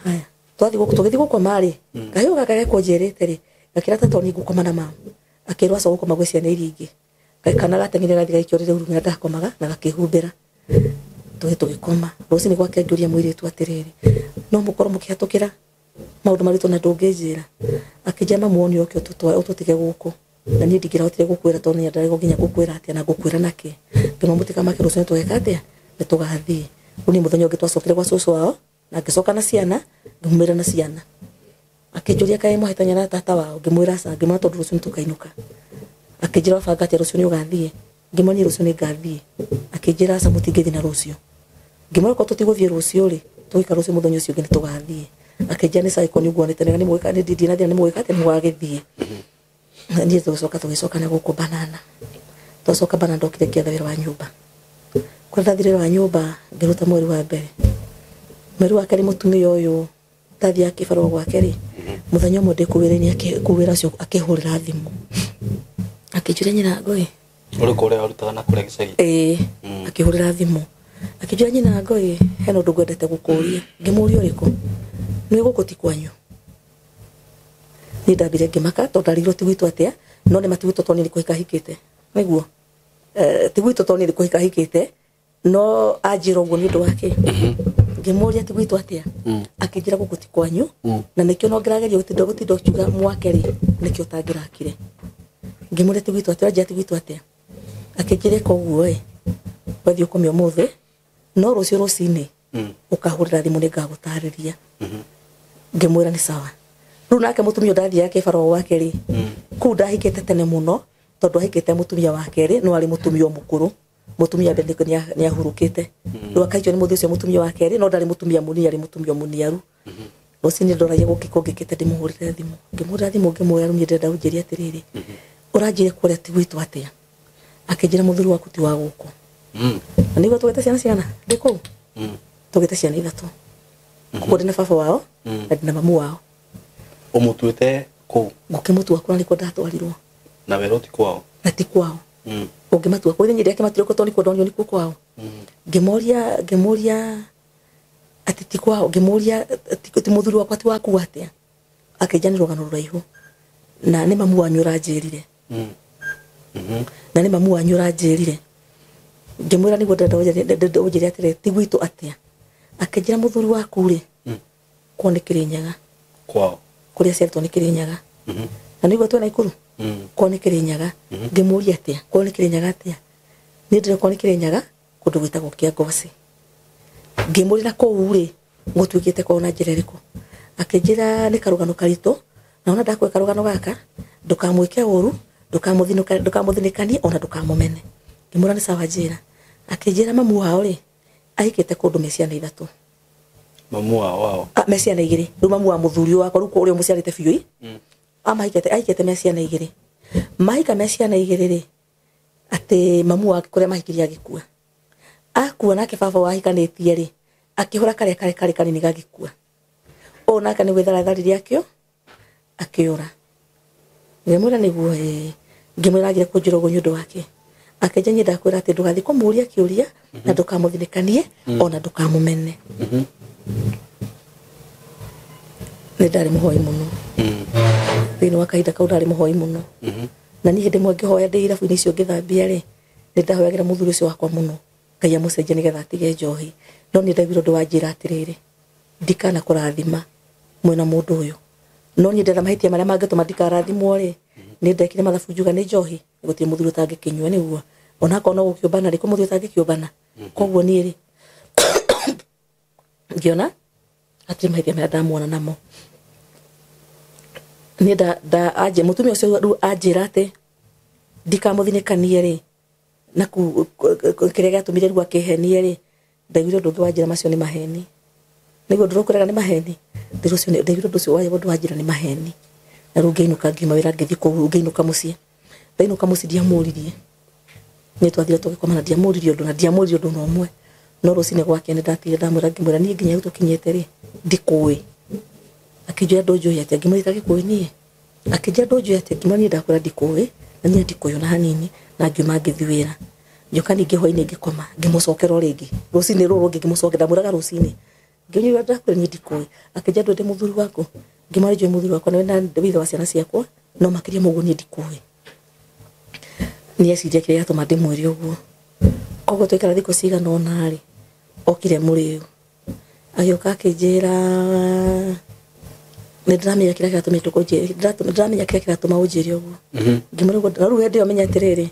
Haya, twathiĩ gũkũ, tũgĩthiĩ gũkoma rĩ, kahĩũ gaka gekũnjĩrĩte rĩ, gakĩra tata niĩ ngũkoma na mama. Akĩrwo aca gũkoma gwĩ ciana iria ingĩ. Kana gateng'erire gathiĩ gaikĩorire ruru nginya ndakomaga na gakĩhumbĩra. Tũgĩthiĩ tũgĩkoma. Rũcinĩ gwake ngĩũria mũirĩtu atĩrĩrĩ, no mũkorwo mũkĩhatũkĩra maũndũ maritũ na ndũngĩnjĩra. Akĩnjĩra mamu wone ũke ũtũtige gũkũ. Na niĩ ndingĩrahotire gũkwĩra tondũ nĩ ndarĩ nginya gũkwĩra atĩa na ngũkwĩra nakĩ. Ngĩmwĩra mũtikamake rũciũ tũgeka atĩa? Nĩ tũgathiĩ. Rĩu niĩ mũthenya ũngĩ twacokire gwa cũcũ wao, na ngĩcoka na ciana, ngĩmwĩra na ciana. Akĩnjũria kaĩ mwahĩtania na tata wao, ngĩmwĩra aca, ngĩmwĩra tondũ rũciũ nĩtũkainũka. Akĩnjĩra wabanga atĩa rũciũ nĩũgathiĩ? Ngĩmwĩra niĩ rũciũ nĩngathiĩ. Akĩnjĩra aca mũtingĩthiĩ na rũciũ. Ngĩmwĩra korwo tũtigũthiĩ rũciũ rĩ, tũgũikara rũciũ mũthenya ũcio ũngĩ nĩtũgathiĩ. Akĩnjĩra nĩ sawa nĩ ũguo nĩ tene, nĩ mũgĩka, nĩ ndĩ na thĩna, nĩ mũgĩka atĩa, nĩ mũgagĩthiĩ. Niĩ tũgĩcoka tũgĩcoka na gũkũ banana. Twacoka banana ndokire ngĩetha wĩra wa nyũmba. Kũrĩa ndathire wĩra wa nyũmba ngĩruta mweri wa mbere. Mweri wa kerĩ mũtumia ũyũ ndathiaga kĩbarũa gwake rĩ, mũthenya ũmwe ndĩ kũu wĩra-inĩ kũu wĩra ũcio akĩhũrĩra thimũ. Akĩnjũria nyina ngũĩ. Ũrĩkũ ũrĩa warutaga na kũrĩa gĩcagi? Ĩĩ, akĩhũrĩra thimũ. Akĩnjũria nyina ngũĩ, hena ũndũ ngwendete gũkũria. Ngĩmũria ũrĩkũ? Nĩ gũkũ ti kwanyu. Niĩ ndambire ngĩmaka tondũ ndarigirwo ti gwitũ atĩa, no nĩ ma ti gwitũ tondũ niĩ nĩ kũhika hikĩte. Nĩguo ti gwitũ tondũ niĩ nĩ kũhika hikĩte, no anjĩra ũguo nĩ ũndũ wa kĩ? Ngĩmũria ti gwitũ atĩa, akĩnjĩra gũkũ ti kwanyu, na nĩkĩo no ngĩrageria gũtinda ũkiuga mwake rĩ, nĩkĩo ũtangĩrakire. Ngĩmũria ti gwitũ atĩa, anjĩra ti gwitũ atĩa, akĩnjĩra ĩka ũguo ĩ, wathiĩ ũkome ũmũthĩ, no rũciũ rũcinĩ ũkahũrĩra thimũ nĩngagũtarĩria. Ngĩmwĩra nĩ sawa. Rĩu nake mũtumia ndathiaga kĩbarũa gwake rĩ, kũu ndahikĩte tene mũno tondũ ahikĩte mũtumia wa kerĩ, no arĩ mũtumia mũkũrũ, mũtumia mbere nĩ ahurũkĩte. Rĩu akahikio nĩ mũthuri ũcio mũtumia wa kerĩ, no ndarĩ mũtumia mũnini, arĩ mũtumia mũniaru. Rũcinĩ ndoragia gũkĩ kũngĩkĩte ndĩmũhũrĩre thimũ. Ngĩmũhũrĩra thimũ ngĩmwĩra rĩu niĩ ndĩrenda ũnjĩre atĩrĩrĩ, ũranjĩre kũrĩa ti gwitũ atĩa? Akĩnjĩra mũthuri waku ti wa gũkũ. Na nĩguo tũgĩte ciana cigana ndĩ kũu? Tũgĩte ciana ithatũ. Koguo ndĩna baba wao na ndĩna mamu wao. Ũmũtuĩte kũu? Ngũkĩmũtua kũrĩa nĩkuo ndatwarirwo. Na werũ ti kwao? Na ti kwao. Ũngĩmatua kũu, nyendete akĩmatua kũu tondũ nĩkuo ndonio nĩkuo kwao. Ngĩmũria atĩ ti kwao, ngĩmũria ti mũthuri wakwa ti waku atĩa? Akĩnjĩra nĩ rũgano rũraihu. Na nĩ mamu wanyu ũranjĩrire. Na nĩ mamu wanyu ũranjĩrire. Ngĩmwĩra nĩguo ndĩrenda ũnjĩre atĩrĩ, ti gwitũ atĩa? Akĩnjĩra mũthuri waku rĩ, kwao nĩ Kĩrĩnyaga. Kwao? Kũrĩa aciarĩtwo nĩ Kĩrĩnyaga. Na nĩguo twĩ Naikuru? Kwao nĩ Kĩrĩnyaga. Ngĩmũria atĩa? Kwao nĩ Kĩrĩnyaga atĩa? Niĩ ndĩrĩ kwao nĩ Kĩrĩnyaga, kũndũ gwĩtagwo Kĩangoci. Ngĩmũria na kũu rĩ, gũtuĩkĩte kwao na njĩra ĩrĩkũ? Akĩnjĩra nĩ karũgano karitũ, na ona ndakũhe karũgano gaka, ndũkamwĩke ũru, ndũkamũthinĩkanie ona ndũkamũmene. Ngĩmwĩra nĩ sawa njĩra. Akĩnjĩra mamu wao rĩ, ahikĩte kũndũ me ciana ithatũ. Mamu wao wao? Me ciana igĩrĩ. Rĩu mamu wa mũthuri wakwa, rĩu ũrĩa ũmũciarĩte biũ ĩ? Amahikĩte, ahikĩte me ciana igĩrĩ. Mahika me ciana igĩrĩ rĩ, atĩ mamu wake kũrĩa mahikirie agĩkua. Akua nake baba wahikanĩtie rĩ, akĩhũra karĩa karĩ karĩ kanini gagĩkua. Ũũ nake nĩ gwĩthara tharire akĩo, akĩũra. Ngĩmwĩra nĩguo ĩ, ngĩmwĩra agire kũnjĩra ũguo nĩ ũndũ wake. Akĩnjĩra niĩ ndakwĩra atĩ ndũgathiĩ kũmũũria kĩũria, na ndũkamũthinĩkanie, ona ndũkamũmene. Nĩ ndarĩ mũhoi mũno. Thĩinĩ wa kahinda kau ndarĩ mũhoi mũno. Na niĩ hĩndĩ ĩmwe ngĩhoya ndĩ irabu-inĩ icio ngĩthambia rĩ, nĩ ndahoyagĩra mũthuri ũcio wakwa mũno, Ngai amũcenjie nĩgetha atige njohi. No niĩ ndaiguire ũndũ wanjĩra atĩrĩrĩ, ndikana kũrathima mwĩna mũndũ ũyũ. No niĩ ndetha mahĩtia marĩa mangĩtũma ndikarathimwo rĩ, nĩ ndekire mathabu njuga nĩ njohi, gũtirĩ mũthuri ũtangĩkĩnyua nĩguo. Onakorwo no gũkĩũmbana rĩ, kwĩ mũthuri ũtangĩkĩũmbana. Koguo niĩ rĩ, ngĩona hatirĩ mahĩtia marĩa ndamuona namo. Niĩ nda anje mũtumia ũcio rĩu anjĩra atĩ ndikamũthinĩkanie rĩ, na kĩrĩa gĩatũmire rĩu akĩhenie rĩ, ndaiguire ũndũ ũngĩ wanjĩra macio nĩ maheni. Nĩguo ndũrokũrega nĩ maheni. Ndaiguire ũndũ ũcio ũndũ wanjĩra nĩ maheni. Na rĩu ngĩinũka ngiuma wĩra ngĩthiĩ kũu, ngĩinũka mũciĩ. Ndainũka mũciĩ ndiamũririe. Niĩ twathire tũgĩkoma na ndiamũririe ũndũ, na ndiamũririe ũndũ ona ũmwe. No rũcinĩ gwake nĩ ndatigire ndamwĩra, ngĩmwĩra niĩ nginya hau tũkinyĩte rĩ, ndikũĩ. Akĩnjĩra ndũnjũĩ atĩa, ngĩmwĩra itagĩkũĩ niĩ. Akĩnjĩra ndũnjũĩ atĩa, ngĩmwĩra niĩ ndakwĩra ndikũĩ, na niĩ ndikũĩ ona hanini, na ngiuma ngĩthiĩ wĩra. Ngĩũka ningĩ hwainĩ ngĩkoma, ngĩmũcokera o rĩngĩ. Rũcinĩ rũrũ rũngĩ ngĩmũcokera, ndamwĩraga rũcinĩ. Ngĩmwĩra ndakwĩra niĩ ndikũĩ. Akĩnjĩra ndũĩ ndĩ mũthuri waku. Ngĩmwĩra njũĩ mũthuri wakwa, nĩwe na withe wa ciana ciakwa, no makĩria ma ũguo niĩ ndikũĩ. Niĩ eciria kĩrĩa gĩatũma ndĩmwĩre ũguo. Koguo twaikara thikũ cigana ũna rĩ, okire mũrĩu. Agĩũka akĩnjĩra nĩ ndĩramenya kĩrĩa kĩratũmire tũkũnjĩre, ndĩramenya kĩrĩa kĩratũma ũnjĩre ũguo. Ngĩmwĩra ũguo, na rĩu hĩndĩ ĩyo menya atĩrĩrĩ,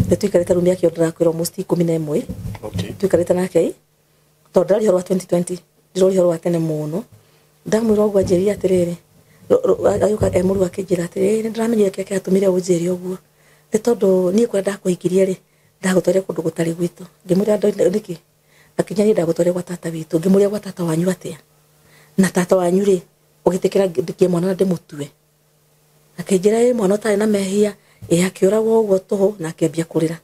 nĩ tũikarĩte rĩu mĩaka ĩyo ndĩrakwĩra almost 11. Tũikarĩte nake ĩ, tondũ ndĩraria ũhoro wa 2020, ndĩroria ũhoro wa tene mũno. Ndamwĩra ũguo anjĩrire atĩrĩrĩ, agĩũka e mũrĩu akĩnjĩra atĩrĩrĩ, nĩ ndĩramenya kĩrĩa kĩratũmire ũnjĩre ũguo. Nĩ tondũ niĩ kũrĩa ndakũhikirie rĩ, ndagũtwarire kũndũ gũtarĩ gwitũ. Ngĩmwĩra nĩkĩ? Akĩnjĩra niĩ ndagũtwarire gwa tata witũ. Ngĩmũria gwa tata wanyu atĩa? Na tata wanyu rĩ, ũgĩtĩkĩra ndikie mwana na ndĩmũtue. Akĩnjĩra ĩ mwana ũtarĩ na mehia, ĩ akĩũragwo ũguo tũhũ na akĩambia kũrĩra.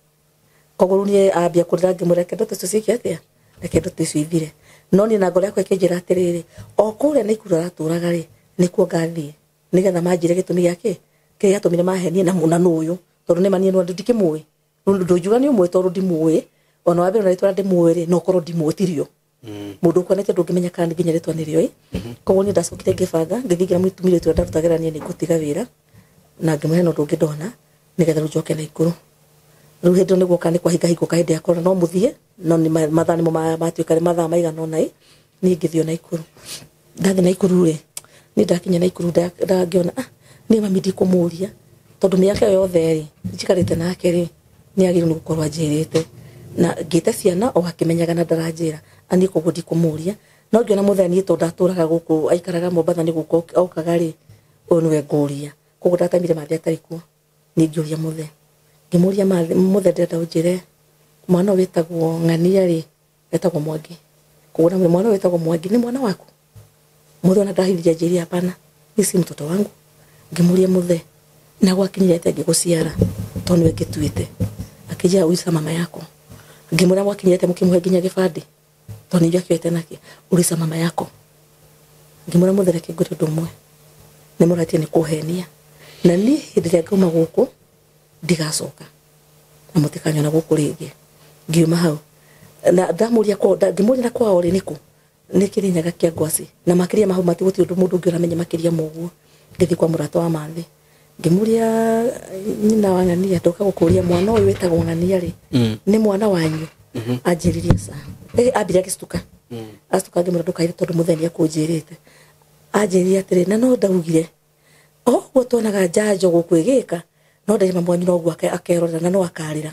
Koguo rĩu niĩ ambia kũrĩra ngĩmwĩra reke ndoto icio ciĩke atĩa? Reke ndoto icio ithire. No niĩ na ngoro yakwa ĩkĩnjĩra atĩrĩrĩ, o kũrĩa Naikuru aratũraga rĩ, nĩkuo ngathiĩ nĩgetha manjĩre gĩtũmi gĩa kĩ, kĩrĩa gĩatũmire mahenie na mũna nũyũ, tondũ nĩ ma niĩ ndikĩmũĩ. Ndũngiuga nĩ ũmũĩ tondũ ndimũĩ, ona wa mbere ona rĩtwa ndĩmũĩ rĩ, no korwo ndimũĩ tirio. Mundu ukwanete ndungimenya kana nginya ritwa ni rĩoĩ. Koguo niĩ ndacokire ngĩbanga ngĩthiĩ ngĩra mũtumia ũrĩa ndarutagĩra niĩ nĩ ngũtiga wĩra na ngĩmũhe na ũndũ ũngĩ ndona nĩgetha rĩu njoke Naikuru. Rĩu hĩndĩ ĩyo nĩguo kana nĩ kwahingahingũka hĩndĩ ya corona no mũthiĩ no nĩ mathaa nĩmo matuĩka nĩ mathaa maigana ũna ĩ niĩ ngĩthiĩ Naikuru. Ndathiĩ Naikuru rĩ niĩ ndakinya Naikuru ndangĩona niĩ mami ndikũmũria tondũ mĩaka ĩyo yothe rĩ njikarĩte nake rĩ nĩ agĩrĩirwo nĩ gũkorwo anjĩrĩte na ngĩte ciana o akĩmenyaga na ndaranjĩra niĩ koguo ndikũmũria no ngĩona mũthenya niĩ tondũ ndatũraga gũkũ aikaraga Mombatha nĩ gũkũ okaga rĩ ũyũ nĩwe ngũria. Koguo ndatemire mathĩ atarĩ kuo niĩ ngĩũria mũthee ngĩmũria mũthee ndĩrenda ũnjĩre mwana ũyũ wĩtagwo Ng'ania rĩ etagwo Mwangi. Koguo ndamwĩra mwana ũyũ wĩtagwo Mwangi nĩ mwana waku? Mũthee ona ndahithirie anjĩrire hapana ni si mtoto wangu. Ngĩmũria mũthee na gwakinyire atĩa ngĩgũciara tondũ nĩwe ngĩtuĩte. Akĩnjĩra uliza mama yako. Ngĩmwĩra gwakinyire atĩa mũkĩmũhe nginya gĩbandĩ tondũ nĩ akĩoete nakĩ uliza mama yako. Ngĩmwĩra mũthee reke ngwĩre ũndũ ũmwe nĩ mũratie nĩ kũhenia na niĩ hĩndĩ ĩrĩa ngauma gũkũ ndigacoka na mũtikanyona gũkũ rĩngĩ. Ngiuma hau na ndamũria kwao ngĩmũria na kwao rĩ nĩkũ nĩ Kĩrĩnyaga kĩa Ngwacĩ na makĩria ma hau matigũtirĩ ũndũ mũndũ ũngĩ ũramenya makĩria ma ũguo. Ngĩthiĩ kwa mũrata wa Mathĩ ngĩmũria nyina wa Ng'ania ndoka gũkũria mwana ũyũ wĩtagwo Ng'ania rĩ nĩ mwana wanyu? Anjĩririe ca. Ambire agĩcituka acituka ngĩmwĩra ndũkaire tondũ mũthee nĩekũnjĩrĩte. Anjĩrire atĩrĩ na no ndaugire o ũguo tuonaga njanjo gũkũ ĩgĩka no ndarĩ mami wanyu noguo akerorera na no akarĩra.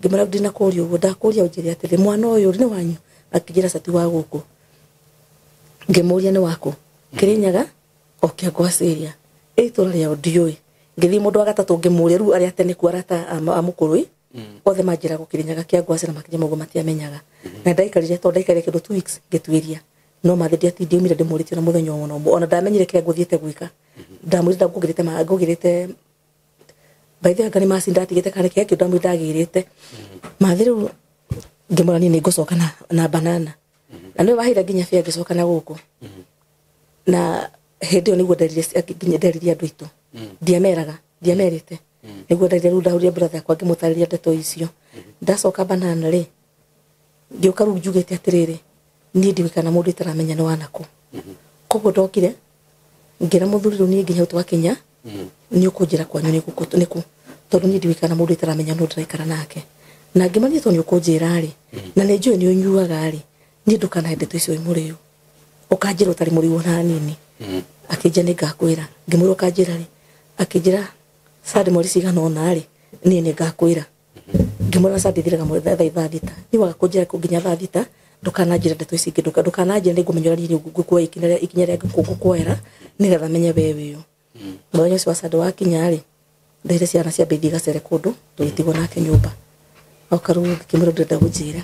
Ngĩmwĩra ndinakũria ũguo ndakũria ũnjĩre atĩrĩ mwana ũyũ nĩ wanyu? Akĩnjĩra ca ti wa gũkũ. Ngĩmũria nĩ wakũ? Kĩrĩnyaga o kĩa Ngwacĩ area itũra rĩao ndiũĩ. Ngĩthiĩ mũndũ wa gatatũ ngĩmũria rĩu arĩa tene kuo arata a mũkũrũi othe manjĩraga Kĩrĩnyaga kĩa Ngwacĩ na makĩria ma ũguo matiamenyaga. Na ndaikarire tondũ ndaikarire kĩndũ 2 weeks ngĩtuĩria no mathĩ ndiatindiumire ndĩmũrĩtie ona mũthenya ona ũmwe ona ndamenyire kĩrĩa ngũthiĩte gwĩka. Ndamwĩrire ngũgĩrĩte by the way anga nĩ macini ndatigĩte kana kĩrĩa kĩu ndamwĩrire ndagĩrĩte. Mathĩ rĩu ngĩmwĩra niĩ nĩngũcoka na banana na nĩwe waheire nginya bĩa ngĩcoka na gũkũ. Na hĩndĩ ĩyo nĩguo nderire andũ aitũ ndiameraga ndiamerĩte nĩguo nderire rĩu ndahũrire brother yakwa ngĩmũtarĩria ndeto icio. Ndacoka banana rĩ ngĩũka rĩu njugĩte atĩrĩrĩ niĩ ndiũĩ kana mũndũ itaramenya nĩ wanakũ. Koguo ndokire ngĩra mũthuri rĩu niĩ nginya hau twakinya nĩ ũkũnjĩra kwanyu nĩkũ tondũ niĩ ndiũĩ kana mũndũ itaramenya nũ ndĩraikara nake. Na ngĩmania tondũ nĩ ũkũnjĩra rĩ na nĩ njũĩ nĩ ũnyuaga rĩ niĩ ndũkanahe ndeto icio wĩ mũrĩu ũkanjĩra ũtarĩ mũrĩu ona hanini. Akĩnjĩra nĩ ngakwĩra. Ngĩmwĩra ũkanjĩra rĩ? Akĩnjĩra Sunday mweri cigana ũna rĩ niĩ nĩ ngakwĩra. Ngĩmwĩra Sunday ĩthiraga thaa ithaa thita niĩ waga kũnjĩra nginya thaa thita ndũkananjĩre ndeto ici ingĩ ndũkananjĩre nĩ ngũmenya ũrĩa niĩ ngũkuoya ikinya rĩa ngũkuoera nĩgetha menye we wĩũ. Mũthenya ũcio wa Sunday wakinya rĩ ndeire ciana ciambe ithiĩ igacere kũndũ tũgĩtigwo nake nyũmba. Oka rĩu ngĩmwĩra ndĩrenda ũnjĩre.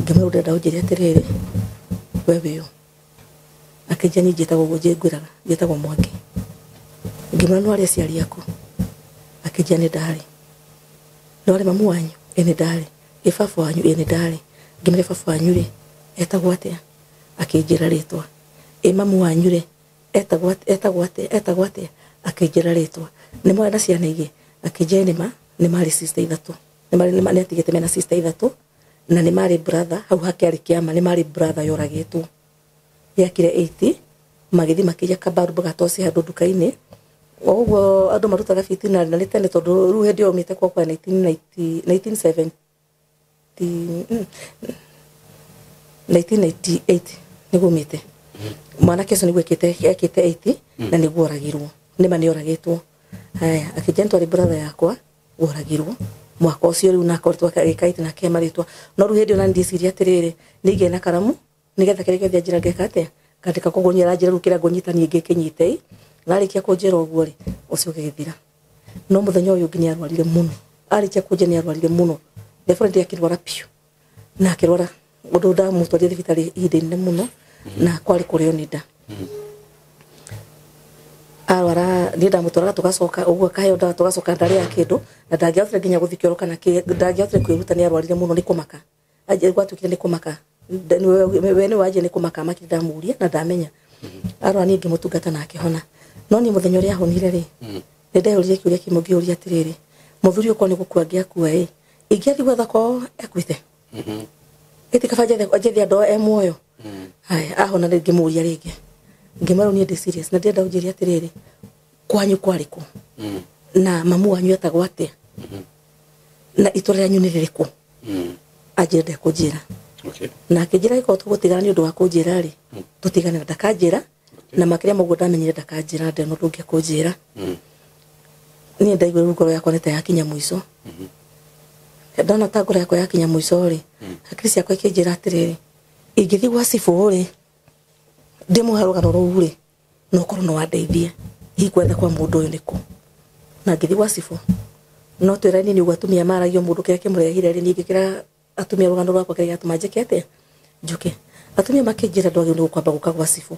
Ngĩmwĩra ndĩrenda ũnjĩre atĩrĩrĩ we wĩũ. Akĩnjĩra niĩ njĩtagwo ũguo ngwĩraga njĩtagwo Mwangi. Ngĩmwĩra nĩ warĩ aciari aku? Akĩnjĩra nĩ ndarĩ. Nĩ warĩ mamu wanyu? Ĩ nĩ ndarĩ. Ĩ baba wanyu? Ĩ nĩ ndarĩ. Ngĩmwĩra baba wanyu rĩ etagwo atĩa? Akĩnjĩra rĩtwa. Ĩ mamu wanyu rĩ etagwo atĩa? Akĩnjĩra rĩtwa. Nĩ mwarĩ na ciana igĩ? Akĩnjĩra nĩ ma nĩ marĩ sister ithatũ. Nĩ atigĩte mena sister ithatũ na nĩ marĩ brother hau hakĩarĩ kĩama nĩ marĩ brother yoragĩtwo. Yakire 80 magĩthiĩ makĩiya kabaru gatose handũ nduka-inĩ. O ũguo andũ marutaga fitina na nĩ tene tondũ rĩu hĩndĩ ĩyo aumĩte kwakwa 1998 nĩguo aumĩte. Mwanake ũcio nĩguo ekĩte 80 na nĩguo oragirwo. Nĩma nĩ oragĩtwo. Haya akĩnjĩra nĩtwarĩ brother yakwa woragirwo mwaka ũcio rĩu na akoretwo agĩka 80 na akĩhe marĩtwa. No rĩu hĩndĩ ĩyo nani ndĩciria atĩrĩrĩ nĩngĩe na karamu nĩgetha kĩrĩa gĩothe anjĩra ngeka atĩa ngandĩka. Koguo niĩ aranjĩra rĩu kĩrĩa ngũnyita niĩ ngĩkĩnyite na arĩkia kũnjĩra ũguo rĩ ũcio ũgĩthira. No mũthenya ũyũ ũngĩ nĩarwarire mũno. Arĩkia kũnjĩra nĩarwarire mũno. Therefore ndiakĩrwara biũ na akĩrwara ũndũ ndamũtwarire thibitarĩ ihinda inene mũno na kwarĩ kũrĩo nĩ nda. Arwara niĩ ndamũtwaraga tũgacoka ũguo akaheo ndawa tũgacoka ndarĩaga kĩndũ na ndangĩahotire nginya gũthiĩ kĩoro kana ndangĩahotire kwĩruta nĩarwarire mũno nĩ kũmaka. Gwatuĩkire nĩ kũmaka. We nĩwe wanjia nĩ kũmaka amakire ndamũria na ndamenya. Arwara niĩ ngĩmũtungata na akĩhona. No niĩ mũthenya ũrĩa ahonire rĩ nĩ ndeyũririe kĩũria kĩmwe ngĩũria atĩrĩrĩ mũthuri ũkorwo nĩ gũkua angĩakua ĩ ingĩathiĩ gwetha kwao ekuĩte. Gĩti kaba njethe andũ e muoyo. Haya ahona rĩngĩ mũria rĩngĩ. Ngĩmwĩra niĩ ndĩ serious na ndĩrenda ũnjĩre atĩrĩrĩ kwanyu kwarĩ kũ na mamu wanyu etagwo atĩa na itũra rĩanyu nĩ rĩrĩkũ. Anjĩra ndekũnjĩra. Na akĩnjĩra gĩkorwo tũgũtigana nĩ ũndũ wa kũnjĩra rĩ tũtigane na ndakanjĩra na makĩria ma ũguo ndamenyire ndakanjĩra ndĩ na ũndũ ũngĩ ekũnjĩra. Niĩ ndaigua rĩu ngoro yakwa nĩ ta yakinya mũico. Ndona ta ngoro yakwa yakinya mũico rĩ hakiri ciakwa ikĩnjĩra atĩrĩrĩ ingĩthiĩ gwa cibũ rĩ ndĩmũhe rũgano rũu rĩ no korwo no andeithie hihi gwetha kwa mũndũ ũyũ nĩkũ. Na ngĩthiĩ gwa cibũ no twĩra nini ũguo atumia maragio mũndũ kĩrĩa kĩmũrehire rĩ niĩ ngĩkĩra atumia rũgano rwakwa kĩrĩa gĩatũma njĩke atĩa njũke. Atumia makĩnjĩra ndwagĩrĩirwo nĩ gũkwamba gũka gwa cibũ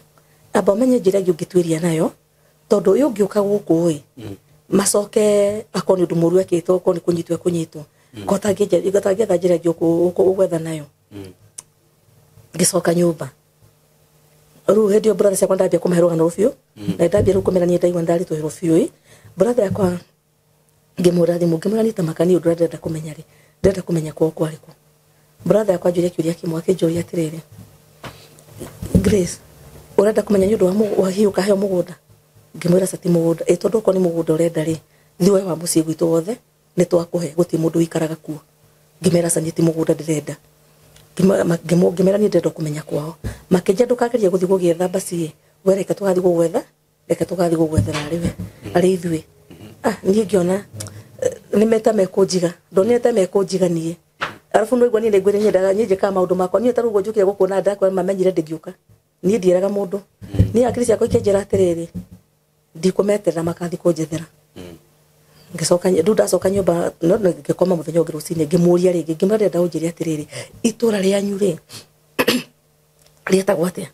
amba ũmenye njĩra ĩngĩ ũngĩtuĩria nayo tondũ ũyũ ũngĩũka gũkũ ĩ macoke akorwo nĩ ũndũ mũũru ekĩtwo okorwo nĩ kũnyitwo ekũnyitwo ko tangĩetha njĩra ĩngĩ ũgwetha nayo. Ngĩcoka nyũmba rĩu hĩndĩ ĩyo brother ciakwa ndambia kũmahe rũgano rũbiũ na ndambia rĩu kũmera niĩ ndaigua nĩndaritũhĩrwo biũ ĩ brother yakwa ngĩmũra thimũ ngĩmwĩra niĩ ta makani ũndũ ũrĩa ndĩrenda kũmenya rĩ ndĩrenda kũmenya kwao kwarĩ kũ. Brother yakwa anjũria kĩũria kĩmwe akĩnjũria atĩrĩrĩ Grace ũrenda kũmenya nĩ ũndũ wa hihi ũkaheo mũgũnda. Ngĩmwĩra ca ti mũgũnda ĩ tondũ okorwo nĩ mũgũnda ũrenda rĩ thiĩ woe wa mũciĩ gwitũ wothe nĩ twakũhe gũtirĩ mũndũ ũikaraga kuo. Ngĩmera ca niĩ ti mũgũnda ndĩrenda. Ngĩmera niĩ ndĩrenda kũmenya kwao. Makĩnjĩra ndũkagerie gũthiĩ gũgĩetha mbaci ĩ we reke tũgathiĩ gũgwetha reke tũgathiĩ gũgwethera arĩ we arĩ ithuĩ. Niĩ ngĩona nĩ meta mekũnjiga ndonire ta mekũnjiga niĩ arabu no igua niĩ nĩngwĩre nyendaga niĩ njĩkaga maũndũ makwa niĩ ta rĩu ũguo njũkire gũkũ na ndakwa mamenyire ndĩngĩũka niĩ ndiĩraga mũndũ niĩ hakiri ciakwa ikĩnjĩra atĩrĩrĩ ndikũmeterera makathiĩ kũnjethera. Ngĩcoka rĩu ndacoka nyũmba no ngĩkoma mũthenya ũngĩ rũcinĩ ngĩmũria rĩngĩ ngĩmwĩra ndĩrenda ũnjĩre atĩrĩrĩ itũra rĩanyu rĩ rĩetagwo atĩa.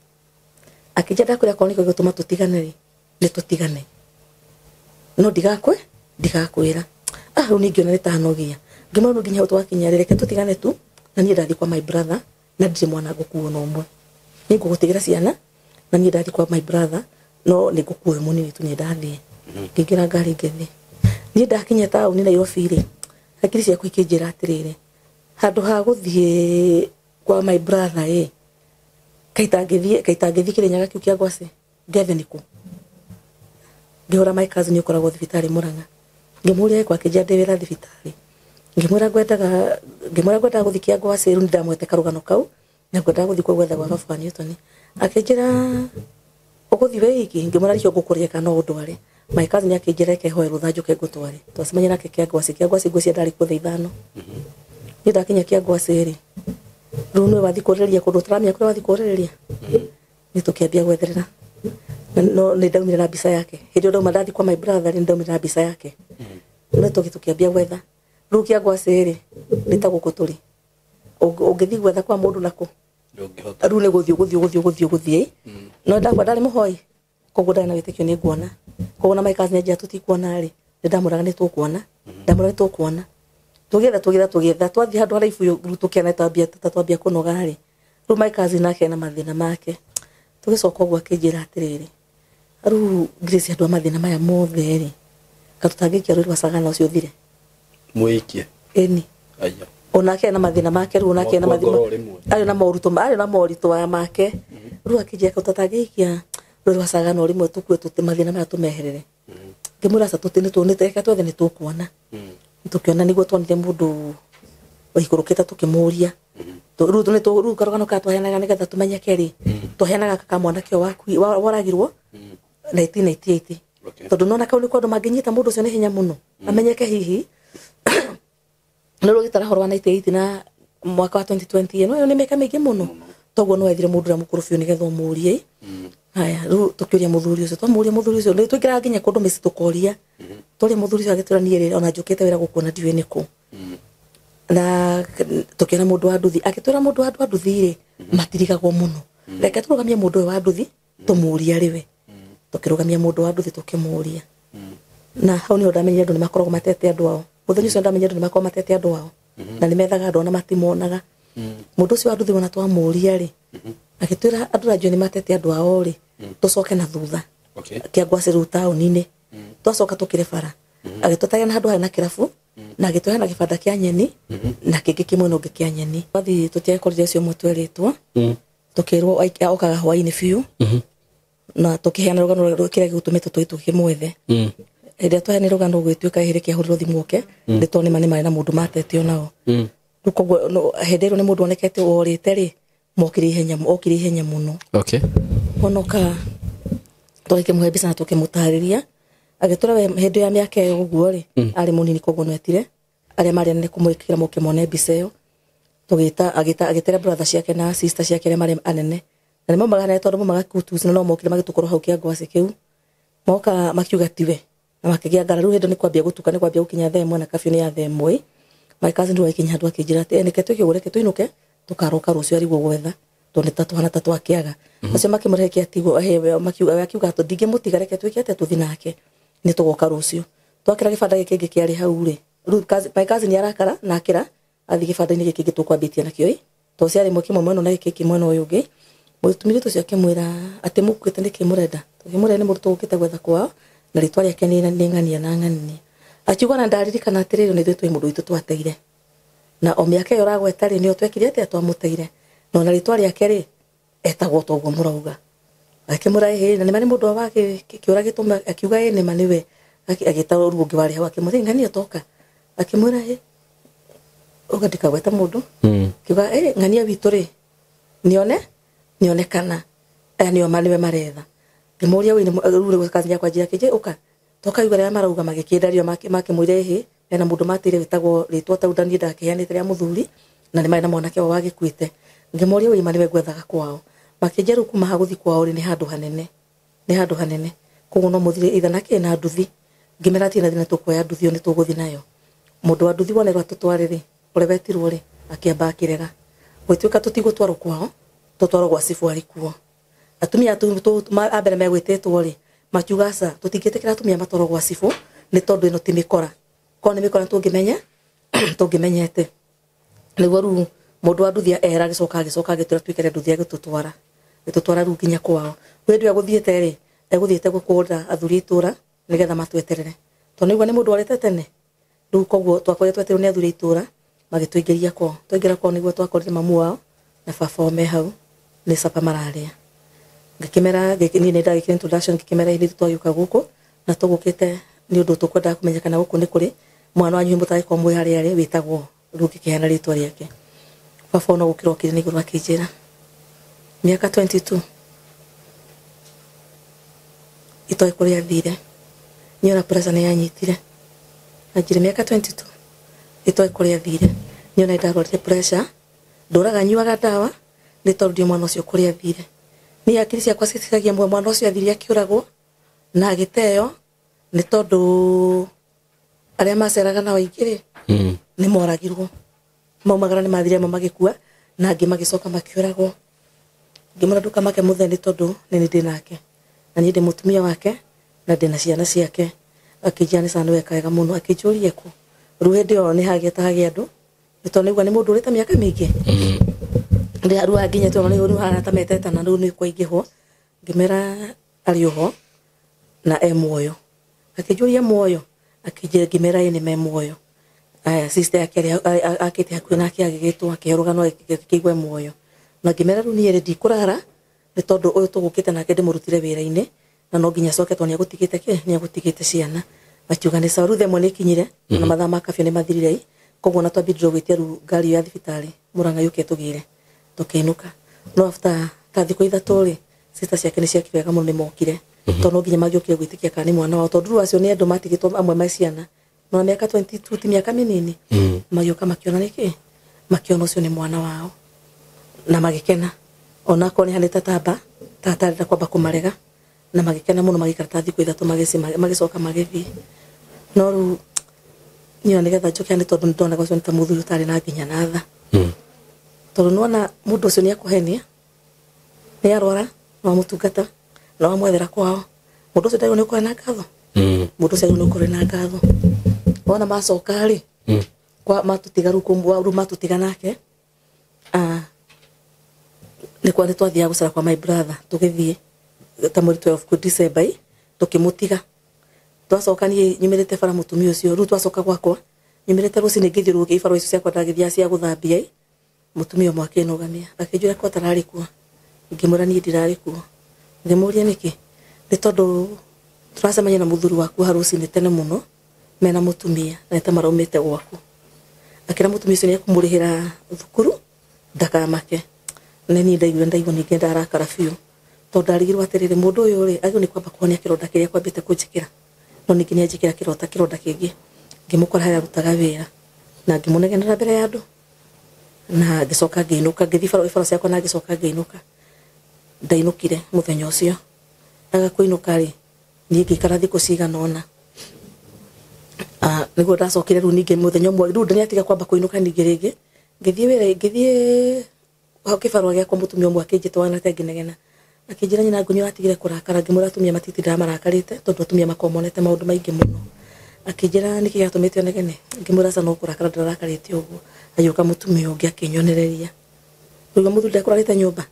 Akĩnjĩra ndakwĩra akorwo nĩkĩo gĩgũtũma tũtigane rĩ nĩ tũtigane no ndigakwĩra. Rĩu niĩ ngĩona nĩ tanogia ngĩmwĩra no nginya hau twakinya rĩ reke tũtigane tu na niĩ ndathiĩ kwa my brother na ndirĩ mwana ngũkuo na ũmwe niĩ ngũgũtigĩra ciana na niĩ ndathiĩ kwa my brother no nĩ ngũkuo mũnini tu niĩ ndathiĩ. Ngĩingĩra ngari ngĩthiĩ. Niĩ ndakinya taũni Nairobi rĩ hakiri ciakwa ikĩnjĩra atĩrĩrĩ handũ ha gũthiĩ kwa my brother ĩ kaitangĩthiĩ Kĩrĩnyaga kĩu kĩa Ngwacĩ ngethe nĩkũ. Ngĩhũra my cousin ũkoragwo thibitarĩ Mũrang'a ngĩmũria ĩ akĩnjĩra ndĩ wĩra thibitarĩ ngĩmwĩra ngwendaga gũthiĩ kĩa Ngwacĩ rĩu nĩndamwete karũgano kau na ngwendaga gũthiĩ kuo gwetha gwa baba wa Newton. Akĩnjĩra ũgũthiĩ wĩ iki ngĩmwĩra nĩkĩo ngũkũria kana no ũndware. My cousin akĩnjĩra reke hoe rũtha njũke ngũtware. Twacemania nake kĩa Ngwacĩ kĩa Ngwacĩ ngwĩciria ndarĩ kuo thaa 5. Niĩ ndakinya kĩa Ngwacĩ rĩ rĩu nĩwe wathiĩ kũrĩrĩria kũndũ ũtaramenya kũrĩa wathiĩ kũrĩrĩria nĩ tũkĩambia gwetherera no nĩ ndaumire na mbica yake hĩndĩ ĩyo ndauma ndathiĩ kwa my brother nĩ ndaumire na mbica yake no tũkĩambia gwetha. Rĩu kĩa Ngwacĩ rĩ nĩ ta gũkũ tũrĩ ũngĩthiĩ gwetha kwa mũndũ nakũ rĩu nĩ gũthiĩ no ndakwa ndarĩ mũhoi koguo ndarĩ na wĩtĩkio nĩ nguona koguo na my cousin anjĩra tũtikuona rĩ nĩ ndamwĩraga nĩ tũkuona ndamwĩra nĩ tũkuona tũgĩetha twathiĩ handũ haraibu rĩu tũkĩona ta twambia kũnoga rĩ rĩu my cousin nake ena mathĩna make tũgĩcoka ũguo akĩnjĩra atĩrĩrĩ rĩu Grace andũ a mathĩna maya mothe rĩ katũtangĩikia rũĩ rwa Sagana ũcio ũthire mwĩikie ĩni onake ena mathĩna make rĩu onake ena mathĩna arĩ na moritũ arĩ na moritũ maya make rĩu akĩnjĩra tũtangĩikia rũĩ rwa Sagana o rĩmwe tũkue mathĩna maya tũmeherere. Ngĩmwĩra aca reke twethe nĩ tũkuona. Tũkĩona nĩguo tuonire mũndũ waikũrũkĩte tũkĩmũria rĩu karũgano kaya twaheanaga nĩgetha tũmenyeke rĩ twaheanaga ka mwanake ũyũ woragirwo 1998 tondũ nona kau nĩkuo andũ mangĩnyita mũndũ ũcio nĩ hinya mũno amenyeke hihi no rũgĩtara ũhoro wa 98 na mwaka wa 2020 ĩno ĩyo nĩ mĩaka mĩingĩ mũno toguo no wethire mũndũ ũrĩa mũkũrũ biũ nĩgetha ũmũrie. Haya rĩu tũkĩũria mũthuri ũcio twamũria mũthuri ũcio nĩ tũingĩraga nginya kũndũ mĩciĩ tũkoria tũria mũthuri ũcio agĩtwĩra niĩ rĩ ona njũkĩte wĩra gũkũ na ndiũĩ nĩkũ na tũkĩona mũndũ wa nduthi agĩtwĩra mũndũ wa nduthi rĩ matirigagwo mũno reke tũrũgamie mũndũ ũyũ wa nduthi tũmũrie arĩ we. Tũkĩrũgamia mũndũ wa nduthi tũkĩmũria na hau nĩho ndamenyire andũ nĩmakoragwo matete andũ ao mũthenya ũcio ndamenyire andũ nĩmakoragwo matete andũ ao na nĩmethaga andũ ona matimonaga. Mũndũ ũcio wa nduthi ona twamũria rĩ agĩtwĩra andũ ranjio nĩmatete andũ ao rĩ tũcoke na thutha kĩa Ngwacĩ rĩu taũni-inĩ twacoka tũkĩre bara agĩtũtaria na handũ harĩ na kĩrabu Na agĩtũhe na gĩbanda kĩa nyeni na kĩngĩ kĩmwe no kĩa nyeni. Twathi tũtiakorire ũcio ũmwe twerĩtwo. Tũkĩrwo okaga hwaĩ-inĩ biũ. Na tũkĩheana rũgano kĩrĩa gĩgũtũmĩte tũthiĩ tũkĩmwethe. Hĩndĩ ĩrĩa twaheanire rũgano gũgĩtuĩka hĩndĩ kĩahũrirwo thimũ oke nĩ tondũ nĩma nĩ marĩ na mũndũ matete onao. Rĩu koguo hĩndĩ ĩyo nĩ mũndũ wonekete worĩte rĩ mokire ihenya mũno. Okay. Honoka tũgĩkĩmũhe mbica na tũkĩmũtarĩria agĩtũra we hĩndĩ ya mĩaka ĩyo ũguo rĩ arĩ mũnini koguo nĩetire arĩa marĩ anene kũmwĩkĩra moke mone mbica ĩyo. Tũgĩta agĩtĩra brother ciake na sister ciake arĩa marĩ anene na nĩmaumaga hanene tondũ maumaga Kutus na no mokire magĩtũkorwo hau kĩangwacĩ kĩu moka makiuga tiwe na makĩgĩa ngara. Rĩu hĩndĩ nĩ kwambia gũtuka nĩ kwambia gũkinya thaa ĩmwe na kabiũ nĩ ya thaa ĩmwe. My cousin rĩu agĩkinya handũ akĩnjĩra atĩ nĩke twĩke ũguo reke tũinũke tũkaroka rũciũ arigwo gwetha tondũ nĩ ta tũhana ta twakĩaga. Acio makĩmũrehe kĩatigwo makiuga akiuga atĩ ndingĩmũtiga reke twĩke atĩa tũthiĩ nake nĩ tũgoka rũciũ. Twakĩra gĩbanda gĩkĩ kĩngĩ kĩarĩ hau rĩ rĩu my cousin nĩarakara na akĩra athiĩ gĩbanda-inĩ gĩkĩ kĩngĩ tũkwambĩtie nakĩo ĩ tondũ ciarĩ ĩmwe kĩmwe mwena ũyũ na gĩkĩ kĩngĩ mwena ũyũ ũngĩ. Mũtumia ũcio akĩmwĩra atĩ mũkuĩte nĩkĩ mũrenda tũkĩmwĩra nĩ mũndũ tũgũkĩte gwetha kwao na rĩtwa rĩake nĩ ng'ania na ng'ania. Akiuga na ndaririkana atĩrĩrĩ nĩ ithuĩ twĩ mũndũ witũ twateire na o mĩaka ĩyo ũragweta rĩ nĩyo twekire atĩa twamũteire na ona rĩtwa rĩake rĩ etagwo toguo mũrauga. Akĩmwĩra ĩhĩ na nĩma nĩ mũndũ wa kĩũragĩtwo akiuga ĩ nĩma nĩwe. Agĩta rũu ũngĩ warĩ hau akĩmwĩra ng'ania toka akĩmwĩra ĩ uga ndikagweta mũndũ akiuga ĩ ng'ania witũ rĩ nĩone nĩonekana aya nĩo nĩwe maretha. Ngĩmũria wĩ rĩu kazi yakwa njĩra kĩnje ũka tokauga rĩrĩa marauga magĩkĩndario makĩmwĩra ĩhĩ hena mũndũ matĩire wĩtagwo rĩtwa ta niĩ ndakĩheanĩte rĩa mũthuri na nĩ marĩ na mwanake wao wagĩkuĩte. Ngĩmũria wĩ ma nĩwe ngwethaga kwao makĩnjĩra rĩu kuma ha gũthiĩ kwao rĩ nĩ handũ hanene nĩ handũ hanene koguo no mũthire either na kĩ na nduthi. Ngĩmera atĩ na thĩna tũkuoya nduthi ĩyo nĩ tũgũthiĩ nayo. Mũndũ wa nduthi wonerwo atũtware rĩ ũrĩa wetirwo rĩ akĩamba akĩrega gũtuĩka tũtigũtwarwo kwao tũtwarwo gwa cibũ arĩ kuo. Atumia a mbere megwĩtĩtwo rĩ makiuga aca tũtingĩtĩkĩra atumia matwarwo gwa cibũ nĩ tondũ ĩno ti mĩkora korwo nĩ mĩkora tũngĩmenya tũngĩmenyete. Nĩguo rĩu mũndũ wa nduthi era agĩcoka agĩtwĩra twĩkĩre nduthi agĩtũtwara gĩtũtwara rĩu nginya kwao. Rĩu hĩndĩ ĩyo egũthiĩte rĩ egũthiĩte gũkũra athuri a itũũra nĩgetha matweterere tondũ nĩguo nĩ mũndũ warĩte tene. Rĩu koguo twakorire twetereirwo nĩ athuri a itũũra magĩtũingĩria kwao. Twaingĩra kwao nĩguo twakorire mamu wao na baba wao me hau nĩ capa mararĩa. Ngĩkĩmera niĩ nĩ ndagĩkire introduction ngĩkĩmera ithuĩ twagĩũka gũkũ na tũgũkĩte nĩ ũndũ tũkwendaga kũmenya kana gũkũ nĩ kũrĩ mwana wanyu mũtagĩkorwo mwĩ harĩa arĩ wĩtagwo rĩu ngĩkĩheana rĩtwa rĩake. Baba ona gũkĩra okire na igũrũ akĩnjĩra mĩaka 22 itoĩ kũrĩa athire niĩ ona pressure nĩ yanyitire. Anjĩra mĩaka 22 itoĩ kũrĩa athire niĩ ona ndarwarire pressure ndũraga nyuaga ndawa nĩ tondũ ndiũĩ mwana ũcio kũrĩa athire. Niĩ hakiri ciakwa citicagia mwana ũcio athire akĩũragwo na agĩteo nĩ tondũ arĩa maceraga nao aingĩ rĩ nĩ moragirwo maumagara nĩ mathire amwe magĩkua na angĩ magĩcoka makĩũragwo. Ngĩmwĩra ndũkamake mũthee nĩ tondũ nĩ niĩ ndĩ nake na niĩ ndĩ mũtumia wake na ndĩ na ciana ciake. Akĩnjĩra nĩ sawa nĩ weka wega mũno akĩnjũria kũ. Rĩu hĩndĩ ĩyo nĩ hagĩte hagĩa andũ nĩ tondũ nĩguo nĩ mũndũ ũrĩte mĩaka mĩingĩ. Rĩu anginyĩte ona rĩu hana ta metetana rĩu nĩ kwaingĩhwo. Ngĩmera arĩ oho na e muoyo. Akĩnjũria muoyo akĩnjĩra ngĩmera ĩ nĩ me muoyo. Aya sister yake arĩa akĩte hakuhĩ nake agĩgĩtwo akĩheo rũgano akĩigua muoyo. Na ngĩmera rĩu niĩ rĩ ndikũrara nĩ tondũ ũyũ tũgũkĩte nake ndĩmũrutire wĩra-inĩ na no nginya acoke tondũ nĩegũtigĩte kĩ nĩegũtigĩte ciana. Makiuga nĩ sawa. Rĩu thaa ĩmwe nĩ ĩkinyire na mathaa ma kabiũ nĩ mathirire koguo ona twambĩrĩirie gwĩtia rĩu ngari ya thibitarĩ Murang'a yũke tũgĩre tũkĩinũka. No after ta thikũ ithatũ rĩ sister ciake nĩ ciakire wega mũno nĩ mokire tondũ no nginya mangĩokire gwĩtĩkia kana nĩ mwana wao tondũ rĩu acio nĩ andũ matigĩtwo amwe me ciana na mĩaka 22 ti mĩaka mĩnini. Magĩũka makĩona nĩkĩ makĩona ũcio nĩ mwana wao na magĩkena onakorwo nĩ hanĩte tamba tatarenda kwamba kũmarega na magĩkena mũno magĩikara ta thikũ ithatũ magĩcoka magĩthiĩ. No rĩu niĩ nĩgetha njoke nĩ tondũ nĩndonaga ũcio nĩ ta mũthuri ũtarĩ na nginya na tha. Tondũ nĩwona mũndũ ũcio nĩekũhenia nĩ arwara no amũtungata no amwethera kwao mũndũ ũcio ndagĩrĩirwo nĩ gũkorwo na ngatho. Mũndũ ũcio agĩrĩirwo nĩ gũkorwo na ngatho. Wona macoka rĩ kwa matũtiga rĩu matũtiga nake nĩ kwa nĩ twathiaga gũcera kwa my brother tũgĩthiĩ ta mweri 12 December tũkĩmũtiga. Twacoka niĩ nyumĩrĩte bara mũtumia ũcio rĩu twacoka gwakwa Nyumĩrĩte rũcinĩ ngĩthiũrũrũkia ibarũa icio ciakwa ndagĩthiaga cia gũthambia ĩ, mũtumia ũmwe akĩnũgamia akĩnjũria ko atararĩ kuo. Ngĩmwĩra niĩ ndirarĩ kuo. Ngĩmũria nĩkĩ, nĩ tondũ tũracemania na mũthuri waku haha rũcinĩ tene mũno mena mũtumia na nĩ ta maraumĩte gwaku. Akĩra mũtumia ũcio nĩ ekũmũrĩhĩra thukuru ndakamake. Na niĩ ndaiguire ndaigua ningĩ ndarakara biũ tondũ ndarigirwo atĩrĩrĩ, mũndũ ũyũ rĩ agĩrĩirwo nĩ kwamba kũhonia kĩronda kĩrĩa kwambĩte kũnjĩkĩra, no ningĩ nĩ anjĩkĩra kĩronda kĩngĩ. Ngĩmũkora harĩa arutaga wĩra na ngĩmũnegenera mbere ya andũ na ngĩcoka ngĩinũka, ngĩthiĩ ibaro ciakwa na ngĩcoka ngĩinũka. Ndainũkire mũthenya ũcio. Ndaga kũinũka rĩ, niĩ ngĩikara thikũ cigana ũna. Nĩguo ndacokire rĩu ningĩ mũthenya ũmwe, rĩu ndĩratiga kwamba kũinũka ningĩ rĩngĩ. Ngĩthiĩ wĩra, ngĩthiĩ hau kĩbarũa gĩakwa, mũtumia ũmwe akĩnjĩta wanate ngĩnegena. Akĩnjĩra nyina ngũnyo atigire kũrakara, ngĩmwĩra atumia matitindaga marakarĩte tondũ atumia makoragwo monete maũndũ maingĩ mũno. Akĩnjĩra nĩkĩ gĩatũmĩte ũnegene, ngĩmwĩra aca no kũrakara ndĩrarakarĩte ũguo. Agĩũka mũtumia ũngĩ akĩnyonereria. Rĩu mũthuri ndekũrarĩte nyũmba.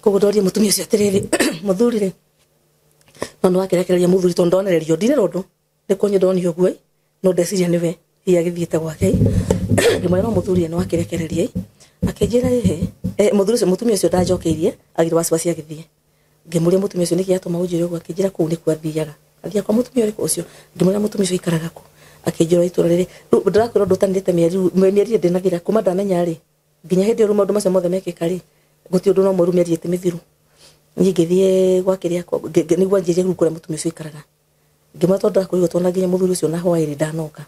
Koguo ndorie mũtumia ũcio atĩrĩrĩ, mũthuri rĩ, no nĩ wakĩrekereria mũthuri tondũ ndonererio ndinĩrwo ũndũ, nĩ kuonio ndonio ũguo, no ndeciria nĩwe hihi agĩthiĩte gwake. Ngĩmwĩra no mũthuri nĩ wakĩrekereria. Akĩnjĩra ĩhĩ, mũthuri ũcio, mũtumia ũcio ndanjokeirie, agĩrwo wasiwasi agĩthiĩ. Ngĩmũria mũtumia ũcio nĩkĩ gĩatũma ũnjĩre ũguo, akĩnjĩra kũu nĩkuo athiaga. Athiaga kwa mũtumia ũrĩkũ ũcio? Ngĩmwĩra mũtumia ũcio aikaraga kũ? Akĩnjĩra itũra rĩrĩ. Rĩu ndĩrakwĩra ũndũ ũtanĩrĩte mĩeri ndĩnathira kuma ndamenya rĩ, nginya hĩndĩ ĩyo rĩu maũndũ macio mothe mekĩka rĩ, gũtirĩ ũndũ no mũru mĩeri ĩtĩ mĩthiru. Niĩ ngĩthiĩ gwa kĩrĩa nĩguo anjĩrie rĩu kũrĩa mũtumia ũcio aikaraga. Ngĩmwĩra tondũ ndakũigua tondũ nginya mũthuri ũcio na hwaĩ-rĩ ndanoka.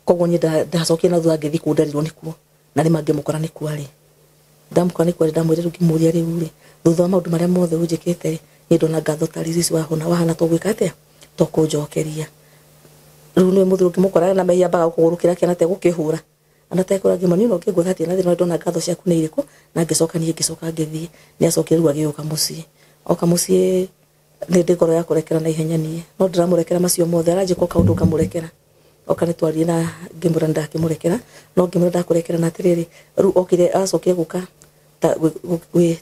Koguo niĩ ndacokire na thutha ngĩthiĩ kũu nderirwo nĩkuo. Na rĩma ngĩmũkora nĩkuo arĩ. Ndamũkora nĩkuo arĩ, ndamwĩra rĩu ngĩmũria rĩu rĩ, thutha wa maũndũ marĩa mothe ũnjĩkĩte rĩ, niĩ ndona ngatho ta ici wahona wahana to gwĩka atĩa, to kũnjokeria. Rĩu nĩ mũthuri ũngĩmũkora na mehia ambaga gũkũgũrũkĩra kĩana tegũkĩhũra. Anatekũra ngĩmwĩra niĩ no ngĩngũtha atĩa na thĩna ndona ngatho ciaku nĩ irĩkũ, na ngĩcoka niĩ ngĩcoka ngĩthiĩ. Nĩ acokire rĩu agĩũka mũciĩ. Oka mũciĩ nĩ ndĩ ngoro ya kũrekera na ihenya niĩ, no ndĩramũrekera macio mothe, aranjĩka o kaũndũ ngamũrekera. Oka nĩ twarie na ngĩmwĩra ndakĩmũrekera, no ngĩmwĩra ndakũrekera na atĩrĩrĩ, rĩu okire acokire gũka ta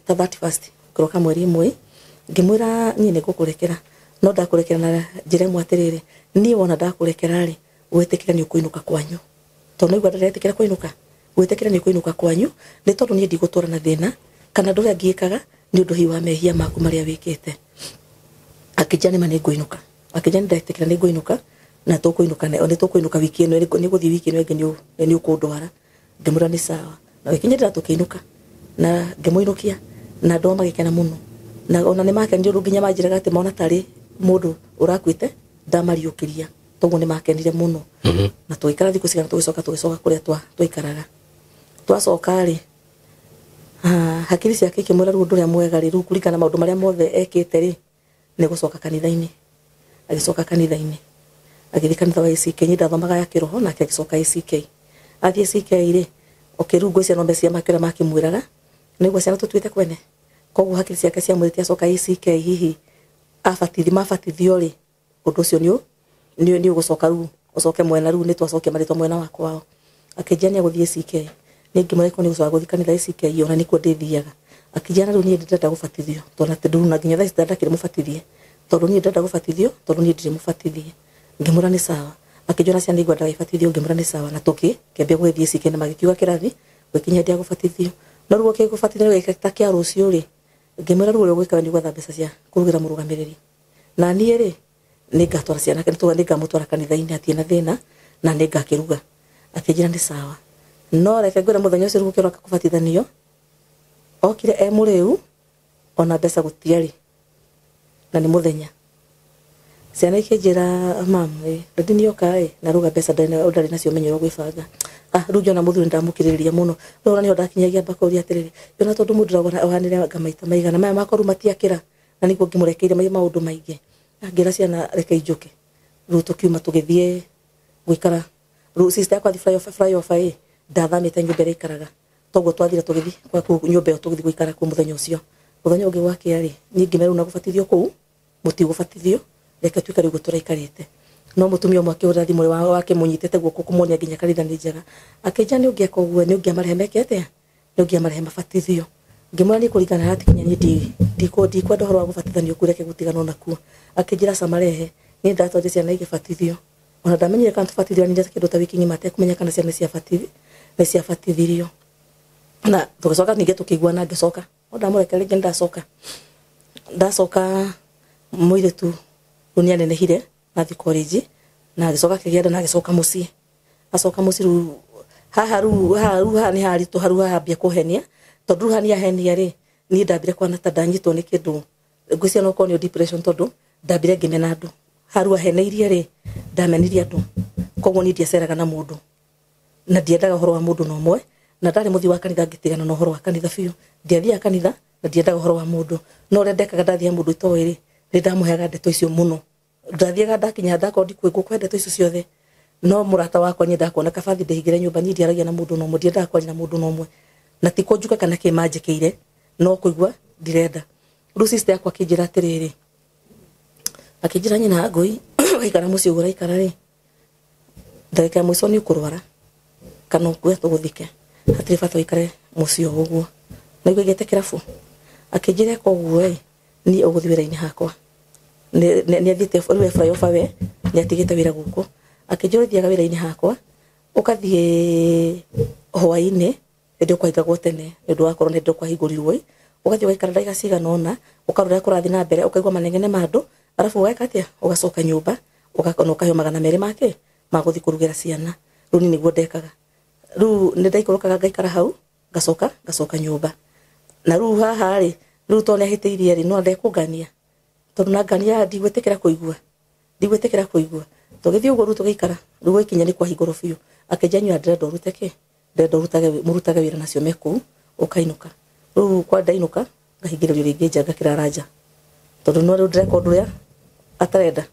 ta 31st kũroka mweri ĩmwe, ngĩmwĩra niĩ nĩ ngũkũrekera, no ndakũrekera na njĩra ĩmwe atĩrĩrĩ, niĩ wona ndakũrekera rĩ, wĩtĩkĩre nĩ ũkũinũka kwanyu. Tondũ nĩigua ndĩretĩkĩra kũinũka, wĩtĩkĩre nĩ ũkũinũka kwanyu, nĩ tondũ niĩ ndigũtũra na thĩna kana ũndũ ũrĩa ngĩkaga nĩ ũndũ hihi wa mehia maku marĩa wĩkĩte. Akĩnjĩra nĩma nĩ ngũinũka. Akĩnjĩra nĩ ndetĩkĩra nĩ ngũinũka, na tũkũinũka nĩ tũkũinũka wiki ĩno, nĩ gũthiĩ wiki ĩno ĩngĩ nĩ ũkũndwara. Ngĩmwĩra nĩ sawa. Na gĩkinyĩrĩra tũkĩinũka na ngĩmũinũkia na andũ magĩkena mũno. Na ona nĩ makenire ũndũ nginya manjĩraga atĩ mona tarĩ mũndũ ũrakuĩte ndamariũkĩria. Toguo nĩ makenire mũno. Na tũgĩikara thikũ cigana tũgĩcoka kũrĩa twaikaraga. Twacoka rĩ, hakiri ciake ikĩmwĩra rĩu ũndũ ũrĩa mwega rĩ, rĩu kũringana na maũndũ marĩa mothe ekĩte rĩ, nĩ gũcoka kanitha-inĩ. Agĩcoka kanitha-inĩ. Agĩthiĩ kanitha wa ACK, niĩ ndathomaga ya kĩroho nake agĩcoka ACK. Athiĩ ACK rĩ, okay, rĩu ngwĩciria no meciria make ũrĩa makĩmwĩraga, nĩguo ciana tũtuĩte kwene. Koguo hakiri ciake ciamwĩrĩte acoka ACK hihi abatithi mabatithio rĩ, ũndũ ũcio nĩ ũgũcoka rĩu ũcoke mwena rĩu nĩ twacokia marĩtwa mwena wa kwao. Akĩnjĩra nĩ egũthiĩ ACK. Niĩ ngĩmwĩra korwo nĩ gũcoka gũthiĩ kanitha ACK ona nĩkuo ndĩthiaga. Akĩnjĩra rĩu niĩ ndĩrenda gũbatithio tondũ atĩ ndũrũ na nginya thaa ici ndakĩrĩ mũbatithie, tondũ niĩ ndĩrenda gũbatithio tondũ niĩ ndirĩ mũbatithie. Ngĩmwĩra nĩ sawa. Akĩnjĩra ciana nĩngwenda ibatithio, ngĩmwĩra nĩ sawa, na tũkĩambia gũgĩthiĩ ACK na magĩkiuga kĩrathi gũkinya hĩndĩ ya gũbatithio. No rĩu gũbatithio gĩka ta kĩa rũciũ rĩ, ngĩmwĩra rĩu ũrĩa ũgwĩka nĩ gwetha mbeca cia kũrugĩra mũrũgamĩrĩri. Na niĩ rĩ, nĩngatwara ciana, nĩngamũtwara kanitha-inĩ hatirĩ na thĩna, na nĩngakĩruga. Akĩnjĩra nĩ sawa. No reke ngwĩre mũthenya ũcio rĩu gũkĩroka kũbatithanio, okire e mũrĩu, ona mbeca gũtiarĩ, na nĩ mũthenya. Ciana ikĩnjĩra mam, ndadi nĩoka ĩ, na ruga mbeca ndarĩ nacio ũmenyo wa gwĩbanga. Rĩu ngĩona mũthuri ndamũkĩrĩrĩria mũno. Rĩu ona nĩho ndakinyagia mbakũria atĩrĩrĩ, ngĩona tondũ mũndũ ũhanĩre anga maita maigana, maya makwa rĩu matiakĩra, na nĩguo ngĩmũrekeire maũndũ maingĩ. Ngĩra ciana reke injũke. Rĩu tũkiuma tũgĩthiĩ gũikara. Rĩu sister yakwa athiĩ flyover ĩ, ndathamĩte nyũmba ĩrĩa aikaraga. Toguo twathire tũgĩthiĩ kwa kũu nyũmba ĩyo tũgĩthiĩ gũikara kũu mũthenya ũcio. Mũthenya ũngĩ gwakĩa rĩ, niĩ ngĩmera rĩu na gũbatithio kũu, mũtigũbatithio, reke tuikare ũguo tũraikarĩte. No mũtumia ũmwe akĩhũrĩra thimũ wake mũnyitĩte guoko kũmuonia nginya kanitha nĩ njega. Akĩnjĩra nĩ ũngĩeka ũguo, nĩ ũngĩamarehe meke atĩa? Nĩ ũngĩamarehe mabatithio. Ngĩmwĩra niĩ kũringana na atĩ kinya niĩ ndikwenda ũhoro wa gũbatithanio kũu, reke gũtiganwo nakuo. Akĩnjĩra aca marehe. Niĩ ndatwarire ciana igĩbatithio. Ona ndamenyire kana tũbatithirio kĩndũ ta wiki ng'ima atekũmenya kana ciana nĩ ciabatithirio. Na tũgĩcoka ningĩ tũkĩiguana ngĩcoka. No ndamũreka rĩngĩ ndacoka. Ndacoka mũirĩtu rĩu nĩanenehire na athiĩ college na agĩcoka akĩgĩa nda na agĩcoka mũciĩ. Acoka mũciĩ rĩu haha rĩu haha rĩu haha nĩ haritũ haru haha ambia kũhenia tondũ rĩu haha nĩahenia rĩ niĩ ndambire kuona ta ndanyitwo nĩ kĩndũ ngwĩciria no korwo nĩyo depression tondũ ndambire ngĩmena andũ. Haru aheneirie rĩ ndamenirie andũ koguo niĩ ndiaceraga na mũndũ na ndiendaga ũhoro wa mũndũ na ũmwe na ndarĩ mũthii wa kanitha ngĩtigana na ũhoro wa kanitha biũ. Ndiathiaga kanitha na ndiendaga ũhoro wa mũndũ no ũrĩa ndekaga ndathiaga mũndũ itoĩ rĩ nĩ ndamũheaga ndeto icio mũno. Ndathiaga ndakinya ndakorwo ndikuĩ ngũkũhe ndeto icio ciothe no mũrata wakwa niĩ ndakuona kabathi ndĩhingĩre nyũmba niĩ ndiaragia na mũndũ na ũmwe ndiendaga kwaria na mũndũ na ũmwe na ti kũnjuka kana kĩ manjĩkĩire no kũigua ndirenda. Rĩu sister yakwa akĩnjĩra atĩrĩrĩ akĩnjĩra nyina ngũi waikara mũciĩ ũguo ũraikara rĩ ndagĩka ya mũico nĩ ũkũrwara kana ũkue tũgũthike hatirĩ bata ũikare mũciĩ o ũguo. Na igua igĩte kĩrabu akĩnjĩra eka ũguo ĩ niĩ ũgũthiĩ wĩra-inĩ hakwa nĩ athiĩte rĩu e flyover we nĩ atigĩte wĩra gũkũ akĩnjĩra ũthiaga wĩra-inĩ hakwa ũgathiĩ hwaĩ-inĩ hĩndĩ ĩyo kwahingagwo tene nĩ ũndũ wa korona hĩndĩ ĩyo kwahingũrirwo ĩ ũgathiĩ ũgaikara ndagĩka cigana ũna ũkarora ũrĩa kũrathiĩ na mbere ũkaigua manegene ma andũ arabu ũgeka atĩa ũgacoka nyũmba na ũkaheo 200 make ma gũthiĩ kũrugĩra ciana. Rĩu niĩ nĩguo ndekaga. Rĩu nĩ ndaikũrũkaga ngaikara hau ngacoka ngacoka nyũmba. Na rĩu haha rĩ rĩu tondũ nĩ ahĩtĩirie rĩ no ndekũngania tondũ na ngania ndigwĩtĩkĩra kũigua ndigwĩtĩkĩra kũigua. Tũgĩthiĩ ũguo rĩu tũgĩikara rĩu gwakinya nĩ kwahingũrwo biũ akĩnjia nyua ndĩrenda ũrute kĩ ndĩrenda ũrutage mũrutage wĩra nacio me kũu ũkainũka. Rĩu kwa ndainũka ngahingĩrĩrio rĩngĩ nja ngakĩrara nja tondũ no rĩu ndĩreka ũndũ ũrĩa atarenda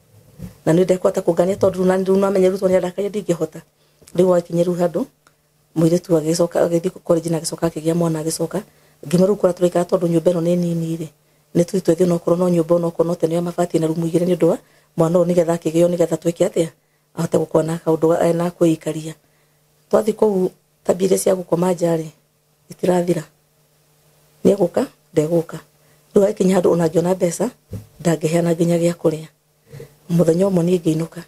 na nĩ ndekũhota kũngania tondũ rĩu namenye rĩu tondũ nĩarakaria ndingĩhota. Rĩu gwakinya rĩu handũ mũirĩtu agĩcoka agĩthiĩ college na agĩcoka akĩgĩa mwana agĩcoka ngĩmwĩra rĩu kũrĩa tũraikara tondũ nyũmba ĩno nĩ nini rĩ nĩ tũthiĩ twethe onokorwo no nyũmba onokorwo no tene ya mabati na rumu igĩrĩ nĩ ũndũ wa mwana ũyũ nĩgetha akĩgĩo nĩgetha twĩke atĩa ahote gũkorwo na kaũndũ na kwĩikaria. Twathiĩ kũu tabia iria cia gũkoma nja rĩ itirathira nĩegũka ndegũka. Rĩu agĩkinya handũ ona angĩona mbeca ndangĩheana nginya gĩa kũrĩa. Mũthenya ũmwe niĩ ngĩinũka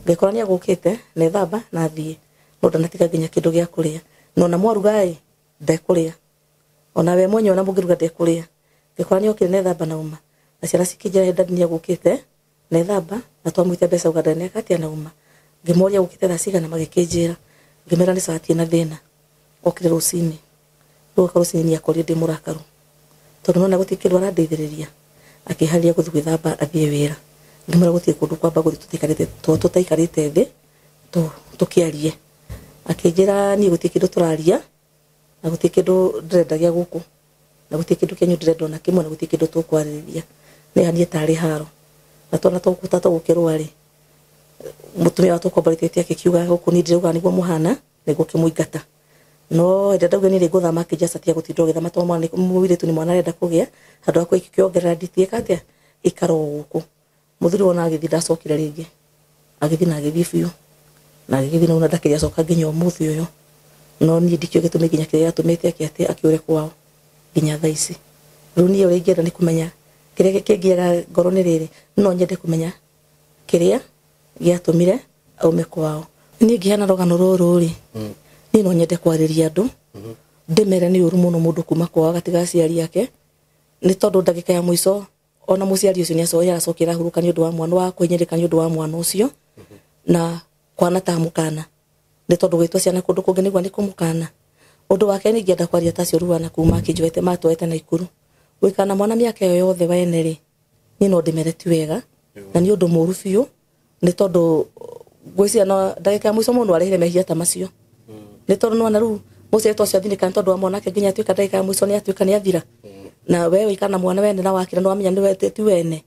ngĩkora nĩegũkĩte na ethamba na athiĩ no ndanatiga nginya kĩndũ gĩa kũrĩa na ona mwaruga ĩ ndekũrĩa ona we mwenyewe ona mũngĩruga ndekũrĩa. Ngĩkora nĩokire na ethamba na uma na ciana cikĩnjĩra daddy nĩegũkĩte na ethamba na twamwĩtia mbeca auga ndaneka atĩa na uma. Ngĩmoria gũkĩte thaa cigana magĩkĩnjĩra ngĩmera nĩ sawa na thĩna. Okire rũcinĩ rĩu oka rũcinĩ nĩakorire ndĩ mũrakaru tondũ nona gũtirĩ kĩndũ arandeithĩrĩria akĩharĩria gũthiĩ gwĩthamba athiĩ wĩra. Ngĩmwĩra gũtirĩ kũndũ kwamba gũthiĩ tũtikarĩte tũtaikarĩte thĩ tũkĩarie. Akĩnjĩra niĩ gũtirĩ kĩndũ tũraria na gũtirĩ kĩndũ ndĩrenda gĩa gũkũ na gũtirĩ kĩndũ kĩanyu ndĩrenda ona kĩmwe na gũtirĩ kĩndũ tũkwarĩrĩria nĩ haniĩ tarĩ haro na twana tũkũta tũgũkĩrũa rĩ mũtumia wa tũkomborithĩtie akĩkiuga gũkũ niĩ ndĩrauga nĩguo mũhana nĩguo kĩmũingata. No hĩndĩ ndauga niĩ nĩngũthama akĩnjĩra catia gũtinda ũgĩthama tondũ mwana mũirĩtu nĩ mwana arenda kũgĩa handũ ha kũkĩongerera nditi ĩka atĩa ikara o gũkũ. Mũthuri wona agĩthiĩ ndacokire rĩngĩ agĩthiĩ na agĩthiĩ biũ na agĩthiĩ na ndakĩrĩ acoka nginya ũmũthĩ ũyũ. No niĩ ndikĩũĩ gĩtũmi nginya kĩrĩa gĩatũmĩte atĩ akĩũre kwao nginya thaa ici. Rĩu niĩ ũrĩa ingĩenda nĩ kũmenya kĩrĩa kĩngĩaga ngoro nĩ rĩrĩ no nyende kũmenya kĩrĩa gĩatũmire aume kwao. Niĩ ngĩheana rũgano rũrũ rĩ niĩ no nyende kwarĩria andũ ndĩmere nĩ ũru mũno mũndũ kuma kwao agatiga aciari ake nĩ tondũ ndagĩka ya mũico ona mũciari ũcio nĩaracokera ahurũka nĩ ũndũ wa mwana wa kũhinyĩrĩka nĩ ũndũ wa mwana ũcio na kwana ta mũkana nĩ tondũ gwĩtwo ciana kũndũ kũngĩ nĩguo nĩ kũmũkana. Ũndũ wake nĩ ingĩenda kwaria ta acio rũana kuma akĩnjoete matwaete Naikuru gũikara na mwana mĩaka ĩyo yothe wene rĩ niĩ no ndĩmere ti wega na nĩ ũndũ mũũru biũ nĩ tondũ ngwĩciria no ndagĩka ya mũico mũndũ arehire mehia ta macio nĩ tondũ nĩwona rĩu mũciari ta ũcio athinĩka nĩ tondũ wa mwanake nginya atuĩka ndagĩka ya mũico nĩatuĩka nĩathira na we ũikara na mwana wene na wakĩra nĩwamenya nĩwe ti wene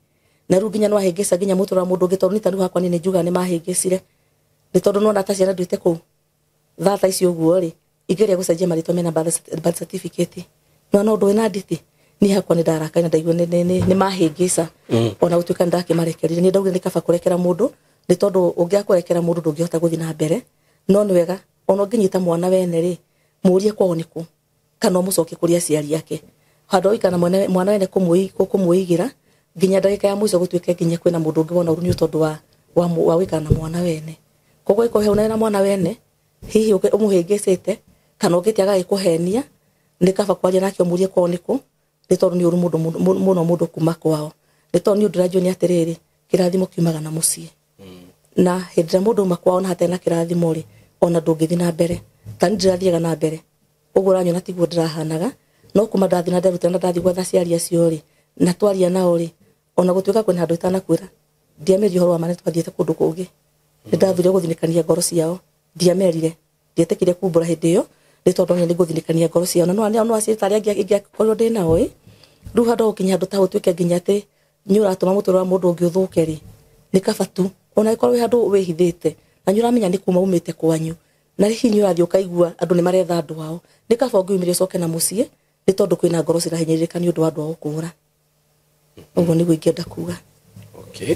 na rĩu nginya nĩwahĩngĩca nginya mũtũrĩre wa mũndũ ũngĩ tondũ niĩ ta rĩu hakwa niĩ nĩnjugaga nĩmahĩngĩcire nĩ tondũ nĩwona ta ciana nduĩte kũu thaa ta ici ũguo rĩ ingĩgeria gũcenjia marĩtwa mena birth certificate nĩwona ũndũ wĩna nditi niĩ hakwa nĩndarakara na ndaigua nĩmahĩngĩca ona gũtuĩka nĩndakĩmarekerire. Niĩ ndaugire nĩ kaba kũrekera mũndũ nĩ tondũ ũngĩaga kũrekera mũndũ ndũngĩhota gũthiĩ na mbere no nĩ wega ona ũngĩnyita mwana wene rĩ mũrie kwao nĩkũ kana ũmũcokie kũrĩ aciari ake handũ ha gũikara na mwana wene kũmũigĩra nginya ndagĩka ya mũico gũtuĩke nginya kwĩna mũndũ ũngĩ wona ũru nĩ tondũ wa gũikara na mwana wene. Koguo ĩkũhe na mwana wene hihi ũmũhĩngĩcĩte kana ũngĩte agagĩkũhenia nĩ kaba kwaria nake ũmũrie kwao nĩkũ nĩ tondũ nĩ ũru mũndũ mũno mũndũ kuma kwao nĩ tondũ nĩ ũndũ ndĩranjũĩ nĩ atĩrĩrĩ kĩrathimo kiumaga na mũciĩ na hĩndĩ ĩrĩa mũndũ auma kwao na hatarĩ na kĩrathimo rĩ ona ndũngĩthiĩ na mbere ta niĩ ndĩrathiaga na mbere ũguo ũranyona tiguo ndĩrahanaga no kuma ndathiĩ na nderutĩra na ndathiĩ gwetha aciari acio rĩ na twaria nao rĩ ona gũtuĩka kwĩna handũ itanakwĩra ndiamerire ũhoro wa ma nĩ twathiĩte kũndũ kũngĩ nĩ ndathurire gũthinĩkania ngoro ciao ndiamerire ndietĩkire kumbũra hĩndĩ ĩyo nĩ tondũ nĩ ngũthinĩkania ngoro ciao na no aciari ta arĩa angĩ ingĩakorirwo ndĩ nao ĩ rĩu handũ gũkinya handũ ta hau ũtuĩke nginya atĩ nĩ ũratũma mũtũrĩre wa mũndũ ũngĩ ũthũke rĩ nĩ kaba tu ona ĩkorwo wĩ handũ wĩhithĩte na nĩ ũramenya nĩ kuma umĩte kwanyu na hihi nĩ ũrathiĩ ũkaigua andũ nĩ maretha andũ ao nĩ kaba ũngĩumĩria ũcoke na mũciĩ nĩ tondũ kwĩna ngoro cirahinyĩrĩrĩka nĩ ũndũ wa andũ ao kũũra ũguo nĩguo ingĩenda kuga. Okay.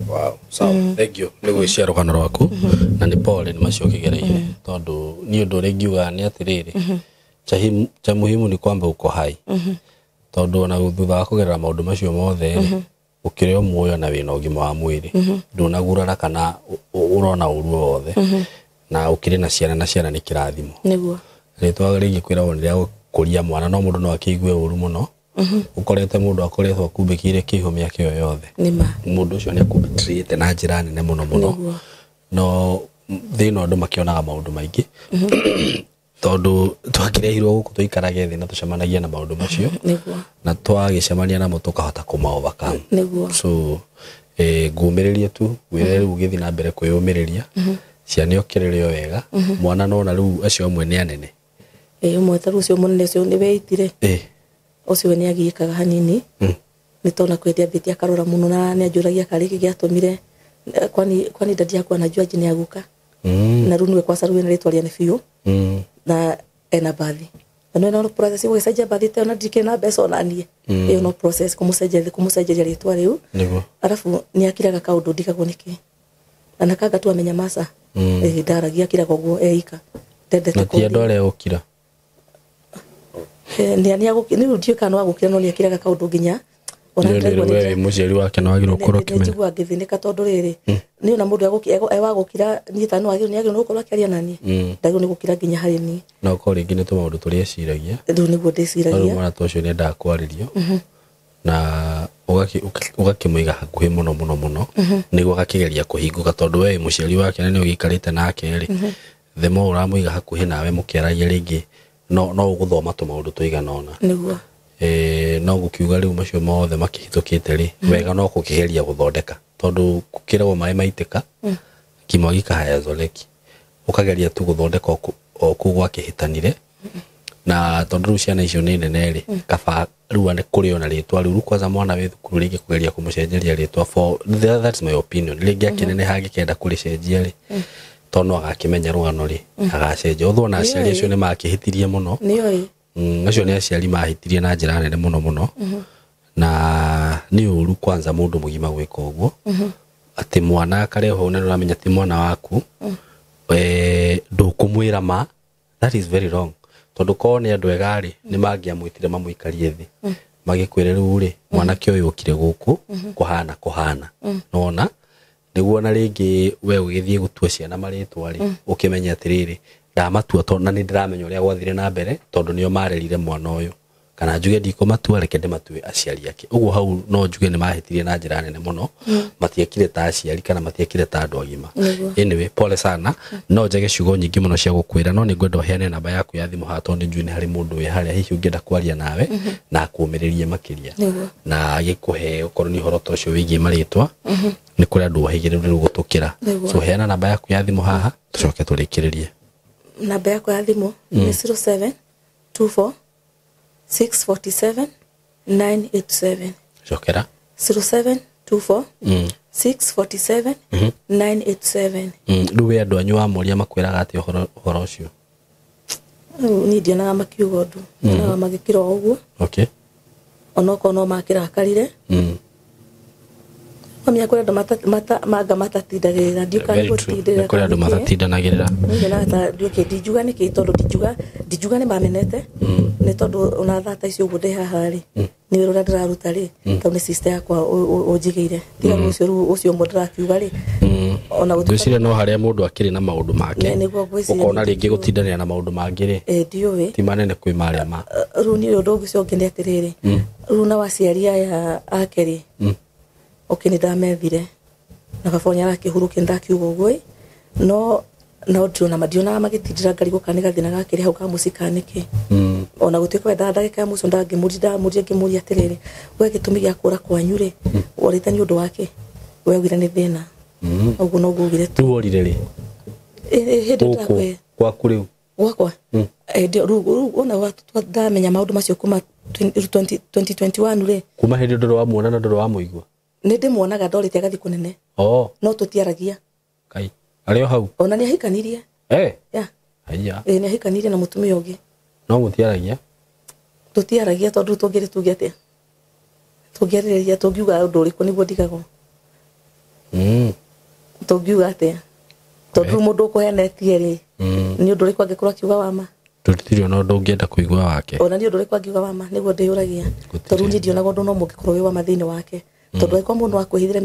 Wow. Sawa. Thank you. Nĩ gwĩcia rũgano rwaku na nĩ pole nĩ macio ũkĩgereire tondũ niĩ ũndũ ũrĩa ingiuga nĩ atĩrĩrĩ cha muhimu ni kwamba uko hai tondũ ona thutha wa kũgerera maũndũ macio mothe rĩ ũkĩrĩ o muoyo na wĩna ũgima wa mwĩrĩ ndũnagurara kana ũrona ũru o wothe na ũkĩrĩ na ciana na ciana nĩ kĩrathimo nĩguo rĩtwa rĩngĩ kwĩragwo nĩ rĩa gũkũria mwana no mũndũ no akĩigue ũru mũno ũkorete mũndũ akoretwo akumbĩkĩire kĩho mĩaka ĩyo yothe nĩma mũndũ ũcio nĩ akũbetrayĩte na njĩra nene mũno mũno nĩguo no thĩna andũ makĩonaga maũndũ maingĩ tondũ twakĩrehirwo gũkũ tũikarage thĩ na tũcemanagia na maũndũ macio nĩguo na twagĩcemania namo tũkahota kũma overcome nĩguo so ngũmĩrĩrie tu ngwĩre rĩu ũgĩthiĩ na mbere kwĩyũmĩrĩria ciana ũkĩrere o wega mwana nona rĩu acio amwe nĩ anene ĩ ũmwe ta rĩu ũcio mũnene ũcio nĩ weitire ũcio we nĩ agiĩkaga hanini nĩ tondũ kwĩ ambĩtie akarora mũno na nĩ anjũragia karĩ kĩ gĩatũmire kwani dadi yakwa anajua jina ya guka na rĩu nĩwe kwaca rĩu ena rĩtwa rĩene biũ na ena bathi na nĩ no process gũgĩcenjia bathi ta ĩyo na ndikĩrĩ na mbeca ona niĩ ĩyo no process kũmũcenjeria rĩtwa rĩu nĩguo arabu nĩ akiraga kaũndũ ndigagwo nĩkĩ na nakanga tu amenya maca ndaragia akiraga ũguo eika ndendete na ti andũ arĩa ũkira nĩ ndiũĩ kana no agũkira no nĩ akiraga kaũndũ nginya ona nĩ ndĩraigua ũndũ we wĩ mũciari wake no wagĩrĩirwo gũkorwo ũkĩmenya njigua ngĩthĩnĩka tondũ rĩrĩ nĩ ona mũndũ ewagũkira niĩ ta no agĩrĩirwo nĩ gũkorwo akĩaria na niĩ ndagĩrĩirwo nĩ gũkira nginya harĩ niĩ no korwo rĩngĩ nĩ tũmaũndũ tũrĩa eciragia rĩu nĩguo rĩu ndĩciragia mwana ta ũcio nĩ endaga kwarĩrio na ũgakĩmũiga hakuhĩ mũno mũno mũno nĩguo agakĩgeria kũhingũka tondũ we wĩ mũciari wake na nĩ ũgĩikarĩte nake rĩ the more ũramũiga hakuhĩ nawe mũkĩaragia rĩngĩ no ũgũthoma tũmaũndũ tũigana ũna nĩguo no gũkiuga rĩu macio mothe makĩhĩtũkĩte rĩ wega no gũkĩgeria gũthondeka tondũ gũkĩragwo maĩ maitĩka kimwagika hayazoleki ũkageria tu gũthondeka o kũu gwakĩhĩtanire na tondũ rĩu ciana icio nĩ nene rĩ kaba rĩu nĩ kũrĩ ona rĩtwa rĩu kwanza mwana wĩ thukuru rĩngĩ kũgeria kũmũcenjeria rĩtwa for that's my opinion rĩngĩ akĩneneha angĩkenda kũrĩcenjia rĩ tondũ no agakĩmenya rũgano rĩ agacenjia ũthwo na aciari acio nĩ makĩhĩtirie mũno nĩoĩ acio nĩ aciari mahĩtirie na njĩra nene mũno mũno na nĩ ũru kwanza mũndũ mũgima gwĩka ũguo atĩ mwana akarehwo na nĩũramenya ti mwana waku ndũkũmwĩra ma that is very wrong tondũ korwo nĩ andũ ega rĩ nĩ mangĩamwĩtire mamũikarie thĩ magĩkwĩre rĩu rĩ mwanake ũyũ ũkire gũkũ kũhana kũhana nona nĩguo na rĩngĩ we ũgĩthiĩ gũtua ciana marĩtwa rĩ ũkĩmenye atĩrĩrĩ ndamatua tondũ na nĩ ndĩramenya ũrĩa gwathire na mbere tondũ nĩo marerire mwana ũyũ kana njuge ndikũmatua reke ndĩmatue aciari ake ũguo hau no njuge nĩ mahĩtirie na njĩra nene mũno matiekire ta aciari kana matiekire ta andũ agima anyway pole sana no njage ciugo nyingĩ mũno cia gũkwĩra no nĩ ngwenda ũheane namba yaku ya thimũ haha tondũ nĩ njũĩ nĩ harĩ mũndũ wĩ harĩa hihi ũngĩenda kwaria nawe na akũũmĩrĩrie makĩria na agĩkũhe okorwo nĩ ũhoro ta ũcio wĩgiĩ marĩtwa nĩ kũrĩ andũ ohĩgĩrĩru rĩu gũtũkĩra so heana namba yaku ya thimũ haha tũcoke tũrĩkĩrĩrie namba yakwa ya thimũ nĩ 0724 647 987 cokera 0724 647 987 rĩu wĩ andũ anyu wamoria makwĩraga atĩ ũhoro ũcio niĩ ndionaga makiuga ũndũ nyonaga magĩkira o ũguo okay onokorwo no makĩrakarire mamenya kũrĩ andũ manga matatindagĩrĩra ndiũkaga gũtindĩrĩra kũrĩ andũ matatindanagĩrĩra nyonaga ta ndiũkĩ ndinjuga nĩkĩ tondũ ndinjuga nĩ mamenete nĩ tondũ ona thaa ta icio ũguo ndĩ haha rĩ nĩ wĩra ũrĩa ndĩraruta rĩ tondũ nĩ sister yakwa ũnjigĩire tiga ũcio rĩu ũcio ũmwe ndĩrakiuga rĩ Ona gũtuĩka Ngwĩciria no harĩa mũndũ akĩrĩ na maũndũ make. Nĩguo ngwĩciria. Ũkona rĩngĩ gũtindanĩra na maũndũ mangĩ rĩ, ndiũĩ. Ti manene kwĩ marĩa ma. Rĩu niĩ ũndũ ũngĩ ũcio ũngĩ nĩ atĩrĩrĩ, rĩu na waciari aya ake rĩ, okay, nĩ ndamethire na baba nĩ arakĩhurũkia, nĩndakiuga ũguo ĩ, no no ndionaga magĩtindĩra ngarigwo kana nĩ gathĩna gakĩrĩ hau ka mũciĩ kana nĩkĩ. Ona gũtuĩka we ndagĩka ya mũico ndangĩmũria ngĩmũria atĩrĩrĩ, we gĩtũmi gĩa kũra kwanyu rĩ, worĩte nĩ ũndũ wake? We augire nĩ thĩna. Ũguo noguo augire tu. Rĩu worire rĩ? Hĩndĩ Gũkũ ndĩrakwĩra. Gwaku rĩu? Gwakwa hĩndĩ rĩu ona ndamenya maũndũ macio kuma 2021 rĩ. Kuma hĩndĩ ndũrĩ wamuona na ndũrĩ wamũigua? Nĩ ndĩmuonaga, ndorĩte agathiĩ kũnene. Oh. No tũtiaragia. Kai arĩ o hau? Ona nĩ ahikanirie. Eh. Yeah. Haiya. Nĩ ahikanirie na mũtumia ũngĩ. No mũtiaragia? Tũtiaragia tondũ tũngĩrĩ tuge atĩa, tũngĩarĩrĩria, tũngiuga ũndũ ũrĩkũ nĩguo ndigagwo. Tũngiuga atĩa tondũ rĩu mũndũ ũkũhenetie rĩ, nĩ ũndũ ũrĩkũ angĩkorwo akiuga wa ma? Tũtirĩ ona ũndũ ũngĩenda kũigua wake. Ona nĩ ũndũ ũrĩkũ angiuga wa ma nĩguo ndĩyũragia, tondũ niĩ ndionaga ũndũ no mũngĩkorwo wĩ wa ma thĩinĩ wake, tondũ angĩkorwo mũndũ akwĩhithire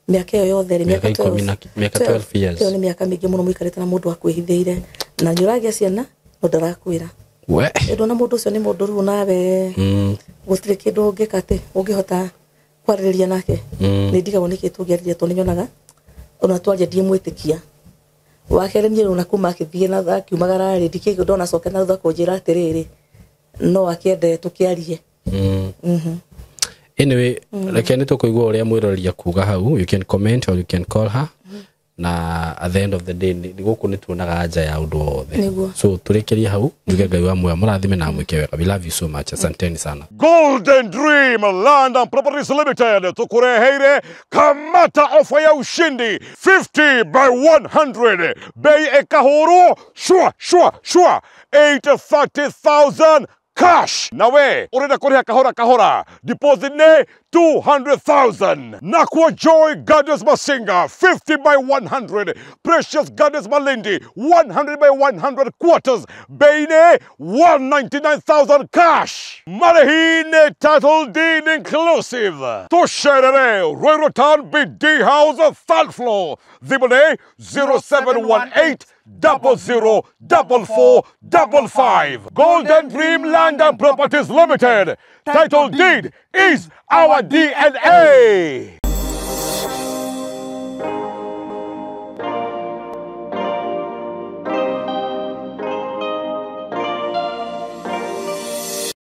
mĩaka ĩyo yothe rĩ, Mĩaka ikũmi na mĩaka 12 years. Ĩyo nĩ mĩaka mĩingĩ mũno mũikarĩte na mũndũ akwĩhithĩire, na nĩ ũragĩa ciana no ndarakwĩra. We. Ndona mũndũ ũcio nĩ mũndũ rĩu nawe gũtirĩ kĩndũ ũngĩka atĩ ũngĩhota kwarĩrĩria nake. Nĩ ndigagwo nĩkĩ tũngĩarĩria, tondũ nĩ nyonaga ona twaria ndiĩmwĩtĩkia. Wa kerĩ niĩ ona kuma akĩthiĩ na akiumagara rĩ, ndikĩ ndona acoke na thutha kũnjĩra atĩrĩrĩ, no akĩende tũkĩarie. Anyway, reke nĩ tũkũigua ũrĩa mwĩroreri kuga hau. You can comment or you can call her. Na at the end of the day gũkũ nĩ tuonaga anja ya ũndũ wothe. Nĩguo. So tũrĩkĩrie hau, njuge Ngai wa muoyo mũrathime na amwĩke wega. We love you so much. Asanteni sana. Golden Dream Land and Properties Limited tukureheire kamata ofa ya ushindi 50 by 100, bei ekahurwo shwa shwa shwa 830,000 cash. Nawe urenda kuriha kahora kahora, deposit ne 200,000. Nakwa Joy Gardens Masinga 50 by 100, Precious Gardens Malindi 100 by 100 quarters, bei ne 199,000 cash. Marehine title deed inclusive. Tusherere Ruiru Town BD House third floor. Thimũ 0718 00 44 55. Golden Dream Land and Properties Limited. Title deed is our DNA.